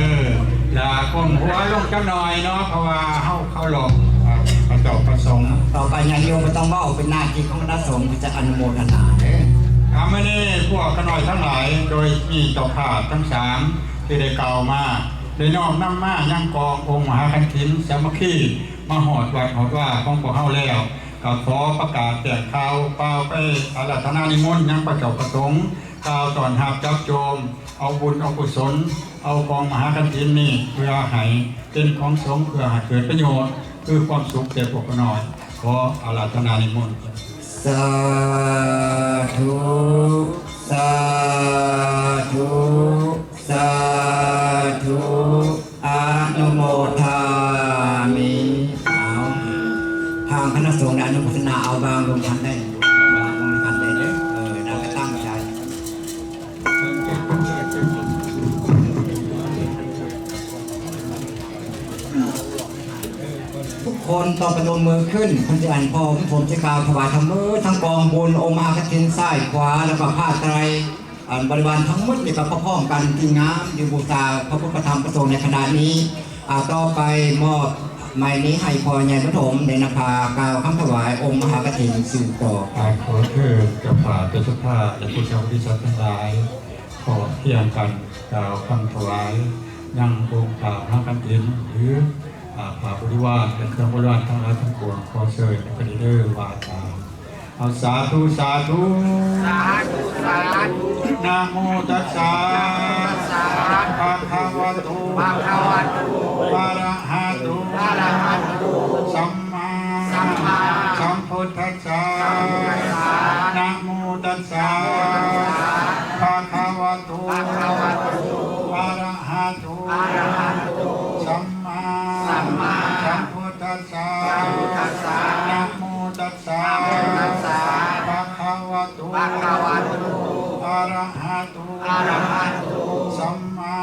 ລະກົ້ມຫົວລົງຈັກໜ້ອຍເນາະ ເພາະວ່າເຮົາເຄົາລົບ ເອີ ພະເຈົ້າພະສົງ. ຕໍ່ໄປຍາດໂຍມບໍ່ຕ້ອງເວົ້າ ເປັນໜ້າທີ່ຂອງຄະນະສົງທີ່ຈະອະນຸໂມທະນາເດີ. ອາ ມື້ນີ້ພວກຂ້ານ້ອຍທັງຫຼາຍ ໂດຍມີເຈົ້າພາບທັງສາມທີ່ໄດ້ກ່າວມາ ໄດ້ນ້ອມນຳມາຍັງກອງອົງມະຫາກະຖິນສາມັກຄີ ມາຮອດວັດຮອດວາຂອງພວກເຮົາແລ້ວ ກໍຂໍປະກາດແຈ້ງຂ່າວ ກ່າວໄປອາລາທະນານິມົນຍັງພະເຈົ້າພະສົງ ກ່າວຕ້ອນຮັບຈັບໂຈມ ເອົາບຸນເອົາກຸສົນ ເອົາກອງມະຫາກະຖິນນີ້ ເພື່ອໃຫ້ເປັນຂອງສົງ ເພື່ອໃຫ້ເກີດປະໂຫຍດ ຄືຄວາມສຸກແກ່ພວກຂ້ານ້ອຍ. ຂໍອາລາທະນານິມົນ. ສາທຸ. ຕ້ອງປະນົມມືຂຶ້ນ ເພິ່ນຊິອັນພໍ່ປະຖົມຊິກ່າວຖວາຍທັງໝົດທັງກອງບຸນ ອົງມະຫາກະຖິນຊ້າຍຂວາ ແລ້ວກໍຜ້າໄຕຣ ອັນບໍລິວານທັງໝົດນີ້ກໍພ້ອມໆກັນທີ່ງາມຢູ່ບູຊາພະພຸດທະທຳພະສົງໃນຂະນະນີ້. ອາ ຕໍ່ໄປມອບໄມນີ້ໃຫ້ພໍ່ໃຫຍ່ປະຖົມໄດ້ນຳພາກ່າວຄຳຖວາຍອົງມະຫາກະຖິນສືບຕໍ່. ອາ ຂໍເຊີນເຈົ້າພາບເຈົ້າສັດທາ ແລະ ຜູ້ສາທິດສັດທັງຫຼາຍ ພ້ອມພຽງກັນກ່າວຄຳຖວາຍຍັງອົງພະມະຫາກະຖິນ ຫຼື ອາ ພະບໍລິວານ ແລະ ເຄື່ອງບໍລິວານທັງຫຼາຍທັງປວງ. ຂໍເຊີນພະເດເດີວ່າຕາມ. ເອົາ ສາທຸ ສາທຸ ສາທຸ ສາທຸ ນະໂມຕັດສະ ພະຄະວະໂຕ ພະຄະວະໂຕ ອະລະຫະໂຕ ອະລະຫະໂຕ ສຳມາ ສຳມາ ສຳພຸດທັດສະ ສຳພຸດທັດສະ ນະໂມຕັດສະ ນະໂມຕັດສະ ພະຄະວະໂຕ ພະຄະວະໂຕ ອະລະຫະໂຕ ອະລະຫະໂຕ ສຳມາ ສຳມາ ສຳພຸດທັດສະ ສຳພຸດທັດສະ ນະໂມຕັດສະ ນະໂມຕັດສະ ພະຄະວະໂຕ ພະຄະວະໂຕ ອະລະຫະໂຕ ອະລະຫະໂຕ ສຳມາ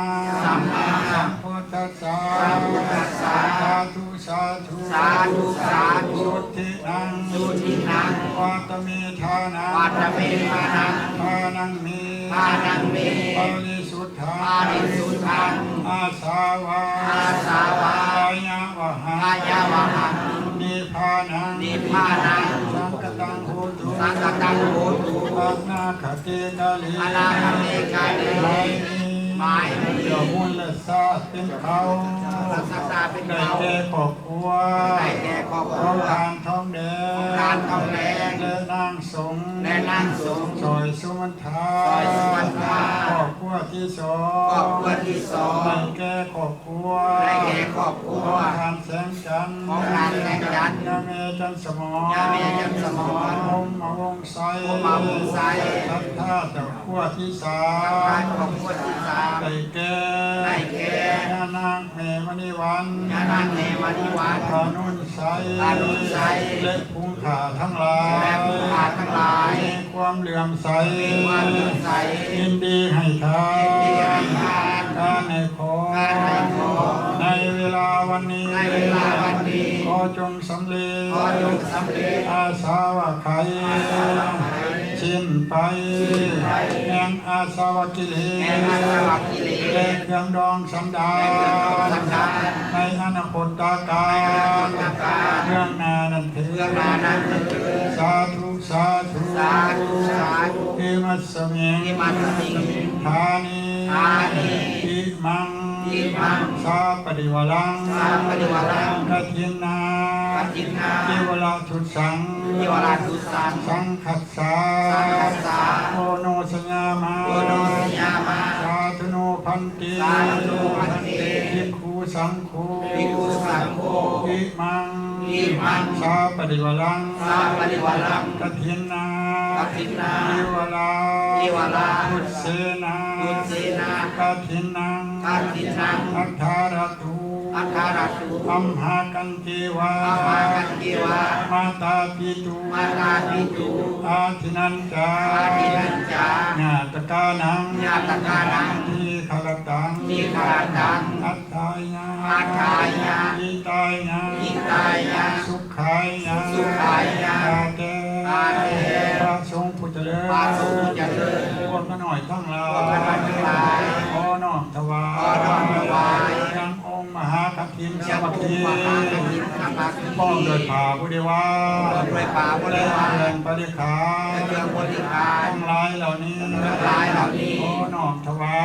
ສຳມາ ສຳພຸດທັດສະ ສຳພຸດທັດສະ ສາທຸ ສາທຸ ສາທຸ ສາທຸ ສຸທິນັງ ສຸທິນັງ ວັດຕະເມທານັງ ວັດຕະເມທານັງ ທານັງເມ ທານັງເມ ປະລິສຸດທັງ ປະລິສຸດທັງ ອາສາວະ ອາສາວະ ກາຍະວະຫັງ ກາຍະວະຫັງ ນິບພານັງ ນິບພານັງ ສັງຄະຕັງໂຫຕຸ ສັງຄະຕັງໂຫຕຸ ອະນາຄະເຕກາເລ ອະນາຄະເຕກາເລ ໝາຍນີ້ ໝາຍນີ້ ເຈົ້າບຸນລະຊາດເປັນເຂົາ ລະຊາດເປັນເຂົາ ໄດ້ແກ່ຄອບຄົວ ໄດ້ແກ່ຄອບຄົວ ຂອງທ່ານທອງແດງ ຂອງທ່ານທອງແດງ ແລະນາງສົງ ແລະນາງສົງ ສອຍສຸວັນ ທາ ຊອຍສຸວັນທາ ຄອບຄົວທີສອງ ຄອບຄົວທີສອງ ໄດ້ແກ່ຄອບຄົວ ໄດ້ແກ່ຄອບຄົວ ຂອງທ່ານແສງຈັນ ຂອງທ່ານແສງຈັນ ຍາແມ່ຈັນສະໝອນ ຍາແມ່ຈັນສະໝອນ ພົມມະວົງໄຊ ພົມມະວົງໄຊ ສັດທາຄອບຄົວທີສາມ ສັດທາຄອບຄົວທີສາມ ໄດ້ແກ່ ໄດ້ແກ່ ຍານາງແມ່ມະນີວັນ ຍານາງແມ່ມະນີວັນ ພານຸນໄຊ ພານຸນໄຊ ແລະ ຝູງຂ້າທັງຫຼາຍ ແລະ ຝູງຂ້າທັງຫຼາຍ ມີຄວາມເຫຼື້ອມໃສ ມີຄວາມເຫຼື້ອມໃສ ຍິນດີໃຫ້ທານ ຍິນດີໃຫ້ທານ ການໃຫ້ຂອງ ການໃຫ້ຂອງ ໃນເວລາວັນນີ້ ໃນເວລາວັນນີ້ ຂໍຈົ່ງສຳເລັດ ຂໍຈົ່ງສຳເລັດ ອາສາວະໄຂ ອາສາວະໄຂ ສິ້ນໄປ ສິ້ນໄປ ແຫ່ງອາສາວະກິເລດ ແຫ່ງອາສາວະກິເລດ ແລະ ເຄື່ອງດອງສັນດານ ແລະ ເຄື່ອງດອງສັນດານ ໃນອະນາຄົດຕະການ ໃນອະນາຄົດຕະການ ເບື້ອງໜ້ານັ້ນເທີ້ນ ເບື້ອງໜ້ານັ້ນເທີ້ນ ສາທຸ ສາທຸ ສາທຸ ສາທຸ ອິມັດສະມິງ ອິມັດສະມິງ ຖານີ ຖານີ ອິມັງ ອິມັງ ສາປະລິວາລັງ ສາປະລິວາລັງ ກະຖິນນາ ກະຖິນນາ ເຈວະລະທຸດສັງ ເຈວະລະທຸດສັງ ສັງຄັດສາ ສັງຄັດສາ ໂອໂນສະຍາມາ ໂອໂນສະຍາມາ ສາທຸໂນພັນຕິ ສາທຸໂນພັນຕິ ພິກຂຸສັງໂຄ ພິກຂຸສັງໂຄ ອິມັງ ອິມັງ ສາປະລິວາລັງ ສາປະລິວາລັງ ກະຖິນນາ ກະຖິນນາ ເຈວະລາ ເຈວະລາ ທຸດເສນາ ທຸດເສນາ ກະຖິນນັງ ກະຖິນນັງ ອັດຖາຣະຕຸ ອັດຖາຣະຕຸ ອັມຫາກັນເຈວະ ອັມຫາກັນເຈວະ ມາຕາປິຕຸ ມາຕາປິຕຸ ອາທິນັນຈາ ອາທິນັນຈາ ຍາຕະການັງ ຍາຕະການັງ ທີຄະລະຕັງ ທີຄະລະຕັງ ອັດຖາຍະ ອັດຖາຍະ ຫິຕາຍະ ຫິຕາຍະ ສຸຂາຍະ ສຸຂາຍະ ຂ້າແຕ່ ຂ້າແຕ່ ພະສົງຜູ້ຈະເລີນ ພະສົງຜູ້ຈະເລີນ ພວກຂ້ານ້ອຍທັງຫຼາຍ ພວກຂ້ານ້ອຍທັງຫຼາຍ ຂໍນ້ອມຖວາຍ ຂໍນ້ອມຖວາຍ ຍັງອົງມະຫາກະຖິນສາມັກຄີ ຍັງອົງມະຫາກະຖິນສາມັກຄີ ພ້ອມດ້ວຍຜ້າບໍລິວານ ພ້ອມດ້ວຍຜ້າບໍລິວານ ແລະເຄື່ອງບໍລິຂານ ແລະເຄື່ອງບໍລິຂານ ທັງຫຼາຍເຫຼົ່ານີ້ ທັງຫຼາຍເຫຼົ່ານີ້ ຂໍນ້ອມ ຖວາ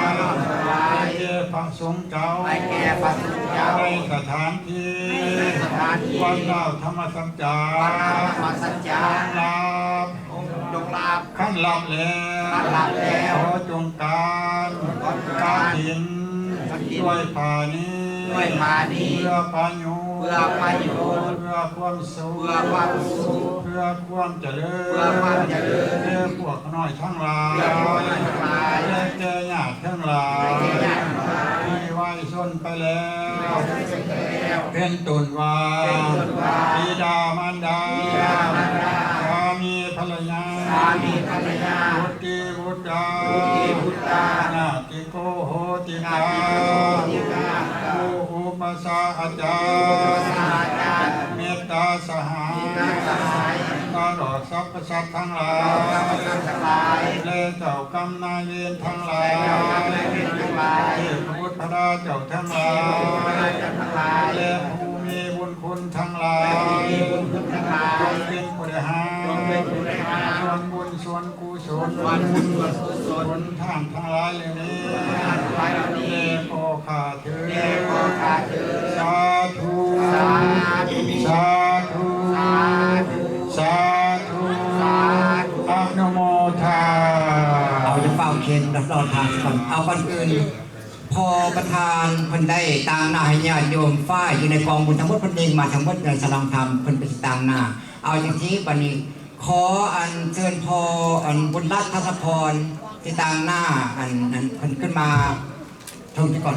ຍ ແກ່ພະສົງເຈົ້າ ໃຫ້ແກ່ພະສົງເຈົ້າ ໃນສະຖານທີ່ ໃນສະຖານທີ່ ວັດລາວທຳມະສັດຈາ ວັດລາວທຳມະສັດຈາ ຈົງລາບ ຈົງລາບ ຄັນລາບແລ້ວ ຄັນລາບແລ້ວ ຂໍຈົ່ງການ ຂໍຈົ່ງການ ກະຖິນ ກະຖິນ ດ້ວຍຜ້ານີ້ ດ້ວຍຜ້ານີ້ ເພື່ອປະໂຫຍດ ເພື່ອປະໂຫຍດ ເພື່ອຄວາມ ສຸກ ເພື່ອຄວາມສຸກ ເພື່ອຄວາມຈະເລີນ ເພື່ອຄວາມຈະເລີນ ແກ່ພວກຂ້ານ້ອຍທັງຫຼາຍ ແກ່ພວກຂ້ານ້ອຍທັງຫຼາຍ ແລະແກ່ຍາດທັງຫຼາຍ ແລະແກ່ຍາດທັງຫຼາຍ ທີ່ໄວສົນໄປແລ້ວ ເປັນຕົ້ນວ່າ ເປັນຕົ້ນວ່າ ບິດາມານດາ ບິດາມານດາ ສາມີພັນລະຍາ ສາມີພັນລະຍາ ບຸດຕີບຸດດາ ບຸດຕີບຸດດາ ຍາ ຕິໂກໂຫຕິກາ ຍາຕິໂກໂຫຕິກາ ຄູອຸປັດຊາອາຈານ ຄູອຸປັດຊາອາຈານ ມິດ ສະຫາຍ ຕະຫຼອດສັບພະສັດທັງຫຼາຍ ແລະເຈົ້າກຳນາຍເວນທັງຫຼາຍ ເທບບຸດພະລາເຈົ້າທັງຫຼາຍ ແລະຜູ້ມີບຸນຄຸນທັງຫຼາຍ ຈົ່ງເປັນຜູ້ໄດ້ຮັບສ່ວນບຸນສ່ວນກຸສົນ ຜົນທານທັງຫຼາຍເຫຼົ່ານີ້ ແດ່ພໍ່ຂ້າ ເທີນ ສາທຸ ສາທຸ ສາທຸ ອະນຸໂມທາ ເອົາ ຢ່າຟ້າວເຄນ ລໍຖ້າກ່ອນ ເອົາ ກ່ອນອື່ນ ພໍ່ປະທານເພິ່ນໄດ້ຕາງໜ້າໃຫ້ຍາດໂຍມຝ່າຍຢູ່ໃນກອງບຸນທັງໝົດ ເພິ່ນເອງມາທັງໝົດໃນສະຫຼອງທຳ ເພິ່ນເປັນຕາງໜ້າ ເອົາ ຈັ່ງຊີ້ ບັດນີ້ ຂໍອັນເຊີນພໍ່ອັນບຸນລັດ ທັດສະພອນ ທີ່ຕາງໜ້າ ອັນ ອັນເພິ່ນຂຶ້ນມາເທິງກ່ອນ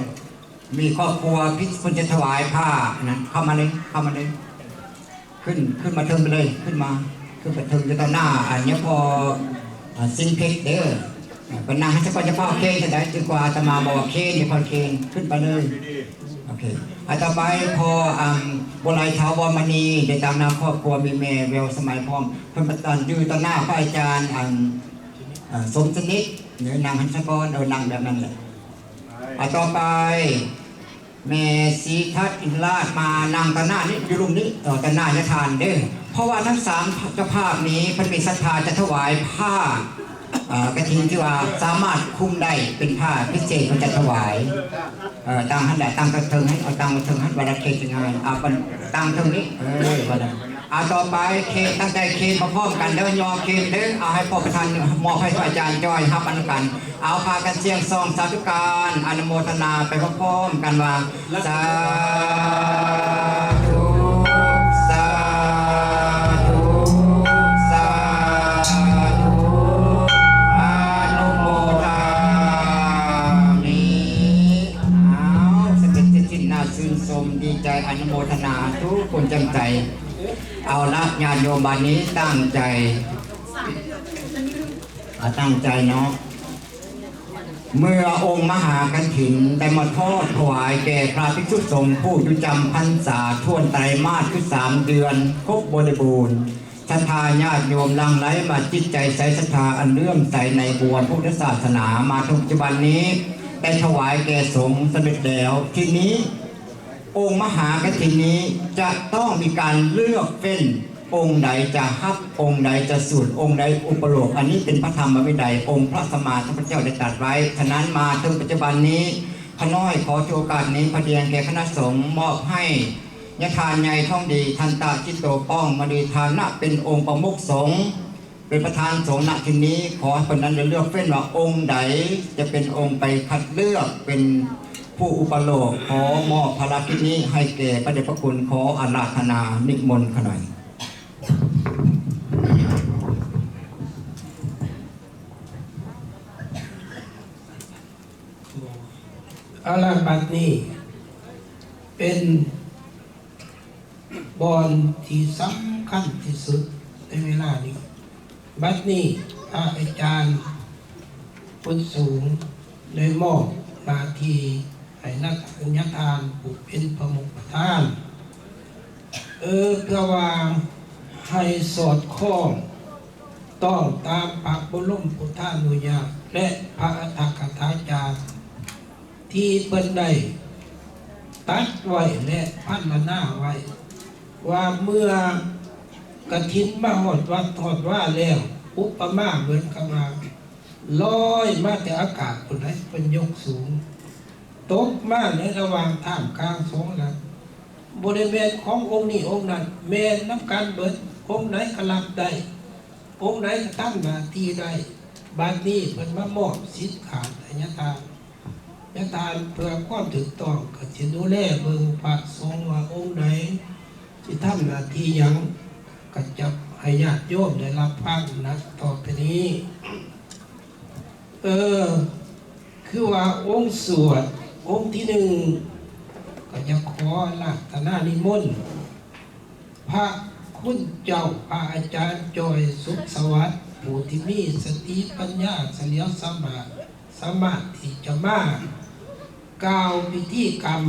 ມີຄອບຄົວທີ່ເພິ່ນຈະຖວາຍຜ້າອັນນັ້ນ ເຂົ້າມາເລີຍ ເຂົ້າມາເລີຍ ຂຶ້ນ ຂຶ້ນມາເທິງໄປເລີຍ ຂຶ້ນມາ ຂຶ້ນໄປເທິງຢູ່ຕໍ່ໜ້າອັນຍາພໍ່ ອາ ຊິງເພັກເດີ ອາ ໄປນັ່ງໃຫ້ສະກ່ອນ ຢ່າຟ້າວເຄນ ຈັ່ງໃດ ຈົນກວ່າອາດຕະມາບອກເຄນ ຢ່າຟ້າວເຄນ ຂຶ້ນໄປເລີຍ ໂອເຄ ອາ ຕໍ່ໄປ ພໍ່ ອາ ບົວໄລ ຖາວອນມະນີ ໄດ້ຕາງໜ້າຄອບຄົວ ມີແມ່ແວວສະໄໝພ້ອມ ເພິ່ນປະທານຢູ່ຕໍ່ໜ້າພະອາຈານ ອັນ ເອີ ສົມສະໜິດ ຫຼື ນາງຫັນສະກອນ ເອີ ນັ່ງແບບນັ້ນແຫຼະ ອາ ຕໍ່ໄປ ແມ່ສີທັດ ອິນລາດ ມານັ່ງຕໍ່ໜ້ານີ້ ຢູ່ລຸ່ມນີ້ ເອີ ຕໍ່ໜ້າຍາທ່ານເດີ ເພາະວ່າທັງສາມເຈົ້າພາບນີ້ ເພິ່ນມີສັດທາຈະຖວາຍຜ້າ ເອີ ກະຖິນທີ່ວ່າສາມາດຄຸມໄດ້ ເປັນຜ້າພິເສດເພິ່ນຈະຖວາຍ ເອີ ຕັ້ງຫັ້ນແຫຼະ ຕັ້ງເທິງຫັ້ນ ເອົາຕັ້ງເທິງຫັ້ນ ວ່າລະເຄນຊິງ່າຍ ເອົາຕັ້ງເທິງນີ້ ເອີ ວ່ານັ້ນ ເອົາ ຕໍ່ໄປ ເຄນ ຕັ້ງໃຈເຄນ ພ້ອມໆກັນເດີ ຍໍເຄນເດີ ເອົາ ໃຫ້ພໍ່ປະທານມອບໃຫ້ພະອາຈານຈ້ອຍ ຮັບອັນນຳກັນ ເອົາ ພາກັນສຽງຊອງສາທຸການ ອະນຸໂມທະນາໄປພ້ອມໆກັນວ່າ ສາທຸ ສາທຸ ສາທຸ ອະນຸໂມທາມິ ເອົາ ສຳເລັດເສັດສິ້ນ ໜ້າຊື່ນຊົມ ດີໃຈ ອະນຸໂມທະນາທຸກຄົນຈັ່ງໃຈ ເອົາລະ ຍາດໂຍມ ບາດນີ້ຕັ້ງໃຈ ອາ ຕັ້ງໃຈເນາະ ເມື່ອອົງມະຫາກະຖິນໄດ້ມາທອດຖວາຍແກ່ພະພິກສຸສົງຜູ້ຢູ່ຈຳພັນສາຖ້ວນໄຕມາດ ຄືສາມເດືອນຄົບບໍລິບູນ ສັດທາຍາດໂຍມຫຼັ່ງໄຫຼມາ ຈິດໃຈໃສສັດທາອັນເຫຼື້ອມໃສໃນບວນພຸດທະສາສະໜາ ມາເຖິງປັດຈຸບັນນີ້ ໄດ້ຖວາຍແກ່ສົງສຳເລັດແລ້ວ ທີນີ້ ອົງມະຫາກະຖິນນີ້ຈະຕ້ອງມີການເລືອກເຟັ້ນ ອົງໃດຈະຮັບ ອົງໃດຈະສູດ ອົງໃດອຸປະໂລກ ອັນນີ້ເປັນພະທຳມະວິໄນ ອົງພະສຳມາສຳພຸດທະເຈົ້າໄດ້ຕັດໄວ້. ສະນັ້ນ ມາເຖິງປັດຈຸບັນນີ້ ຂ້ານ້ອຍຂໍຖືໂອກາດນີ້ ພະດຽງແກ່ຄະນະສົງ ມອບໃຫ້ຍາທ່ານໃຫຍ່ທອງດີ ທັນຕະຈິດໂຕ ປ້ອງມະນີ ຖານະເປັນອົງປະມຸກສົງ ເປັນປະທານສົງນະທີ່ນີ້ ຂໍໃຫ້ເພິ່ນນັ້ນໄດ້ເລືອກເຟັ້ນວ່າອົງໃດຈະເປັນອົງໄປຄັດເລືອກເປັນຜູ້ອຸປະໂລກ. ຂໍມອບພາລະກິດນີ້ໃຫ້ແກ່ພະເດດພະຄຸນ. ຂໍອາລາທະນານິມົນຂະໜ່ອຍ. ເອົາລະ ບັດນີ້ເປັນ ບ່ອນທີ່ສຳຄັນທີ່ສຸດໃນເວລານີ້. ບັດນີ້ພະອາຈານຜູ້ສູງໄດ້ມອບໜ້າທີ່ໃຫ້ນັກສັນຍະທານຜູ້ເປັນປະມຸກປະທານ ເອີ ເພື່ອວ່າໃຫ້ສອດຄ່ອງຕ້ອງຕາມພະບໍລົມພຸດທານຸຍາດ ແລະ ພະອັດຖະກະຖາຈານ ທີ່ເພິ່ນໄດ້ຕັດໄວ້ ແລະ ພັນລະນາໄວ້ວ່າ ເມື່ອກະຖິນມາຮອດວັດຮອດວາແລ້ວ ອຸປະມາເໝືອນກັບວ່າລອຍມາແຕ່ອາກາດພຸ້ນໃດ໋ ເພິ່ນຍົກສູງ ຕົກມາໃນລະຫວ່າງທ່າມກາງສອງຫຼັງ ບໍ່ໄດ້ແມ່ນຂອງອົງນີ້ອົງນັ້ນ ແມ່ນນຳກັນເບິດ ອົງໃດກະຮັບໄດ້ ອົງໃດກະທຳໜ້າທີ່ໄດ້. ບັດນີ້ເພິ່ນມາມອບສິດຂາດໃຫ້ຍາທ່ານ ຍາທ່ານເພື່ອຄວາມຖືກຕ້ອງ ກະຊິດູແລເບິ່ງພະສົງວ່າອົງໃດຊິທຳໜ້າທີ່ຫຍັງ ກະຈະໃຫ້ຍາດໂຍມໄດ້ຮັບຟັງນະຕໍ່ໄປນີ້. ເອີ ຄືວ່າອົງສວດອົງທີໜຶ່ງ ກໍຢາກຂໍອາລາທະນານິມົນ ພະຄຸນເຈົ້າ ພະອາຈານຈ່ອຍ ສຸກສະຫວັດ ຜູ້ທີ່ມີສະຕິປັນຍາສະຫຼຽວສາມາດ ສາມາດທີ່ຈະມາກ່າວພິທີກຳ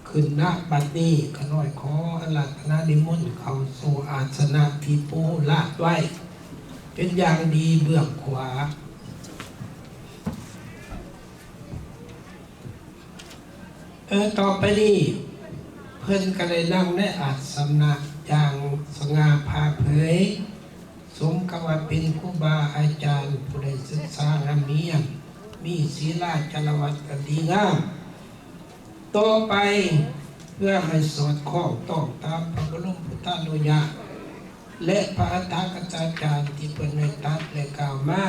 ຂຶ້ນ ນະບັດນີ້ ຂ້ານ້ອຍຂໍອາລາທະນານິມົນເຂົ້າສູ່ອາສະນະທີ່ປູລາດໄວ້ເປັນຢ່າງດີເບື້ອງຂວາ. ເອີ ຕໍ່ໄປນີ້ ເພິ່ນກໍໄດ້ນັ່ງໃນອາສະນະຢ່າງສະຫງ່າຜ່າເຜີຍ ສົມກັບວ່າເປັນຄູບາອາຈານຜູ້ໄດ້ສຶກສາຮ່ຳຮຽນ ມີສີລາຈາລະວັດອັນດີງາມ. ຕໍ່ໄປ ເພື່ອໃຫ້ສອດຄ່ອງຕ້ອງຕາມພະບໍລົມພຸດທານຸຍາດ ແລະ ພະອັດຖະກະຖາຈານທີ່ເພິ່ນໄດ້ຕັດ ແລະ ກ່າວມາ,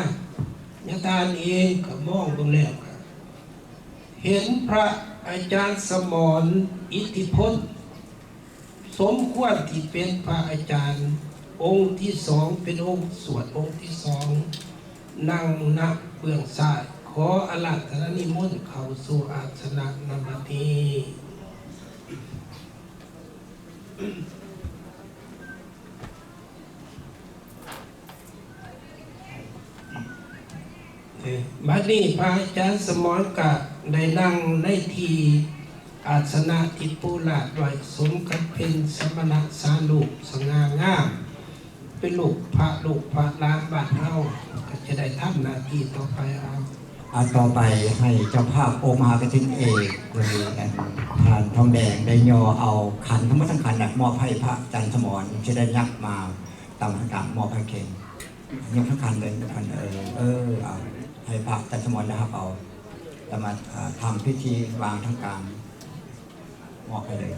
ຍາທ່ານເອງກໍມອງເບິ່ງແລ້ວກໍເຫັນພະອາຈານສະໝອນ ອິດທິພົນ ສົມຄວນທີ່ເປັນພະອາຈານອົງທີສອງ ເປັນອົງສວດອົງທີສອງ ນັ່ງນະເບື້ອງຊ້າຍ. ຂໍອາລາທະນານິມົນເຂົ້າສູ່ອາສະນະນຳບັດນີ້. ເອີ ບັດນີ້ພະອາຈານສະໝອນກະໄດ້ນັ່ງໃນທີ່ອາສະນະທີ່ປູລາດໄວ້ ສົມກັບເປັນສະມະນະສາລູບສະຫງ່າງາມ ເປັນລູກພະລູກພະຫຼານບ້ານເຮົາ ກໍຈະໄດ້ທຳໜ້າທີ່ຕໍ່ໄປເອົາ. ອັນຕໍ່ໄປໃຫ້ເຈົ້າພາບອົງມະຫາກະຖິນເອກ ໂດຍອັນທ່ານທອງແດງໄດ້ຍໍເອົາຂັນທັງໝົດທັງຂັນນະ ມອບໃຫ້ພະອາຈານສະໝອນ ຈະໄດ້ຍັບມາຕາມທາງການ ມອບໃຫ້ເຄັງ ຍົກທັງຂັນເລີຍ ຍົກຂັນ ເອີ ເອີ ເອົາ ໃຫ້ພະອາຈານສະໝອນໄດ້ຮັບເອົາ ແລ້ວມາ ເອີ ທຳພິທີວາງທາງການ ມອບໃຫ້ເລີຍ.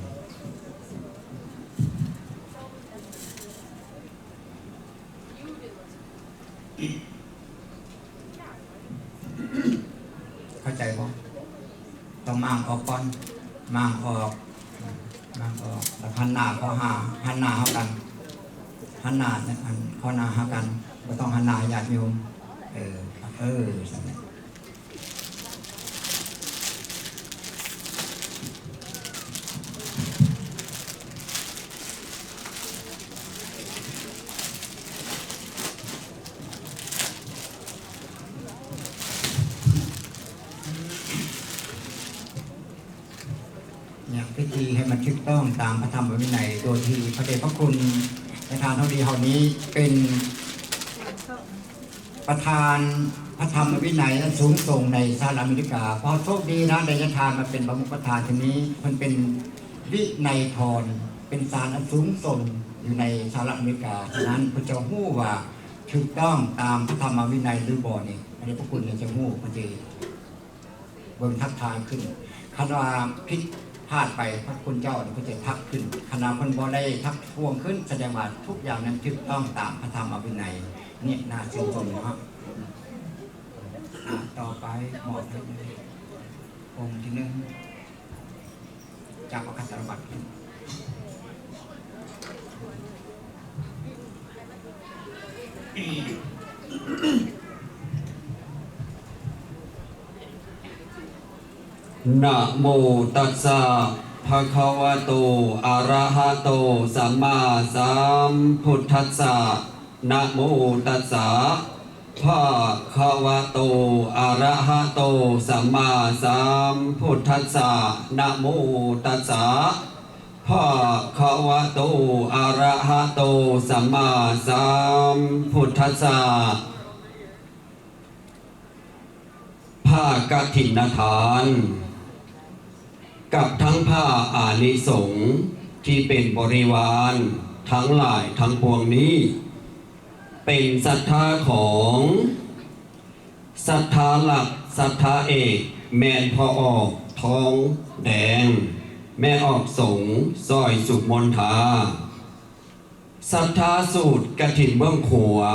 ເຂົ້າໃຈບໍ່? ຕ້ອງມ້າງອອກກ່ອນ ມ້າງອອກ ມ້າງອອກ ແລ້ວຫັນໜ້າເຂົ້າຫາ ຫັນໜ້າຫາກັນ ຫັນໜ້າ ອັນ ເຂົ້າໜ້າຫາກັນ ບໍ່ຕ້ອງຫັນໜ້າໃຫ້ຍາດໂຍມ. ເອີ ເອີ ຊັ້ນແຫຼະ. ຍາມພິທີໃຫ້ມັນຖືກຕ້ອງຕາມພະທຳມະວິໄນ ໂດຍທີ່ພະເດດພະຄຸນຍາທ່ານທອງດີເຮົານີ້ເປັນ ປະທານພະທຳມະວິໄນອັນສູງສົ່ງໃນສະຫະລັດອາເມລິກາ. ເພາະໂຊກດີນະ ໄດ້ຍາທ່ານມາເປັນປະມຸກປະທານທີ່ນີ້ ເພິ່ນເປັນວິໄນທອນ ເປັນສານອັນສູງສົ່ງຢູ່ໃນສະຫະລັດອາເມລິກາ. ສະນັ້ນ ເພິ່ນຈະຮູ້ວ່າຖືກຕ້ອງຕາມພະທຳມະວິໄນຫຼືບໍ່ນີ້ ອັນນີ້ພະຄຸນຈະຮູ້ ເພິ່ນຈະ ເບິ່ງທັກທາຍຂຶ້ນ. ຄັນວ່າຜິດພາດໄປ ພະຄຸນເຈົ້າເພິ່ນຈະທັກຂຶ້ນ. ຄັນວ່າເພິ່ນບໍ່ໄດ້ທັກທ້ວງຂຶ້ນ ສະແດງວ່າທຸກຢ່າງນັ້ນຖືກຕ້ອງຕາມພະທຳມະວິໄນ. ນີ້ໜ້າຊື່ນຊົມເນາະ. ອ່າ ຕໍ່ໄປມອບໃຫ້ອົງທີໜຶ່ງ. ຈາກປະກາດສາລະບັດ. ນະໂມຕັດສະ ພະຄະວະໂຕ ອະຣະຫະໂຕ ສຳມາສຳພຸດທັດສະ. ນະໂມຕັດສະ ພະຄະວະໂຕ ອະຣະຫະໂຕ ສຳມາສຳພຸດທັດສະ. ນະໂມຕັດສະ ພະຄະວະໂຕ ອະຣະຫະໂຕ ສຳມາສຳພຸດທັດສະ. ຜ້າກະຖິນນະທານ ກັບທັງຜ້າອານິສົງທີ່ເປັນບໍລິວານທັງຫຼາຍທັງປວງນີ້ ເປັນສັດທາຂອງ ສັດທາຫຼັກ ສັດທາເອກ ແມ່ນພໍ່ອອກທອງແດງ ແມ່ອອກສົງ ຊອຍສຸມົນທາ. ສັດທາສູດກະຖິນເບື້ອງຂວາ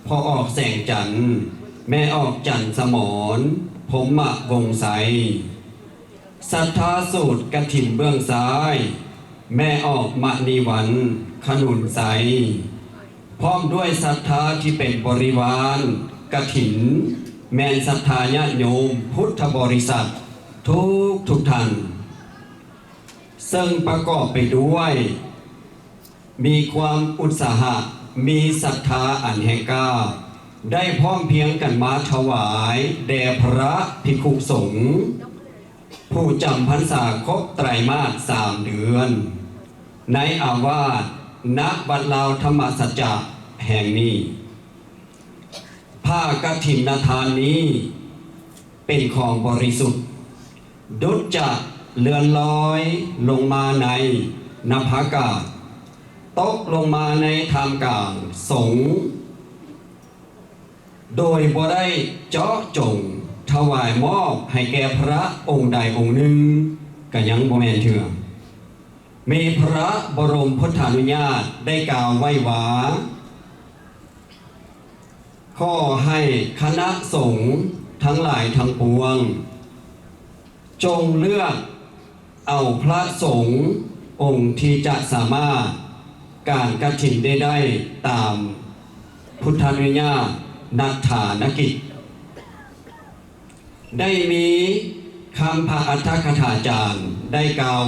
ພໍ່ອອກແສງຈັນ ແມ່ອອກຈັນສະໝອນ ພົມມະວົງໄຊ. ສັດທາສູດກະຖິນເບື້ອງຊ້າຍ ແມ່ອອກມະນີວັນ ຂະໜູນໄຊ ພ້ອມດ້ວຍສັດທາທີ່ເປັນບໍລິວານກະຖິນ ແມ່ນສັດທາຍາດໂຍມພຸດທະບໍລິສັດທຸກໆທ່ານ ເຊິ່ງປະກອບໄປດ້ວຍ ມີຄວາມອຸດສາຫະ ມີສັດທາອັນແຮງກ້າ ໄດ້ພ້ອມພຽງກັນມາຖວາຍແດ່ພະພິກຂຸສົງ ຜູ້ຈຳພັນສາຄົບໄຕຣມາດສາມເດືອນ ໃນອາວາດ ນະວັດລາວທຳມະສັດຈະແຫ່ງນີ້. ຜ້າກະຖິນນະທານນີ້ເປັນຂອງບໍລິສຸດ ດຸດຈະເລື່ອນລອຍລົງມາໃນນະພາກາດ, ຕົກລົງມາໃນທ່າມກາງສົງ ໂດຍບໍ່ໄດ້ເຈາະຈົງຖວາຍມອບໃຫ້ແກ່ພະອົງໃດອົງໜຶ່ງ ກະຍັງບໍ່ແມ່ນເທື່ອ. ມີພະບໍລົມພຸດທານຸຍາດໄດ້ກ່າວໄວ້ວ່າ ຂໍໃຫ້ຄະນະສົງທັງຫຼາຍທັງປວງ ຈົ່ງເລືອກເອົາພະສົງອົງທີ່ຈະສາມາດການກະຖິນໄດ້ ໄດ້ຕາມພຸດທານຸຍາດນັດຖານະກິດ. ໄດ້ມີຄຳພະອັດຖະກະຖາຈານໄດ້ກ່າວ,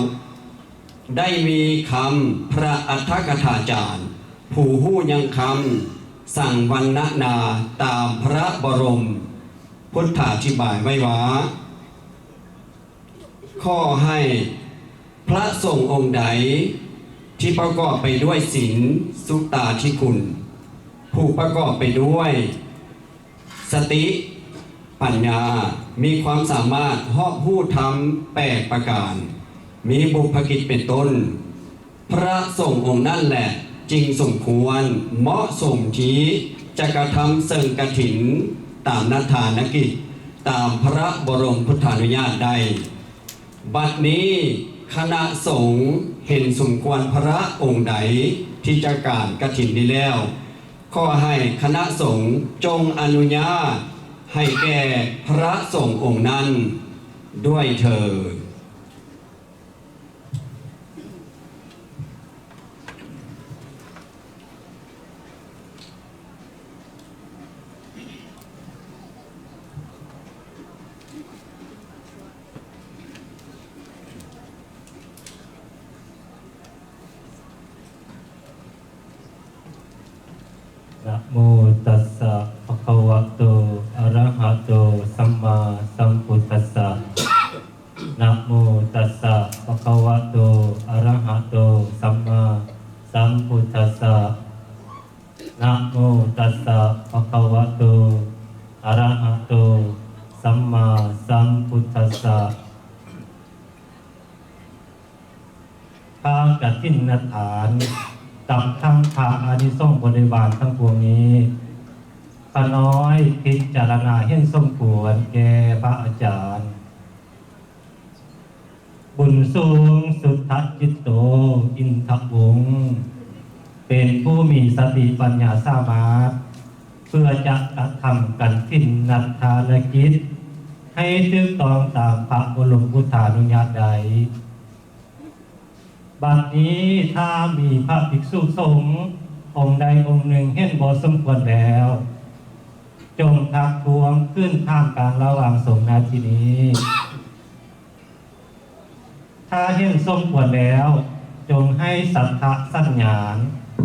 ໄດ້ມີຄຳພະອັດຖະກະຖາຈານຜູ້ຮູ້ຍັງຄຳສັງວັນນະນາຕາມພະບໍລົມພຸດທາທິບາຍໄວ້ວ່າ ຂໍໃຫ້ພະສົງອົງໃດທີ່ປະກອບໄປດ້ວຍສິນສຸຕາທິຄຸນ, ຜູ້ປະກອບໄປດ້ວຍສະຕິປັນຍາ, ມີຄວາມສາມາດຮອບຮູ້ທຳແປດປະການ, ມີບຸບພະກິດເປັນຕົ້ນ, ພະສົງອົງນັ້ນແຫຼະຈຶ່ງສົມຄວນເໝາະສົມທີ່ຈະກະທຳເຊິ່ງກະຖິນຕາມນັດຖານະກິດ ຕາມພະບໍລົມພຸດທານຸຍາດໄດ້. ບັດນີ້ຄະນະສົງເຫັນສົມຄວນພະອົງໃດທີ່ຈະການກະຖິນນີ້ແລ້ວ, ຂໍໃຫ້ຄະນະສົງຈົ່ງອະນຸຍາດໃຫ້ແກ່ພະສົງອົງນັ້ນດ້ວຍເທີ້ນ. ນະໂມຕັດສະ ພະຄະວະໂຕ ອະຣະຫະໂຕ ສຳມາສຳພຸດທັດສະ. ນະໂມຕັດສະ ພະຄະວະໂຕ ອະຣະຫະໂຕ ສຳມາສຳພຸດທັດສະ. ນະໂມຕັດສະ ພະຄະວະໂຕ ອະຣະຫະໂຕ ສຳມາສຳພຸດທັດສະ. ຜ້າກະຖິນນະທານ ກັບທັງຜ້າອານິສົງບໍລິວານທັງປວງນີ້ ຂ້ານ້ອຍພິຈາລະນາເຫັນສົມຄວນແກ່ພະອາຈານ ບຸນສູງ ສຸດທະຈິດໂຕ ອິນທະວົງ ເປັນຜູ້ມີສະຕິປັນຍາສາມາດ ເພື່ອຈະກະທຳກະຖິນນັດຖານະກິດ ໃຫ້ຖືກຕ້ອງຕາມພະບໍລົມພຸດທານຸຍາດໄດ້. ບັດນີ້ຖ້າມີພະພິກສຸສົງອົງໃດອົງໜຶ່ງເຫັນບໍ່ສົມຄວນແລ້ວ ຈົ່ງທັກທ້ວງຂຶ້ນທ່າມກາງລະຫວ່າງສົງໃນທີ່ນີ້. ຖ້າເຫັນສົມຄວນແລ້ວ ຈົ່ງໃຫ້ສັດທະສັນຍານ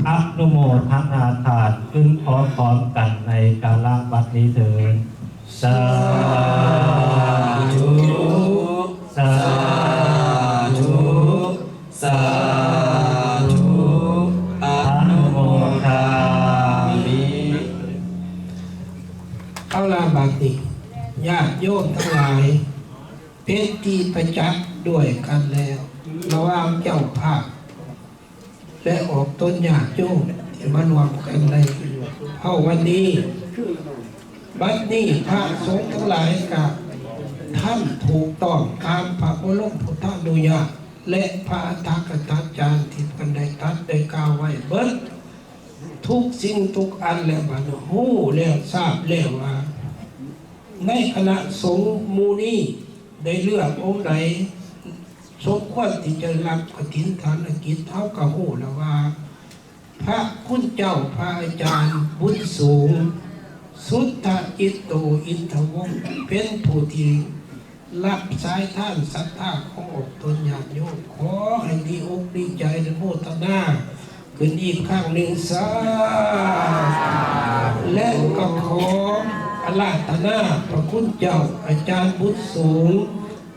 ອະນຸໂມທະນາທານຂຶ້ນພ້ອມໆກັນໃນກາລະບັດນີ້ເທີ້ນ. ສາທຸ ສາທຸ ສາທຸ ອະນຸໂມທາມິ. ເອົາລະ ບັດນີ້ຍາດໂຍມທັງຫຼາຍ ເປັນທີ່ປະຈັກດ້ວຍກັນແລ້ວ ລະຫວ່າງເຈົ້າພາບ ແລະ ອອກຕົນຍາດໂຍມທີ່ມາຮ່ວມກັນໃນເຊົ້າວັນນີ້. ບັດນີ້ພະສົງທັງຫຼາຍກະທຳຖືກຕ້ອງຕາມພະບໍລົມພຸດທານຸຍາດ ແລະ ພະອັດຖະກະຖາຈານທີ່ເພິ່ນໄດ້ຕັດໄດ້ກ່າວໄວ້ເບິດທຸກສິ່ງທຸກອັນແລ້ວ. ບັດນີ້ຮູ້ແລ້ວຊາບແລ້ວວ່າ ໃນຄະນະສົງໝູ່ນີ້ ໄດ້ເລືອກອົງໃດສົມຄວນທີ່ຈະຮັບກະຖິນທານະກິດ, ເຮົາກໍຮູ້ແລ້ວວ່າ ພະຄຸນເຈົ້າພະອາຈານບຸນສູງ ສຸດທະຈິດໂຕ ອິນທະວົງ ເປັນຜູ້ທີ່ຮັບສາຍທານສັດທາຂອງອອກຕົນຍາດໂຍມ. ຂໍໃຫ້ດີອົກດີໃຈ ອະນຸໂມທະນາ ຂຶ້ນອີກຄັ້ງໜຶ່ງ ສາທຸ ແລະ ກໍຂໍອາລາທະນາພະຄຸນເຈົ້າອາຈານບຸນສູງ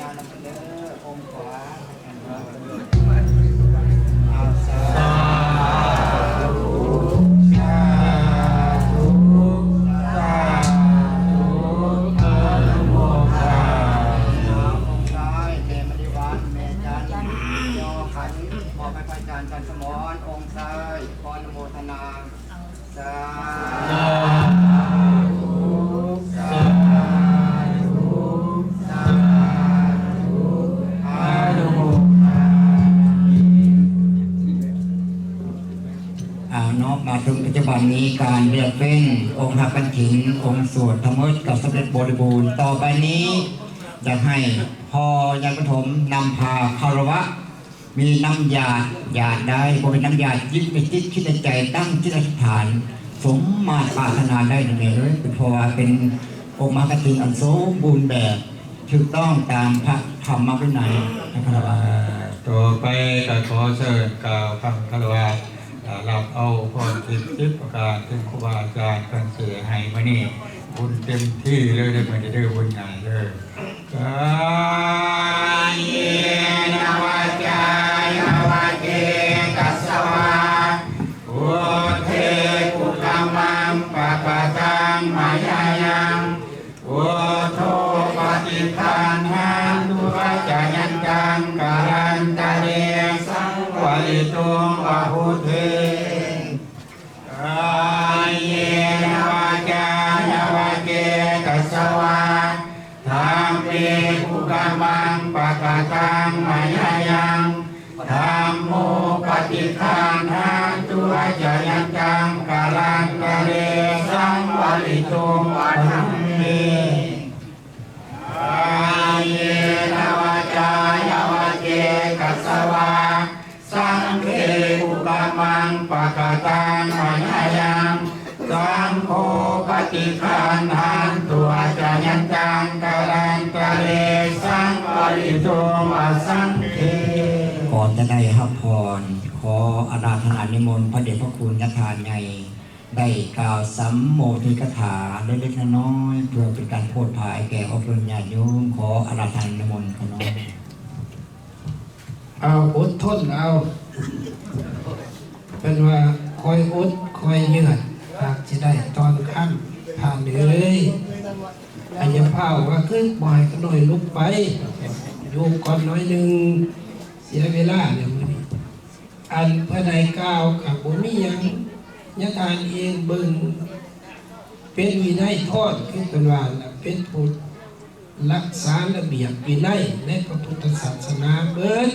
ຍານຳເພິ່ນເດີ ອົງຂວາ. ສາທຸ ສາທຸ ສາທຸ ອະນຸໂມທາມິ. ອົງຊ້າຍ ແມ່ມະນີວັນ ແມ່ຈັນ ຍໍຂັນ ມອບໃຫ້ພະອາຈານຈັນສະໝອນ ອົງຊ້າຍ ຂໍອະນຸໂມທະນາ. ສາທຸ ສາທຸ ສາທຸ ອະນຸໂມທາມິ. ອາ ເນາະ ມາເຖິງປັດຈຸບັນນີ້ ການລຽກເວັ້ນອົງຮັບກະຖິນ ອົງສວດທັງໝົດກໍສຳເລັດບໍລິບູນ. ຕໍ່ໄປນີ້ ຢາກໃຫ້ພໍ່ຍາດປະຖົມນຳພາຄາລະວະ ມີນ້ຳຢາດ ຢາດໄດ້ ບໍ່ມີນ້ຳຢາດ ຈິດໃນຈິດ ຄິດໃນໃຈ ຕັ້ງຈິດອະທິຖານ ສົມມາດປາດຖະໜາໄດ້ນັ້ນເອງເອີຍ ເປັນ ເພາະວ່າເປັນອົງມະຫາກະຖິນອັນສົມບູນແບບ ຖືກຕ້ອງຕາມພະທຳມະວິໄນ ໃຫ້ຄາລະວະ. ຕໍ່ໄປກໍຂໍເຊີນກ່າວຄຳຄາລະວະ ແລະ ຮັບເອົາພອນສິບປະການ ເຊິ່ງຄູບາອາຈານເພິ່ນຊິໃຫ້ມື້ນີ້ ບຸນເຕັມທີ່ເລີຍເດີ ມື້ນີ້ເດີ ບຸນໃຫຍ່ເດີ. ກາເຍນະວາຈາຍະວະເຈຕະສະວາ ພຸດເທ ກຸກະມັງ ປະກະຕັງ ມະຍາຍັງ ພຸດໂທ ປະຕິຄັນຫັນຕຸ ອາຈາຍັນຕັງ ກາລັນຕະເລ ສັງວະລິຕຸງ ວະພຸດເທ. ກາເຍນະວາຈາຍະວະເຈຕະສະວາ ທຳເມ ກຸກະມັງ ປະກະຕັງ ມະຍາຍັງ ທຳໂມ ປະຕິຄັນຫັນຕຸ ອາຈາຍັນຕັງ ກາລັນຕະເລ ສັງວະລິຕຸງ ວະທຳເມ. ກາເຍນະວາຈາຍະວະເຈຕະສະວາ ສັງເຄ ກຸກະມັງ ປະກະຕັງ ມະຍາຍັງ ສັງໂຄ ປະຕິຄັນຫັນຕຸ ອາຈາຍັນຕັງ ກາລັນຕະເລ ສັງວະລິຕຸງ ວະສັງເຄ. ກ່ອນຈະໄດ້ຮັບພອນ ຂໍອາລາທະນານິມົນພະເດດພະຄຸນຍາທ່ານໃຫຍ່ ໄດ້ກ່າວສຳໂມທິກະຖາເລັກໆນ້ອຍໆ ເພື່ອເປັນການໂພດພາໃຫ້ແກ່ອອກຕົນຍາດໂຍມ. ຂໍອາລາທະນານິມົນຂະນ້ອຍ. ເອົາ ອົດທົນເອົາ ເພິ່ນວ່າ ຄອຍອົດ ຄອຍເຍືອດ ຫາກຊິໄດ້ຕອນຄ່ຳ ທ່ານເອີຍ. ອາ ຢ່າຟ້າວວ່າ ຄືບໍ່ໃຫ້ຂະນ້ອຍລຸກໄປ ຢູ່ກ່ອນໜ້ອຍໜຶ່ງ ເສຍເວລາແລ້ວມື້ນີ້. ອັນເພິ່ນໄດ້ກ່າວກໍບໍ່ມີຫຍັງ ຍາທ່ານເອງເບິ່ງເປັນວິໄນທອນ ຄືເພິ່ນວ່າລະ ເປັນຜູ້ຮັກສາລະບຽບວິໄນໃນພະພຸດທະສາສະໜາເບິດ.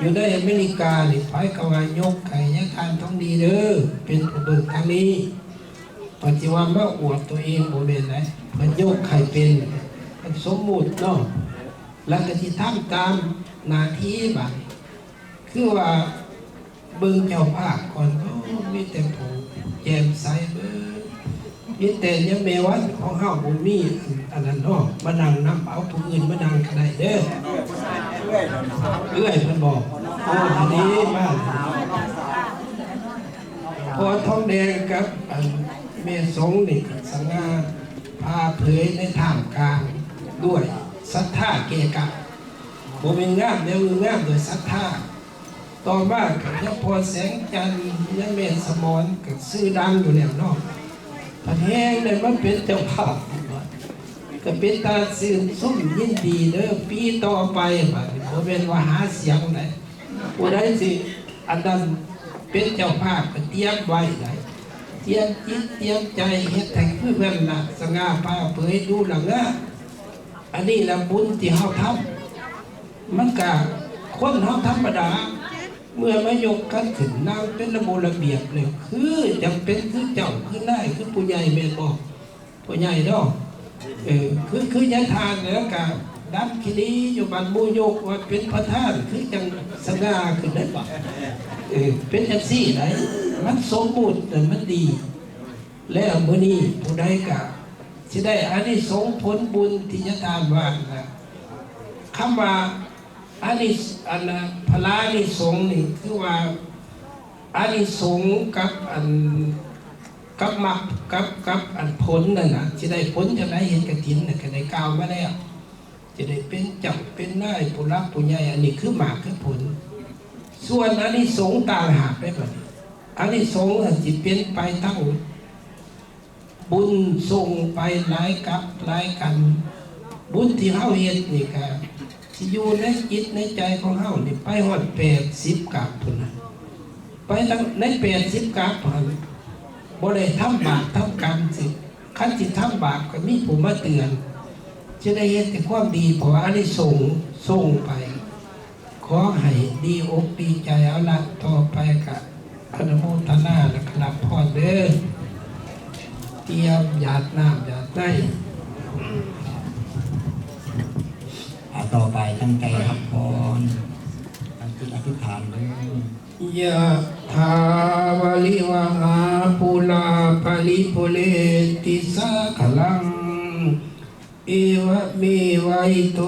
ຢູ່ໃນອາເມລິການີ້ ໃຜກໍວ່າຍົກໃຫ້ຍາທ່ານທອງດີເດີ ເປັນຜູ້ເບິ່ງທາງນີ້. ປະຕິວ່າມາອວດຕົວເອງບໍ່ແມ່ນໃດ ເພິ່ນຍົກໃຫ້ເປັນ ເພິ່ນສົມມຸດເນາະ ແລ້ວກໍຊິທຳຕາມໜ້າທີ່ບາດນີ້. ຄືວ່າເບິ່ງເຈົ້າພາບກ່ອນ ໂອ້ ມີແຕ່ຜູ້ແຈ່ມໃສເບີດ ມີແຕ່ຍາແມ່ວັນຂອງເຮົາບໍ່ມີອັນ ອັນນັ້ນເນາະ ມານັ່ງນຳ ເອົາຜູ້ອື່ນມານັ່ງກໍໄດ້ເດີ ເອື້ອຍເພິ່ນບອກ. ໂອ້ ດີມາກ ພໍ່ທອງແດງກັບອັນແມ່ສົງນີ້ກໍສະຫງ່າຜ່າເຜີຍໃນທ່າມກາງດ້ວຍສັດທາເກກະ ບໍ່ແມ່ນງາມແນວອື່ນ ງາມດ້ວຍສັດທາ. ຕໍ່ມາກໍຍັງພໍ່ແສງຈັນ ຍັງແມ່ສະໝອນ ກໍຊື່ດັງຢູ່ແລ້ວເນາະ ພັດແຮ່ງໄດ້ມາເປັນເຈົ້າພາບ ກໍເປັນຕາຊື່ນຊົມຍິນດີເດີ ປີຕໍ່ໄປບາດນີ້ ບໍ່ແມ່ນວ່າຫາສຽງໃດ໋ ຜູ້ໃດຊິອັນນັ້ນເປັນເຈົ້າພາບກໍຕຽມໄວ້ໄດ໋ ຕຽມຈິດຕຽມໃຈເຮັດໃຫ້ຄືເພິ່ນລະ ສະຫງ່າຜ່າເຜີຍ ດູລະງາມ. ອັນນີ້ລະບຸນທີ່ເຮົາທຳ ມັນກະ ຄົນເຮົາທຳມະດາ ເມື່ອມາຍົກກັນຂຶ້ນນັ່ງເປັນລະບົບລະບຽບແລ້ວ ຄືຈຳເປັນຄືເຈົ້າ ຄືນາຍ ຄືຜູ້ໃຫຍ່ແມ່ນບໍ່? ພໍ່ໃຫຍ່ເນາະ ເອີ ຄື ຄືຍາຍທ່ານແລ້ວກະດຳຂີ້ຫຼີຢູ່ ບັດໝູ່ຍົກວ່າເປັນປະທານ ຄືຈັ່ງສະຫງ່າຂຶ້ນໄດ້ບາດ ເອີ ເປັນຈັ່ງຊີ້ໄດ໋ ມັນສົມມຸດ ແຕ່ມັນດີ. ແລ້ວມື້ນີ້ຜູ້ໃດກະຊິໄດ້ອານິສົງຜົນບຸນທີ່ຍາທ່ານວ່ານັ້ນລະ ຄຳວ່າ ອານິ ອັນນະ ພະລານິສົງນີ້ ຄືວ່າອານິສົງກັບອັນ ກັບມັກ ກັບ ກັບອັນຜົນນັ້ນນະ ຊິໄດ້ຜົນຈັ່ງໃດ ເຮັດກະຖິນນະ ກໍໄດ້ກ່າວມາແລ້ວ ຈະໄດ້ເປັນເຈົ້າເປັນນາຍ ຜູ້ຫຼັກຜູ້ໃຫຍ່ ອັນນີ້ຄືໝາກຄືຜົນ. ສ່ວນອານິສົງຕ່າງຫາກໄດ້ບັດນີ້ ອານິສົງຫັ້ນຊິເປັນໄປທັງ ບຸນສົ່ງໄປຫຼາຍກັບຫຼາຍກັນ ບຸນທີ່ເຮົາເຮັດນີ້ກະຊິຢູ່ໃນຈິດໃນໃຈຂອງເຮົານີ້ໄປຮອດແປດສິບກັບພຸ້ນນະ ໄປທັງໃນແປດສິບກັບຫັ້ນ ບໍ່ໄດ້ທຳບາບທຳກຳຊິ ຄັນຊິທຳບາບກໍມີຜູ້ມາເຕືອນ ຈະໄດ້ເຮັດແຕ່ຄວາມດີ ເພາະວ່າອານິສົງສົ່ງໄປ. ຂໍໃຫ້ດີອົກດີໃຈ. ເອົາລະ ຕໍ່ໄປກະອະນຸໂມທະນາ ແລ້ວກະຮັບພອນເດີ ຕຽມຢາດນ້ຳຢາດໃນ. ອາ ຕໍ່ໄປຕັ້ງໃຈຮັບພອນ ຕັ້ງຈິດອະທິຖານເດີ. ຍະຖາ ວາລິວະຫາ ປູລາ ປະລິປູເຣນຕິ ສາຄະລັງ ເອວະເມວະອິໂຕ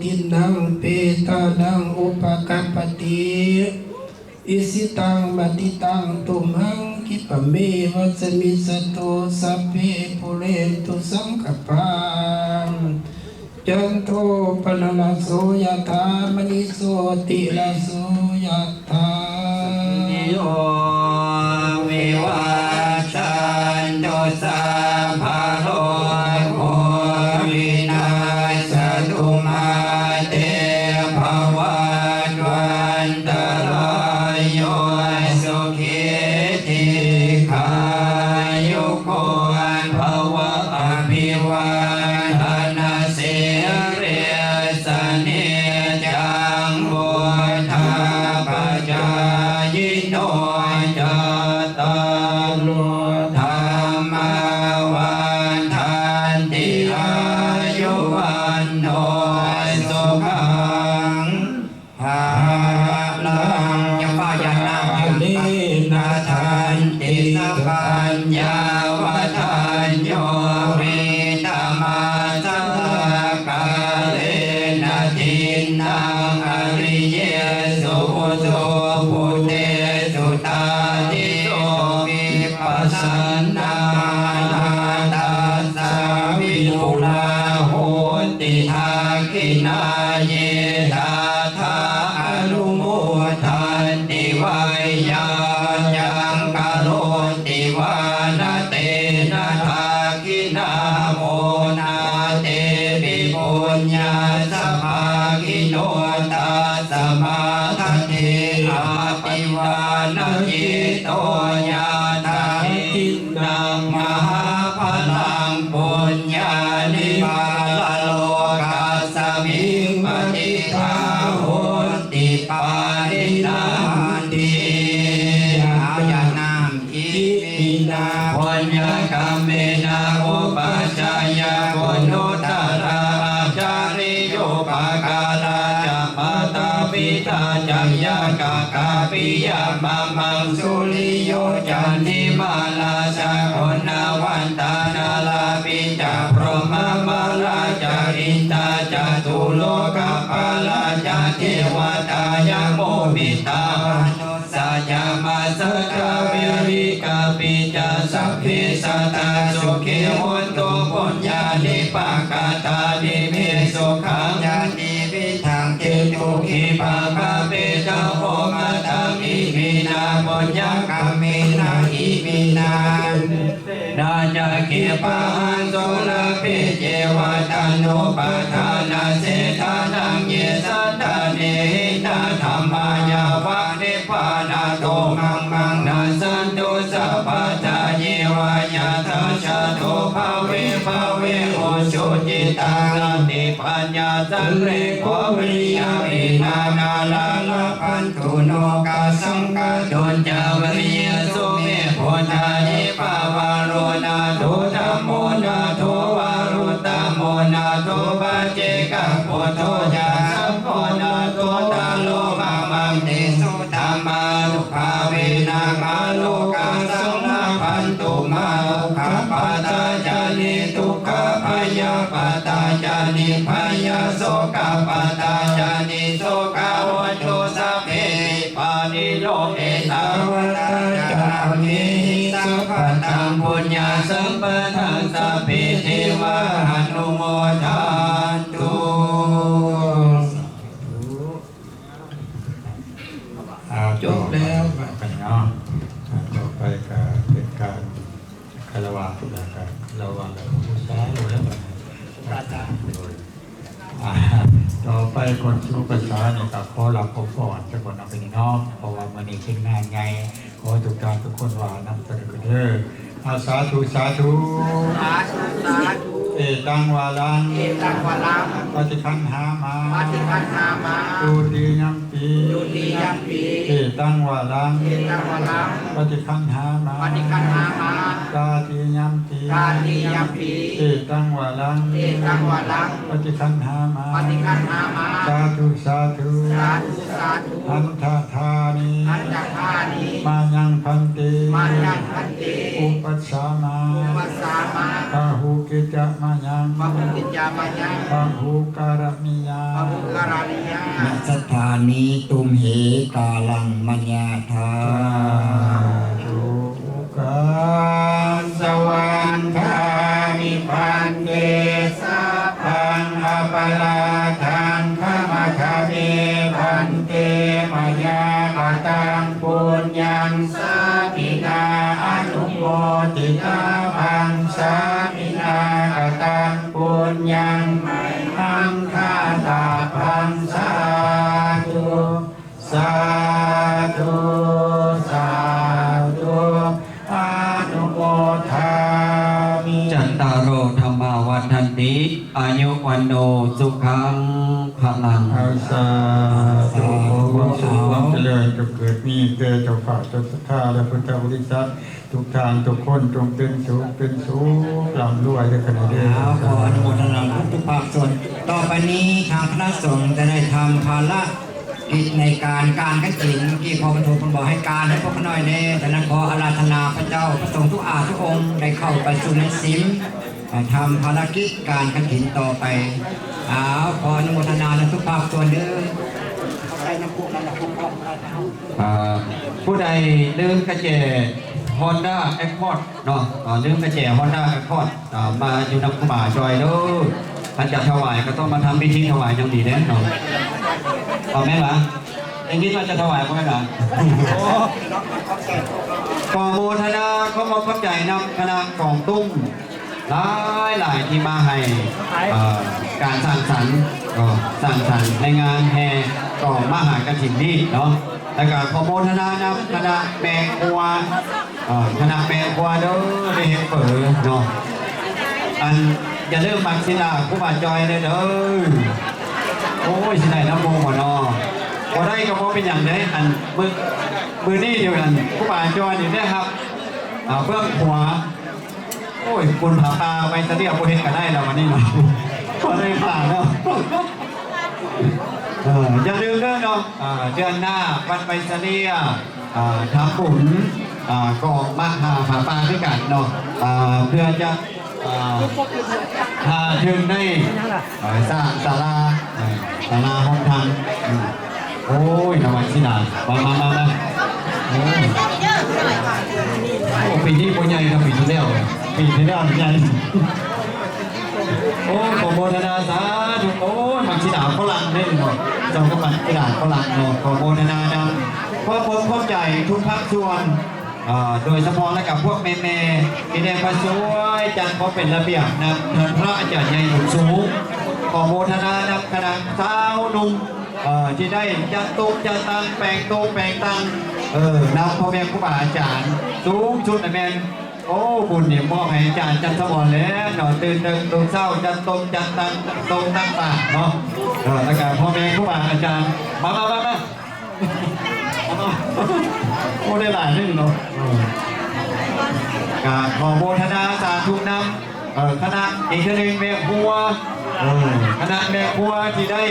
ທິນນັງ ເປຕານັງ ອຸປະກັບປະຕິ ອິຊິຕັງ ປັດຕິຕັງ ຕຸມຫັງ ກິປະເມວະ ສະມິດສະໂຕ ສັບເພ ປູເຣນຕຸ ສັງກະປາ ຈັນໂທ ປະນະລະໂສ ຍະຖາ ມະນິ ໂຊຕິລະໂສ ຍະຖາ ສະພະໂລ ວິນັດສະຕຸ ມາເຕ ພະວັດວັນຕະລາຍໂຍ ສຸຂີ ທີຄາຍຸໂກ ພະວະ ອະພິວາທະນະ ສິລິສະ ເນຈັງ ວຸດທາປະຈາຍິໂນ ຈັດຕາໂລ ທຳມາ ວັດທັນຕິ ອາຍຸ ວັນໂນ ສຸຂັງ ພະລັງ ຍະ ພະຍານາ ພະເລນະ ທັນຕິ ສະ ປັນຍາ ວະທັນໂຍ ວິຕະມະ ສະ ລະ ກາເລນະ ທິນນັງ ອະລິເຍສຸ ອຸຈຸ ພຸເຕສຸ ຕາທິໂສ ວິປັດສະນາ ນາ ຕັດສະ ວິປຸລາ ໂຫ ຕິ ທັກຂິນາ ເຍ ທາ ທາ ອະນຸໂມທັນຕິ ໄວ ຍາ ຍັງ ກະໂຣຕິ ວາ ນະ ເຕ ນະ ທັກຂິນາ ໂມ ນາ ເຕ ປິ ປຸນຍັດສະ ພາກິໂນ ຕັດສະມາ ທັດເຖ ອະ ພິວາທະ ຈິດໂຕ ຍະຖາ ທິນນັງ ມະຫາພະລັງ ປຸນຍານິ ປະລະໂລກັດສະມິງ ປະຕິດຖາ ໂຫຕິ ປາລິລະຫັນຕິ ຍານາມ ອິມິນາ ປຸນຍະກຳເມນະ ອຸປັດຈະຍະກຸນຸດຕະລາ ອາຈາລິໂຍ ປະກາລາ ຈະ ປະຕາປິຕາ ຈະ ຍະກະ ກະປິຍະ ມະ ມັງ ສຸລິໂຍ ຈັນທິມາ ລາຊາ ກຸນະວັນຕາ ນາລາ ປິ ຈະ ພົມມະມາລາ ຈະ ອິນຕາ ຈະຕຸໂລກະປາລາ ຈະ ເທວະຕາ ຍະໂມ ມິດຕາ ມະນຸດສາ ຈະ ມາສະຕາ ເວລິກາ ປິ ຈະ ສັບເພ ສັດຕາ ສຸຂີ ໂຫນຕຸ ປຸນຍານິ ປະກະຕານິ ເມ ສຸຂັງ ຍາ ຕິວິທັງ ເຄ ຕຸ ຄີ ພະ ພະ ເບ ຈະ ໂອ ມະ ທັງ ອິ ມິ ນາ ປຸນຍະກຳ ເມ ນະ ອິ ມິ ນາ ນາ ຈະ ເກ ປະ ຫັງ ໂສ ລະ ເພ ເຈ ວະຕະໂນປະທານະເສດຖານັງ ເຢ ສັດຖານິ ຫິຕະທຳມາ ຍາວະນິບພານະໂຕ ມັງ ມັງນັດສັນຕຸ ສັບພະດາ ເຍວະ ຍະຖາ ຈາຕຸ ພະເວ ພະເວ ອຸຈຸ ຈິຕັງ ສະຕິ ປັນຍາ ສັງເລໂກ ວິລິຍະ ວິນາ ນາລາລະພັນ ຕຸ ໂນກາສັງ ກະຕຸນຈາ ວະລິຍະ ສຸເມ ພຸດທາທິ ປະວາໂຣ ນາໂທ ທຳໂມ ນາໂທ ວາລຸດຕະໂມ ນາໂທ ປັດເຈກະ ພຸດໂທ ຈາ ສັງໂຄ ນາໂທ ຕະໂລ ມະມັງ ເຕ ສຸ ທຳມານຸພາເວນະ ມະໂລກາສັງ ລະພັນຕຸ ມະໂອຄະປະຕາ ຈານິ ທຸກຂະພະຍາປະຕາ ຈານິ ພະຍາໂສກະປະຕາ ຈານິ ໂສກາໂຫຕຸ ສະເພ ປານິໂນ ເອຕາວັດຕາ ຈະ ອຳເຫຫິ ສັບພະຕັງ ປຸນຍະ ສຳປະທັງ ສະເພ ເທວາ ອະນຸໂມທັນຕຸ. ອ່າ ຈົບແລ້ວ ຕໍ່ໄປເນາະ ອ່າ ຕໍ່ໄປກະເປັນການຄາລະວະ ແລ້ວກະລະວະ ແລ້ວກະບູຊາ ແລ້ວບັດນີ້ ອາຈານ ໂດຍ ອ່າ ຕໍ່ໄປກ່ອນຊິອຸປະສານີ້ ກະຂໍລາຂໍພອນຊະກ່ອນເນາະ ເນາະ ເພາະວ່າມື້ນີ້ເປັນງານໃຫຍ່ ຂໍໃຫ້ທຸກທ່ານທຸກຄົນວ່ານຳກັນເດີ ເອົາ ສາທຸ ສາທຸ ສາທຸ ສາທຸ ເອຕັງວາລັງ ເອຕັງວາລັງ ປະຕິຄັນຫາມາ ປະຕິຄັນຫາມາ ທຸຕິຍຳປີ ທຸຕິຍຳປີ ເອຕັງວາລັງ ເອຕັງວາລັງ ປະຕິຄັນຫາມາ ປະຕິຄັນຫາມາ ຕາຕິຍຳປີ ຕາຕິຍຳປີ ເອຕັງວາລັງ ເອຕັງວາລັງ ປະຕິຄັນຫາມາ ປະຕິຄັນຫາມາ ສາທຸ ສາທຸ ສາທຸ ສາທຸ ອັນຕະທານິ ອັນຕະທານິ ມາຍັງພັນເຕ ມາຍັງພັນເຕ ອຸປັດສາມາ ອຸປັດສາມາ ພະຫຸກິດຈະມະຍັງ ພະຫຸກິດຈະມະຍັງ ພະຫຸກະລະ ມິຍາ ພະຫຸກະລະ ມິຍາ ນະສັດຖານິ ຕຸມເຫ ກາລັງ ມະຍາທາ ສາທຸ ການສະວັນທາມິ ພັນເຕ ສັບພັງ ອະປະລາທັງ ຂະມະຄະເມ ພັນເຕ ມະຍາກະຕັງ ປຸນຍັງ ສາມິນາ ອະນຸໂມທິນາ ພັງ ສາມິນາ ກະຕັງ ປຸນຍັງ ໄມຫັງຄາ ຕະພັງ ສາທຸ ສາທຸ ສາທຸ ອະນຸໂມທາມິ ຈັດຕາໂຣ ທຳມາ ວັດທັນຕິ ອາຍຸ ວັນໂນ ສຸຂັງ ພະລັງ ອາ ສາທຸ ສາທຸ ຄວາມສຸກ ຄວາມຈະເລີນ ຈົ່ງເກີດມີແກ່ເຈົ້າພາບ ເຈົ້າສັດທາ ແລະ ພຸດທະບໍລິສັດ ທຸກທ່ານທຸກຄົນ ຈົ່ງເປັນສຸກ ເປັນສຸກ ລ່ຳລວຍເດີ ຂະໜ້ອຍເດີ ເອົາ ຂໍອະນຸໂມທະນາທຸກໆພາກສ່ວນ. ຕໍ່ໄປນີ້ ທາງຄະນະສົງຈະໄດ້ທຳພາລະກິດໃນການ ການກະຖິນ. ເມື່ອກີ້ພໍ່ບັນທຸເພິ່ນບອກໃຫ້ການໃຫ້ພວກຂ້ານ້ອຍແດ່, ສະນັ້ນຂໍອາລາທະນາພະເຈົ້າ ພະສົງທຸກອາທຸກອົງ ໄດ້ເຂົ້າໄປສູ່ໃນສິມ ທຳພາລະກິດການກະຖິນຕໍ່ໄປ. ເອົາ ຂໍອະນຸໂມທະນານຳທຸກພາກສ່ວນເດີ. ເອົາໃສ່ນ້ຳພວກນັ້ນນະ ພວກ ອ່າ ຜູ້ໃດລືມກະແຈ Honda Accord ເນາະ, ອ່າ ລືມກະແຈ Honda Accord ອ່າ ມາຢູ່ນຳຄູບາຈອຍເດີ. ຄັນຈະຖວາຍກໍຕ້ອງມາທຳພິທີຖວາຍຢ່າງດີເດ້ເນາະ. ເອົາແມ່ນຫວາ? ໄດ້ຍິນວ່າຈະຖວາຍບໍ່ແມ່ນຫວາ? ຂໍໂມທະນາ ຂໍຂອບໃຈນຳຄະນະກອງຕຸ້ມ ຫຼາຍໆ ທີ່ມາໃຫ້ ເອີ ການສ້າງສັນ ກໍສ້າງສັນໃນງານແຫ່ກອງມະຫາກະຖິນນີ້ເນາະ. ແລ້ວກໍຂໍໂມທະນານຳຄະນະແມ່ຄົວ ເອີ ຄະນະແມ່ຄົວເດີ ໄດ້ເຮັດເຝີເນາະ. ອັນ ຢ່າລືມໝາກສີດາຄູບາຈອຍເດີ. ໂອ້ຍ ຊິໄດ້ນຳໝູ່ບໍ່ເນາະ? ບໍ່ໄດ້ກໍບໍ່ເປັນຫຍັງເດ້. ອັນ ມື້ ມື້ນີ້ດຽວ ອັນ ຄູບາຈອຍນີ້ໄດ້ຮັບ ອ່າ ເບື້ອງຂວາ ໂອ້ຍ ບຸນຜາປ່າໄວສະເລຍ ບໍ່ເຮັດກໍໄດ້ແລ້ວ ວັນນີ້ເນາະ ບໍ່ໄດ້ຜ່ານແລ້ວ. ເອີ ຢ່າລືມເດີເນາະ ເອີ ເດືອນໜ້າວັດໄວສະເລຍ ອ່າ ທຳບຸນ ອ່າ ກອງມະຫາຜ້າປ່າຄືກັນເນາະ ອ່າ ເພື່ອຈະ ອ່າ ຫາທຶນໄດ້ ເອີ ສ້າງສາລາ ເອີ ສາລາຫ້ອງທຳ ອືມ. ໂອ້ຍ ນະວັນຊິນາ ມາ ມາ ມາ ມາ. ໂອ້ຍ ໂອ້ ປີນີ້ບໍ່ໃຫຍ່ນຳປີທີ່ແລ້ວ ປີທີ່ແລ້ວໃຫຍ່. ໂອ້ ຂໍໂມທະນາສາທຸ. ໂອ້ຍ ໝາກສີດາຝຣັ່ງເດ້ເນາະ ເຈົ້າກໍໝາກສີດາຝຣັ່ງເນາະ. ຂໍໂມທະນານຳ ຂອບອົກຂອບໃຈທຸກພາກສ່ວນ. ເອີ ໂດຍສະເພາະແລ້ວກໍພວກແມ່ໆ ທີ່ໄດ້ມາຊ່ວຍຈັດບໍ່ເປັນລະບຽບນຳທ່ານພະອາຈານໃຫຍ່ບຸນສູງ. ຂໍໂມທະນານຳຄະນະຊາວໜຸ່ມ ເອີ ທີ່ໄດ້ຈັດໂຕະຈັດຕັ່ງ ແປງໂຕະແປງຕັ່ງ ເອີ ນຳພໍ່ແມ່ຄູບາອາຈານ. ສູງສຸດນະແມ່ນ ໂອ້ ບຸນນີ້ມອບໃຫ້ອາຈານຈັນສະຫວອນແລ້ວເນາະ ຕື່ນແຕ່ເຊົ້າຈັດໂຕະຈັດຕັ່ງ ໂຕະຕັ່ງປາກເນາະ ເອີ ແລ້ວກໍພໍ່ແມ່ຄູບາອາຈານ ມາໆໆໆ ໂອ້ ໄດ້ຫຼາຍເດ້ເນາະ ເອີ ກະຂໍໂມທະນາສາທຸນຳ ເອີ ຄະນະ ອີກເທື່ອໜຶ່ງແມ່ຄົວ ເອີ ຄະນະແມ່ຄົວທີ່ໄດ້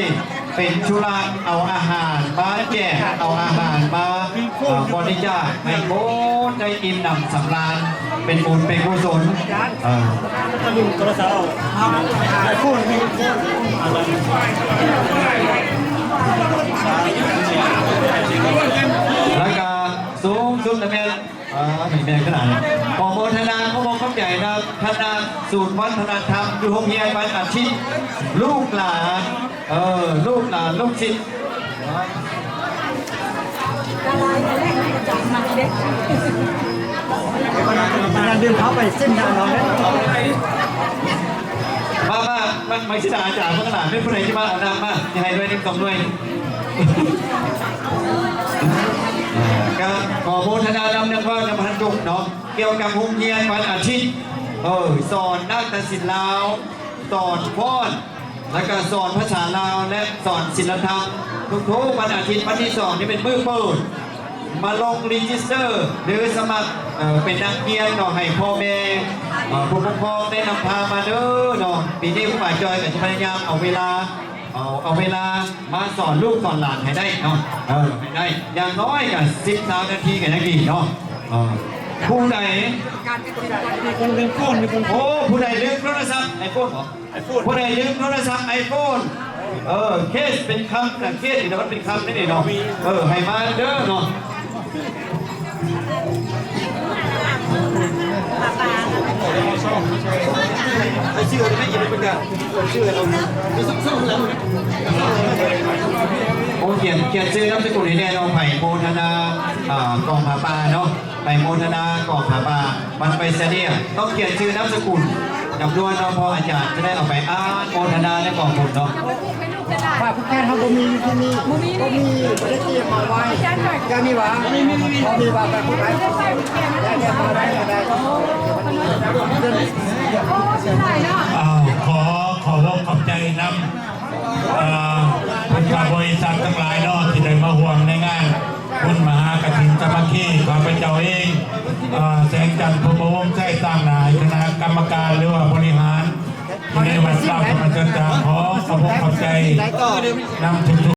ເປັນຊຸລາງເອົາອາຫານມາແຈກ ເອົາອາຫານມາ ເອີ ບໍລິຈາກໃຫ້ຄົນໄດ້ອີ່ມໜຳສຳລານ ເປັນບຸນເປັນກຸສົນ ເອີ ແລ້ວກະສູງສຸດລະແມ່ນ ອ່າ ມີແມ່ຂະໜາດ ຂໍໂມທະນາ ຂໍຂອບໃຈນຳຄະນະສູນວັດທະນະທຳ ຢູ່ໂຮງຮຽນວັນອາທິດ ລູກຫຼານ ເອີ ລູກຫຼານລູກສິດ ຢ່າລືມເຂົ້າໄປເຊັນນະນ້ອງເດີ ມາ ມາ ມາ ມາຊິດາອາຈານເບິ່ງຫຼານ ເປັນຜູ້ໃດທີ່ມາເອົານ້ຳມາ ຊິໃຫ້ໜ່ວຍໜຶ່ງສອງໜ່ວຍ. ກະຂໍໂມທະນານຳ ນຳເວົ້ານຳພັນທຸກເນາະ ກ່ຽວກັບໂຮງຮຽນວັນອາທິດ ເອີ ສອນນາດຕະສິນລາວ ສອນຟ້ອນ ແລະກະສອນພາສາລາວ ແລະສອນສິນລະທຳ ທຸກໆວັນອາທິດ ວັນທີສອງນີ້ເປັນມື້ເປີດ ມາລົງ register ຫຼືສະໝັກ ເອີ ເປັນນັກຮຽນເນາະ ໃຫ້ພໍ່ແມ່ ເອີ ຜູ້ປົກຄອງໄດ້ນຳພາມາເດີເນາະ. ປີນີ້ຄູບາຈອຍກໍຈະພະຍາຍາມເອົາເວລາ ເອົາ ເອົາເວລາມາສອນລູກສອນຫຼານໃຫ້ໄດ້ເນາະ ເອີ ໃຫ້ໄດ້ ຢ່າງນ້ອຍກໍສິບ ຊາວນາທີກໍຍັງດີເນາະ ເອີ ຜູ້ໃດ ໂອ້ ຜູ້ໃດລືມໂທລະສັບ iPhone ບໍ? ຜູ້ໃດລືມໂທລະສັບ iPhone ເອີ ເຄສເປັນຄຳ ສັງເກດຢູ່ນະ ມັນເປັນຄຳນີ້ເນາະ ເອີ ໃຫ້ມາເດີເນາະ. ໂອ້ ຂຽນ ຂຽນຊື່ນາມສະກຸນໃຫ້ແນ່ເນາະ ໃຜໂມທະນາ ອ່າ ກອງຜ້າປ່າເນາະ ໃຜໂມທະນາກອງຜ້າປ່າ ວັດໄວຊະເນຍ ຕ້ອງຂຽນຊື່ນາມສະກຸນ ຈຳນວນເນາະ ເພາະອາຈານຈະໄດ້ເອົາໄປອານໂມທະນາໃນກອງບຸນເນາະ. ວ່າຜູ້ແທນເຮົາບໍ່ມີຢູ່ທີ່ນີ້ ບໍ່ມີ ບໍ່ມີ ບໍ່ໄດ້ຕຽມມາໄວ້ ຈະມີຫວາ ບໍ່ມີ ບໍ່ມີ ບໍ່ມີຫວາ ໄປ ໄປ ໄດ້ ໄດ້ ໄດ້ ໄດ້ ໄດ້ ອ້າວ ຂໍ ຂໍຂອບໃຈນຳ ເອີ ພຸດທະບໍລິສັດທັງຫຼາຍເນາະ ທີ່ໄດ້ມາຮ່ວມໃນງານບຸນມະຫາກະຖິນສາມັກຄີ. ຂ້າພະເຈົ້າເອງ ເອີ ແສງຈັນ ພົມມະວົງໄຊ ຕາງໜ້າຄະນະກຳມະການ ຫຼືວ່າບໍລິຫານ ຢູ່ໃນວັດລາວທຳມະສັດຈາ ຂໍຂອບອົກຂອບໃຈນຳທຸກໆ